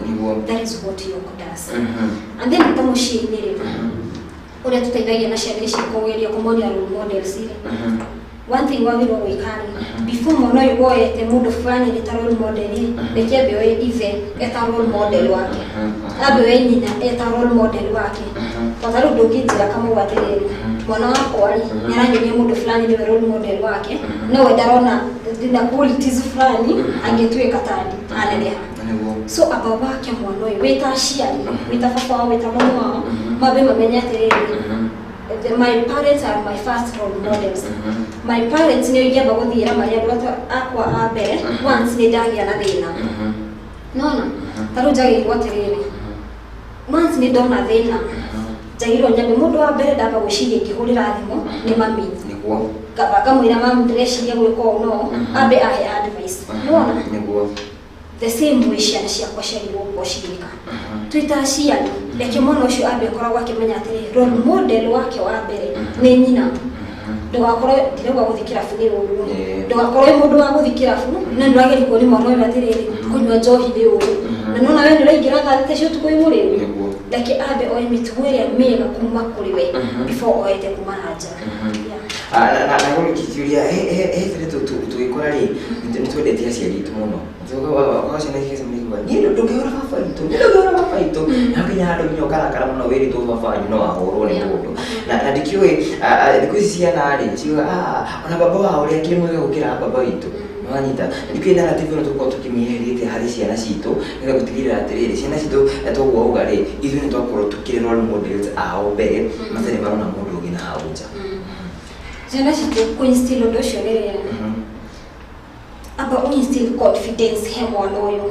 That is what YOK does. And then ta mũciĩ-inĩ rĩ, ũrĩa tũteithagia na ciana ici kũgeria kũmonia role models rĩ, one thing wagĩrĩirwo gwĩka rĩ, before mwana ũyũ woete mũndũ fulani nĩ ta role model rĩ, reke ambe oe ithe eta role model wake, ambe oe nyina eta role model wake. Tondũ rĩu ndũngĩnjĩra Kamau atĩrĩrĩ, mwana wakwa rĩ, nĩ aranyonia mũndũ fulani nĩwe role model wake, no we ndarona ndĩna qualities fulani angĩtuĩka tani aneneha. So aba wake mwana ũyũ wĩ ta aciari, wĩ ta baba wao, wĩ ta mama wao, mambe mamenye atĩrĩrĩ, my parents are my first role models. My parents nĩo ingĩamba gũthiĩra marĩa andũ akwa a mbere once nĩ ndagĩa na thĩna. Nona ta rĩu njagĩrĩirwo atĩrĩrĩ, once nĩ ndona thĩna, njagĩrĩirwo nyambe mũndũ wa mbere ndamba gwĩciria ingĩhũrĩra thimũ nĩ mami. Ngamba ngamwĩra, "Mami, ndĩreciria gwĩka ũũ," no ambe ahe advice. Nĩwona? Nĩguo. The same way ciana ciakwa ciagĩrĩirwo gũkorwo cigĩka. Twĩ ta aciari, reke mwana ũcio ambe akoragwo akĩmenya atĩrĩ, role model wake wa mbere nĩ nyina. Ndũgakorwo, ndirauga gũthiĩ kĩrabu nĩ ũru, ndũgakorwo wĩ mũndũ wa gũthiĩ kĩrabu, no nĩ wagĩrĩirwo kuonia mwana ũyũ atĩrĩrĩ, kũnyua njohi nĩ ũru, na nona we nĩ ũraingĩra thaa 3 cia ũtukũ wĩ mũrĩu. Reke ambe oe mĩtugo ĩrĩa mĩega kuma kũrĩ we before oete kuma na nja. Yeah. Na gũgĩkiuria he bĩrĩ tũgĩkũra rĩ, nĩ twendete aciari aitũ mũno. Ũgakora ciana igĩcemania ikiuga, "Niĩ ndũngĩhũra baba witũ, niĩ ndũngĩhũra baba witũ." Na nginya handũ nginya ũkarakara mũno wĩrĩtwo baba wanyu no ahũrwo nĩ mũndũ. Na ndikĩũĩ thikũ ici ciana rĩ ciuga, "Ah, ona baba wao ũrĩa akĩrĩ mwega gũkĩra baba witũ." Nĩwanyita? Ndikĩũĩ narrative ĩno tũkorwo tũkĩmĩeheria harĩ ciana citũ nĩgetha gũtigĩrĩra atĩrĩrĩ, ciana citũ toguo wauga rĩ, ithuĩ nĩ twakorwo tũkĩrĩ role models ao mbere matarĩ marona mũndũ ũngĩ na hau nja. Ciana citũ kũinstill ũndũ ũcio nĩ rĩrĩ, amba ũinstill confidence he mwana ũyũ,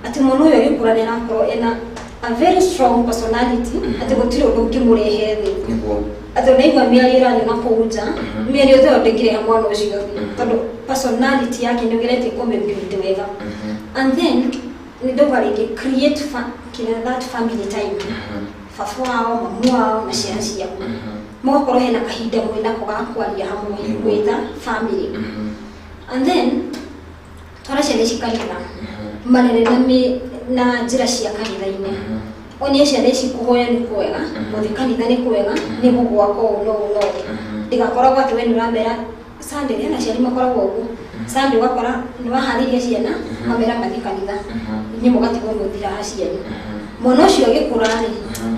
atĩ mwana ũyũ agĩkũra nĩ arakorwo ena a very strong personality, atĩ gũtirĩ ũndũ ũngĩmũrehe thĩ, atĩ ũnaigua mĩario ĩrario na kũu nja, mĩario ta ĩyo ndĩngĩrehe mwana ũcio thĩ, tondũ personality yake nĩ ũgeretie kũmĩbuild wega. And then nĩ ndauga rĩngĩ, create kĩrĩa that family time, baba wao, mamu wao na ciana ciaku, mũgakorwo hena kahinda mwĩnako ga kwaria hamwe mwĩta family. And then twara ciana ici kanitha, marere na na njĩra cia kanitha-inĩ. Onie ciana ici kũhoya nĩ kwega, gũthiĩ kanitha nĩ kwega, nĩ gũgwaka ũũ no ũũ no ũũ. Ndĩgakoragwo atĩ we nĩ ũramera Sunday, hena aciari makoragwo ũguo, Sunday ũgakora nĩ waharĩria ciana mamera mathiĩ kanitha, inyuĩ mũgatigwo mũthira cianyu. Mwana ũcio agĩkũra rĩ,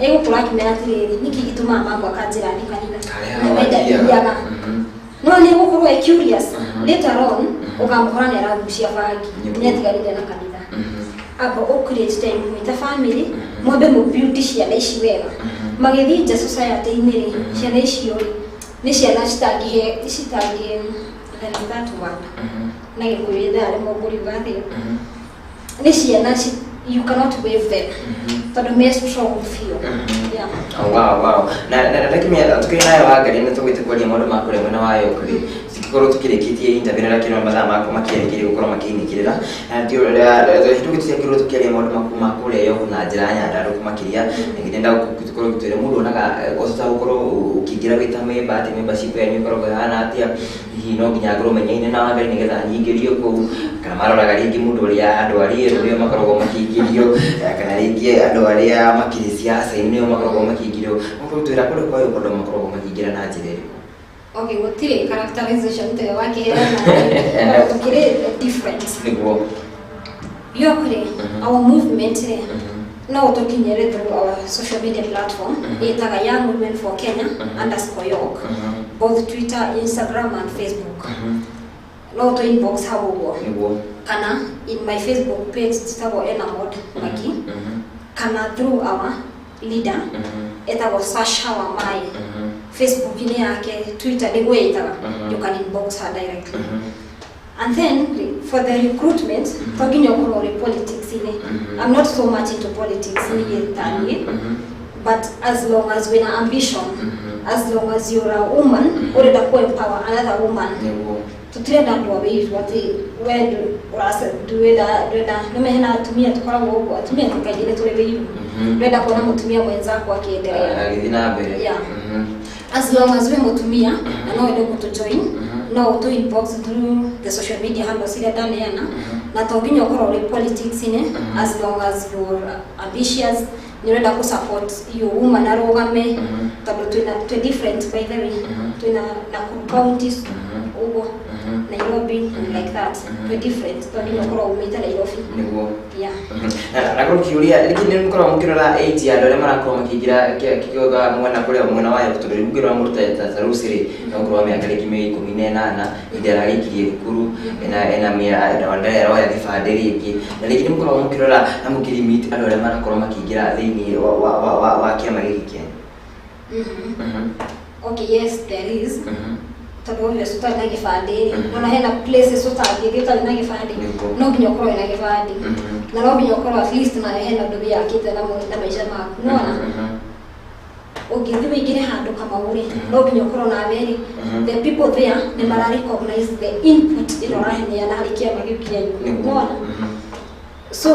egũkũra akĩmenya atĩrĩrĩ, nĩkĩ gĩtũmaga mamu akanjĩra nĩ kanitha Harĩa na we wathiaga. ndathiaga? No nĩ gũkorwo e curious. Later on ũkamũkora nĩ aragucia bangi, nĩ atiganire na kanitha. Amba ũ create time mwĩta family, mwambe mũ build ciana ici wega. Magĩthiĩ nja society-inĩ rĩ, ciana icio rĩ, nĩ ciana citangĩhe citangĩ, there is that word na Gĩkũyũ ithaa rĩmwe ngũriuga atĩa, nĩ ciana you cannot wave them, tondũ me strong biũ. Yeah. Oh, wow. Na ndakimenya tukĩrĩ nayo Wangari nĩ tũgwĩte kwaria maũndũ ma kũrĩa mwena wa York rĩ, tũngĩkorwo tũkĩrĩkĩtie interview na ndakĩrona mathaa makwa makĩerekeire gũkorwo makĩinĩkĩrĩra na hĩndũ tũtiagĩrĩirwo tũkĩaria maũndũ maku ma kũrĩa York na njĩra nyandarũku makĩria. Ngĩenda gũkorwo gĩtwĩre mũndũ onaga ũcota gũkorwo ũkĩingĩra wĩ ta member, atĩ membership yanyu ĩkoragwo ĩhana atĩa? Hihi no nginya ngorwo menyaine na Wangari nĩgetha nyingĩrio kũu, kana maroraga rĩngĩ mũndũ ũrĩa andũ arĩa erũ nĩo makoragwo makĩingĩrio, kana rĩngĩ andũ arĩa makĩrĩ siasa-inĩ nĩo makoragwo makĩingĩrio? Ũkorwo twĩra kũrĩa kwa York andũ makoragwo makĩingĩra na njĩra ĩrĩkũ? Okay, gũtirĩ characterization ta ĩyo wakĩheana, tũkĩrĩ different. York rĩ, our movement rĩ, no ũtũkinyĩre through our social media platform ĩtaga Young Women for Kenya underscore York, both Twitter, Instagram and Facebook. No ũtũ inbox hau ũguo, kana in my Facebook page njĩtagwo Enamod Magi, kana through our leader etagwo Sasha Wamai, Facebook-inĩ yake, Twitter nĩguo ĩtaga. You can inbox her directly. And then for the recruitment, to nginya ũkorwo ũrĩ politics-inĩ. I'm not so much into politics niĩ ta niĩ. But as long as wĩna ambition, as long as you're a woman ũrenda ku empower another woman, Nĩguo. Tũtirenda andũ a wĩiru atĩ we ndwenda ndwenda nĩme hena atumia tũkoragwo ũguo, atumia kaingĩ nĩ tũrĩ wĩiru, ndwenda kuona mũtumia mwenzaku akĩendelea. Agĩthiĩ na mbere. Yeah. As long as wĩ mũtumia na no wende gũtũ join, no ũtũ inbox through the social media handles iria ndaneana, na to nginya ũkorwo ũrĩ politics-inĩ, as long as you're ambitious, nĩ ũrenda kũ support your woman arũgame, tondũ twĩna twĩ different, by the way, twĩna Nakuru counties ũguo, Nairobi and like that, twĩ different, to nginya ũkorwo umĩte Nairobi. Nĩguo. Yeah. Na korwo kĩũria rĩngĩ nĩ mũkoragwo mũkĩrora age ya andũ arĩa marakorwo makĩingĩra kĩoga mwena kũrĩa mwena wa York, tondũ rĩu ũngĩrora mũndũ ta Lucy rĩ, no ũkorwo wa mĩaka rĩngĩ 18 hĩndĩ ararĩkirie thukuru, ena ndarĩ aroya gĩbandĩ rĩngĩ, na rĩngĩ nĩ mũkoragwo mũkĩrora na mũkĩlimit andũ arĩa marakorwo makĩingĩra thĩinĩ wa kĩama gĩkĩ kĩanyu? Okay, yes, there is, tondũ obvious ũtarĩ na gĩbandĩ rĩ, nona hena places ũtangĩthiĩ ũtarĩ na gĩbandĩ. Nĩguo. No nginya ũkorwo wĩna gĩbandĩ, na no nginya ũkorwo at least nawe hena ũndũ wĩyakĩte na maica maku, nona ũngĩthiĩ wĩingĩre handũ Kamau rĩ, no nginya ũkorwo nawe rĩ, the people there nĩ mara recognize the input ĩrĩa ũraheana harĩ kĩama kĩu kĩanyu. Nĩguo. Nona so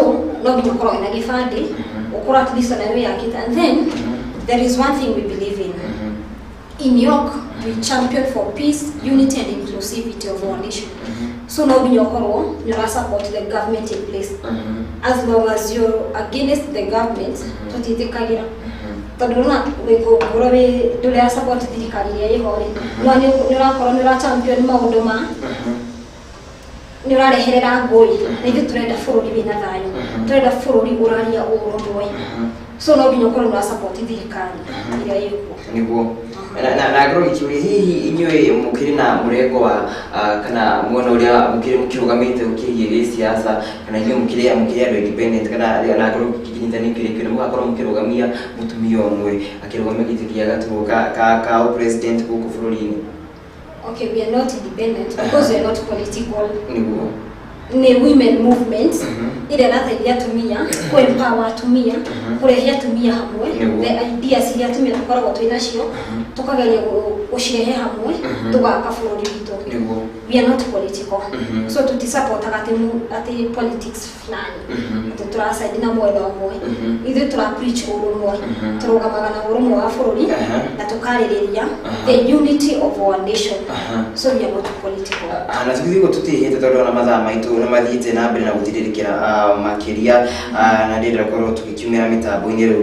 no nginya ũkorwo wĩna gĩbandĩ, ũkorwo at least nawe wĩyakĩte. And then there is one thing we believe in. In York, we champion for peace, unity and inclusivity of our nation. So no nginya ũkorwo nĩ ũra support the government in place. As long as you're against the government, tũtiĩtĩkagĩra, tondũ ũrona wĩkũngũrwo wĩ ndũrĩa support thirikari ĩrĩa ĩho rĩ, no nĩ ũrakorwo nĩ ũra champion maũndũ ma nĩ ũrareherera ngũĩ, na ithuĩ tũrenda bũrũri wĩna thayũ, tũrenda bũrũri ũraria ũrũmwe, so no nginya ũkorwo nĩ ũra support thirikari ĩrĩa ĩkuo. Nĩguo. Na ngorwo ngĩkĩũria, hihi inyuĩ mũkĩrĩ na mũrengo wa kana mwena ũrĩa mũkĩrĩ mũkĩrũgamĩte ũkĩgiĩ gĩsiasa, kana inyuĩ mũkĩrĩ andũ independent, kana na ngorwo ngĩkĩnyitania kĩrĩ kĩrĩ mũgakorwo mũkĩrũgamia mũtumia ũmwe akĩrũgamia gĩtĩ kĩa gaturwa ka president gũkũ bũrũri-inĩ? Okay, we are not independent because we are not political. Nĩguo. Nĩ women movement ĩrĩa ĩrateithia atumia, kũ empower atumia, kũrehe atumia hamwe. Nĩguo. The ideas iria atumia tũkoragwo twĩ nacio, tũkageria gũcirehe hamwe, tũgaka bũrũri witũ. Nĩguo. We are not political, so tũtisupportaga atĩ politics fulani, atĩ tũracaidi na mwena ũmwe. Ithuĩ tũra preach ũrũmwe, tũrũgamaga na ũrũmwe wa bũrũri na tũkarĩrĩria the unity of our nation. So we are not political. Na tũgĩthiĩ ũguo tũtihĩte, tondũ ona mathaa maitũ nĩ mathiĩte na mbere na gũthirĩrĩkĩra makĩria, na ndĩrenda gũkorwo tũgĩkiumĩra mĩtambo-inĩ rĩu.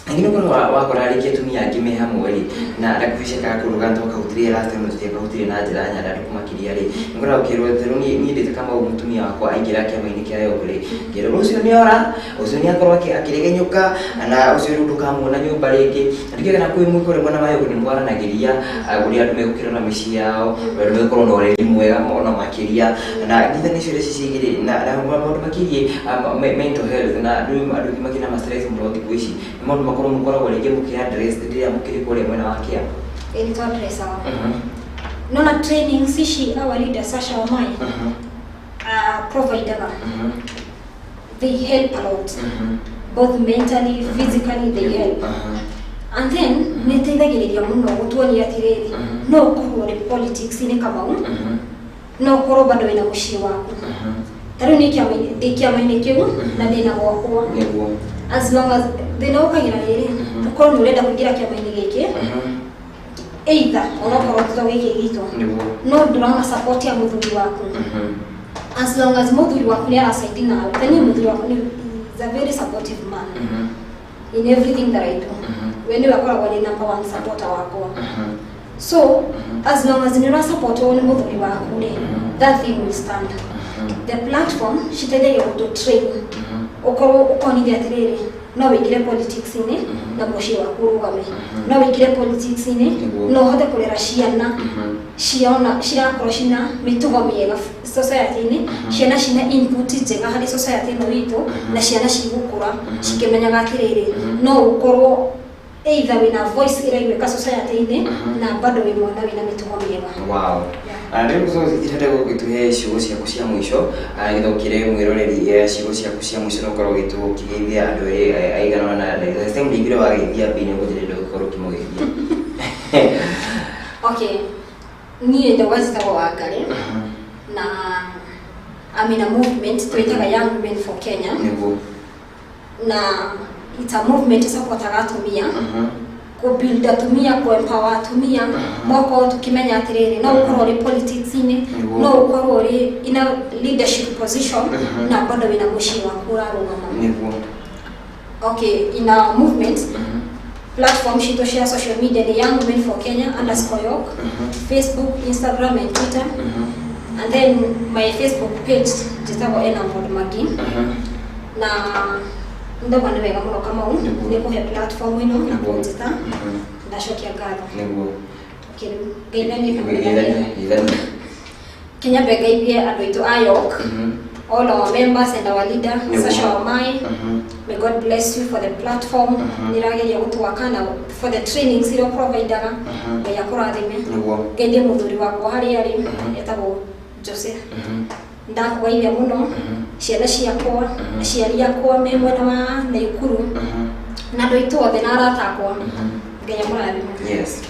Ningĩ nĩ ũkorwo wakora rĩngĩ atumia angĩ me hamwe rĩ, na ndakubicia kakũrũga twakahutirie last time, tũtiakahutirie na njĩra nyandandũku makĩria rĩ, nĩũkoraga ũkĩrwo atĩ rĩu niĩ ndĩte Kamau mũtumia wakwa aingĩra kĩama-inĩ kĩa York rĩ, ngĩrwo ũcio nĩ ora, ũcio nĩ akorwo akĩregenyũka, na ũcio rĩu ndũkamuona nyũmba rĩngĩ. Na ndikĩũĩ kana kwĩ kũrĩ mwena wa York nĩ mwaranagĩria ũrĩa andũ megũkĩrora mĩciĩ yao, ũrĩa andũ megũkorwo na ũreri mwega ona makĩria, na nyithanĩcio iria ci igĩrĩ na maũndũ makĩgiĩ mental health, na andũ aingĩ makĩrĩ na ma stress mũno thikũ ici, nĩ maũndũ makorwo mũkoragwo rĩngĩ mũkĩ address rĩrĩa mũkĩrĩ kũrĩa mwena wa kĩama? Ĩ, nĩ twa-addressaga. Nona trainings ici our leader Sasha Wamai providaga, they help a lot, both mentally, physically, they help. And then nĩ ĩteithagĩrĩria mũno gũtuonia atĩrĩrĩ, no ũkorwo ũrĩ politics-inĩ Kamau, no ũkorwo bado wĩna mũciĩ waku. Ta rĩu niĩ ndĩ kĩama-inĩ kĩu na ndĩna gwakwa. Nĩguo. As long as thĩna ũkagĩra rĩrĩ, ũkorwo nĩ ũrenda kũingĩra kĩama-inĩ gĩkĩ, either onokorwo ti to gĩkĩ gitũ, Nĩguo. No ndũrona support ya mũthuri waku. As long as mũthuri waku nĩ aracaidi nawe, ta niĩ mũthuri waku nĩ is a very supportive man in everything that I do. We nĩwe akoragwo nĩ number one supporter wakwa. So as long as nĩ ũrasupportwo nĩ mũthuri waku rĩ, that thing will stand. The platform citeithagia gũtũ train, ũkorwo ũkonithia atĩrĩrĩ, no wĩingĩre politics-inĩ na mũciĩ waku ũrũgame, no wĩingĩre politics-inĩ Nĩguo. no ũhote kũrera ciana ciona cirakorwo cina mĩtugo mĩega society-inĩ, ciana cina input njega harĩ society ĩno itũ, na ciana cigũkũra cikĩmenyaga atĩrĩrĩ, no ũkorwo Either wĩna voice ĩraiguĩka society-inĩ na bado wĩ mwana wĩna mĩtugo mĩega. Wow. Rĩu tũtirenda gũgĩtũhe ciugo ciaku cia mũico, nĩgetha ũkĩre mwĩroreri ciugo ciaku cia mũico na ũkorwo ũkĩgeithia andũ erĩ aigana ũna. Last time ndingĩre wageithia Mbini, ũgũthĩrĩria ũgĩkorwo ũkĩmũgeithia. Okay, niĩ ndauga njĩtagwo Wangari na I'm in a movement twĩtaga Young Women for Kenya. Na it's a movement supportaga atumia, kũbuild atumia, kũ-empower atumia, mokorwo tukimenya atiriri no ũkorwo ũrĩ politics-inĩ, no ũkorwo ũrĩ in a leadership position na bado wĩna mũciĩ waku ũrarũgama. Okay, in our movement platform citũ cia social media ni Young Women for Kenya underscore York, Facebook, Instagram and Twitter. And then my Facebook page njĩtagwo Ena Mod Magi. Na ndauga nĩ wega mũno Kamau nĩ kũhe platform ĩno na kũnjĩta. Ndacokia ngatho. Okay, rĩu ngeithanie kana Geithania, geithania. Kinyambe ngeithie andũ aitũ a York, all our members and our leader Sasha Wamai. May God bless you for the platform nĩrageria gũtwaka na for the trainings iria providaga. Ngai akũrathime. Ngeithie mũthuri wakwa harĩa arĩ etagwo Jose. Ndakũgeithia mũno, ciana ciakwa, aciari akwa me mwena wa Naikuru na andũ aitũ othe na arata akwa. Ngai amũrathime. Yes.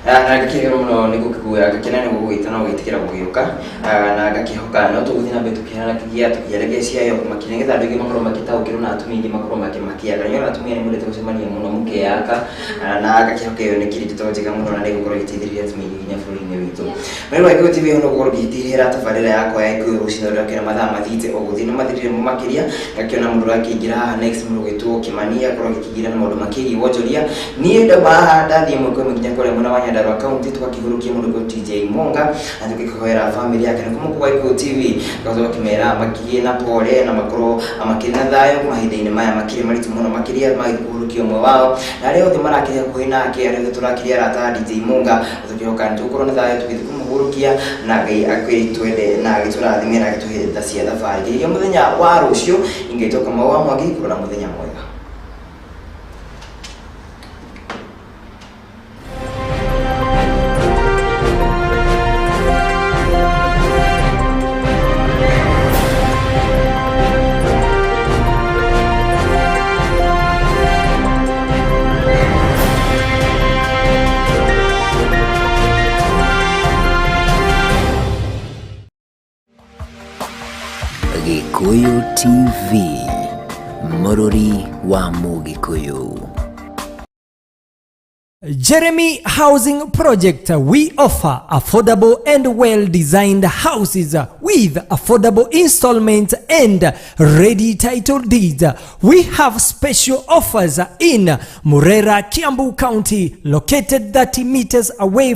Na ngakĩheo mũno nĩ gũkĩkuoya, ngakena nĩ gũgwĩta na ũgĩtĩkĩra gũgĩũka. Na ngakĩhoka no tũgũthiĩ na mbere tũkĩharanagia tũkĩaragia ciayo makĩria nĩgetha andũ aingĩ makorwo magĩtaũkĩrwo na atumia aingĩ makorwo makĩmakĩaga. Nĩũrona atumia nĩ mwendete gũcemania mũno mũkeyaka. Na ngakĩhoka ĩyo nĩ kĩrĩ ndeto njega mũno na nĩ ĩgũkorwo ĩgĩteithĩrĩria atumia aingĩ nginya bũrũri-inĩ witũ. Mwĩrĩ wa Gĩkũyũ TV no gũkorwo ngĩtirĩra tabarĩra yakwa ya Gĩkũyũ rũcinĩ rũrĩa kĩna mathaa mathiĩte o gũthiĩ na mathirire makĩria. Ngakĩona mũndũ ũrakĩingĩra haha next, mũndũ ũgwĩtwo Kĩmani, akorwo agĩkĩingĩra na maũndũ makĩgiĩ wonjoria. Niĩ ndauma haha ndathiĩ ĩmwe kwa ĩmwe nginya kũrĩa mwena wa Nyandarua County tũgakĩhurũkia mũndũ ũgwĩtwo TJ Monga na tũgĩkĩhoera family yake na kuma kwa Gĩkũyũ TV tũgakĩmera makĩgĩe na pole na makorwo makĩrĩ na thayũ mahinda-inĩ maya makĩrĩ maritũ mũno makĩria magĩthiĩ kũhurũkia ũmwe wao na arĩa othe marakĩrĩ hakuhĩ nake, arĩa othe tũrakĩrĩ arata a DJ Monga. Tũkĩhoka nĩ tũgũkorwo na thayũ tũgĩthiĩ kũmũhurũkia na Ngai agĩtwende na agĩtũrathime na agĩtũhe tha cia thabarĩ nginyagia mũthenya wa rũciũ. Ingĩtwo Kamau wa Mwangi, korwo na mũthenya mwega. Gikuyu TV, Mũrũri wa Mũgĩkũyũ. Jeremy Housing Project. We offer affordable and well-designed houses with affordable installments and ready title deeds. We have special offers in Murera, Kiambu County, located 30 meters away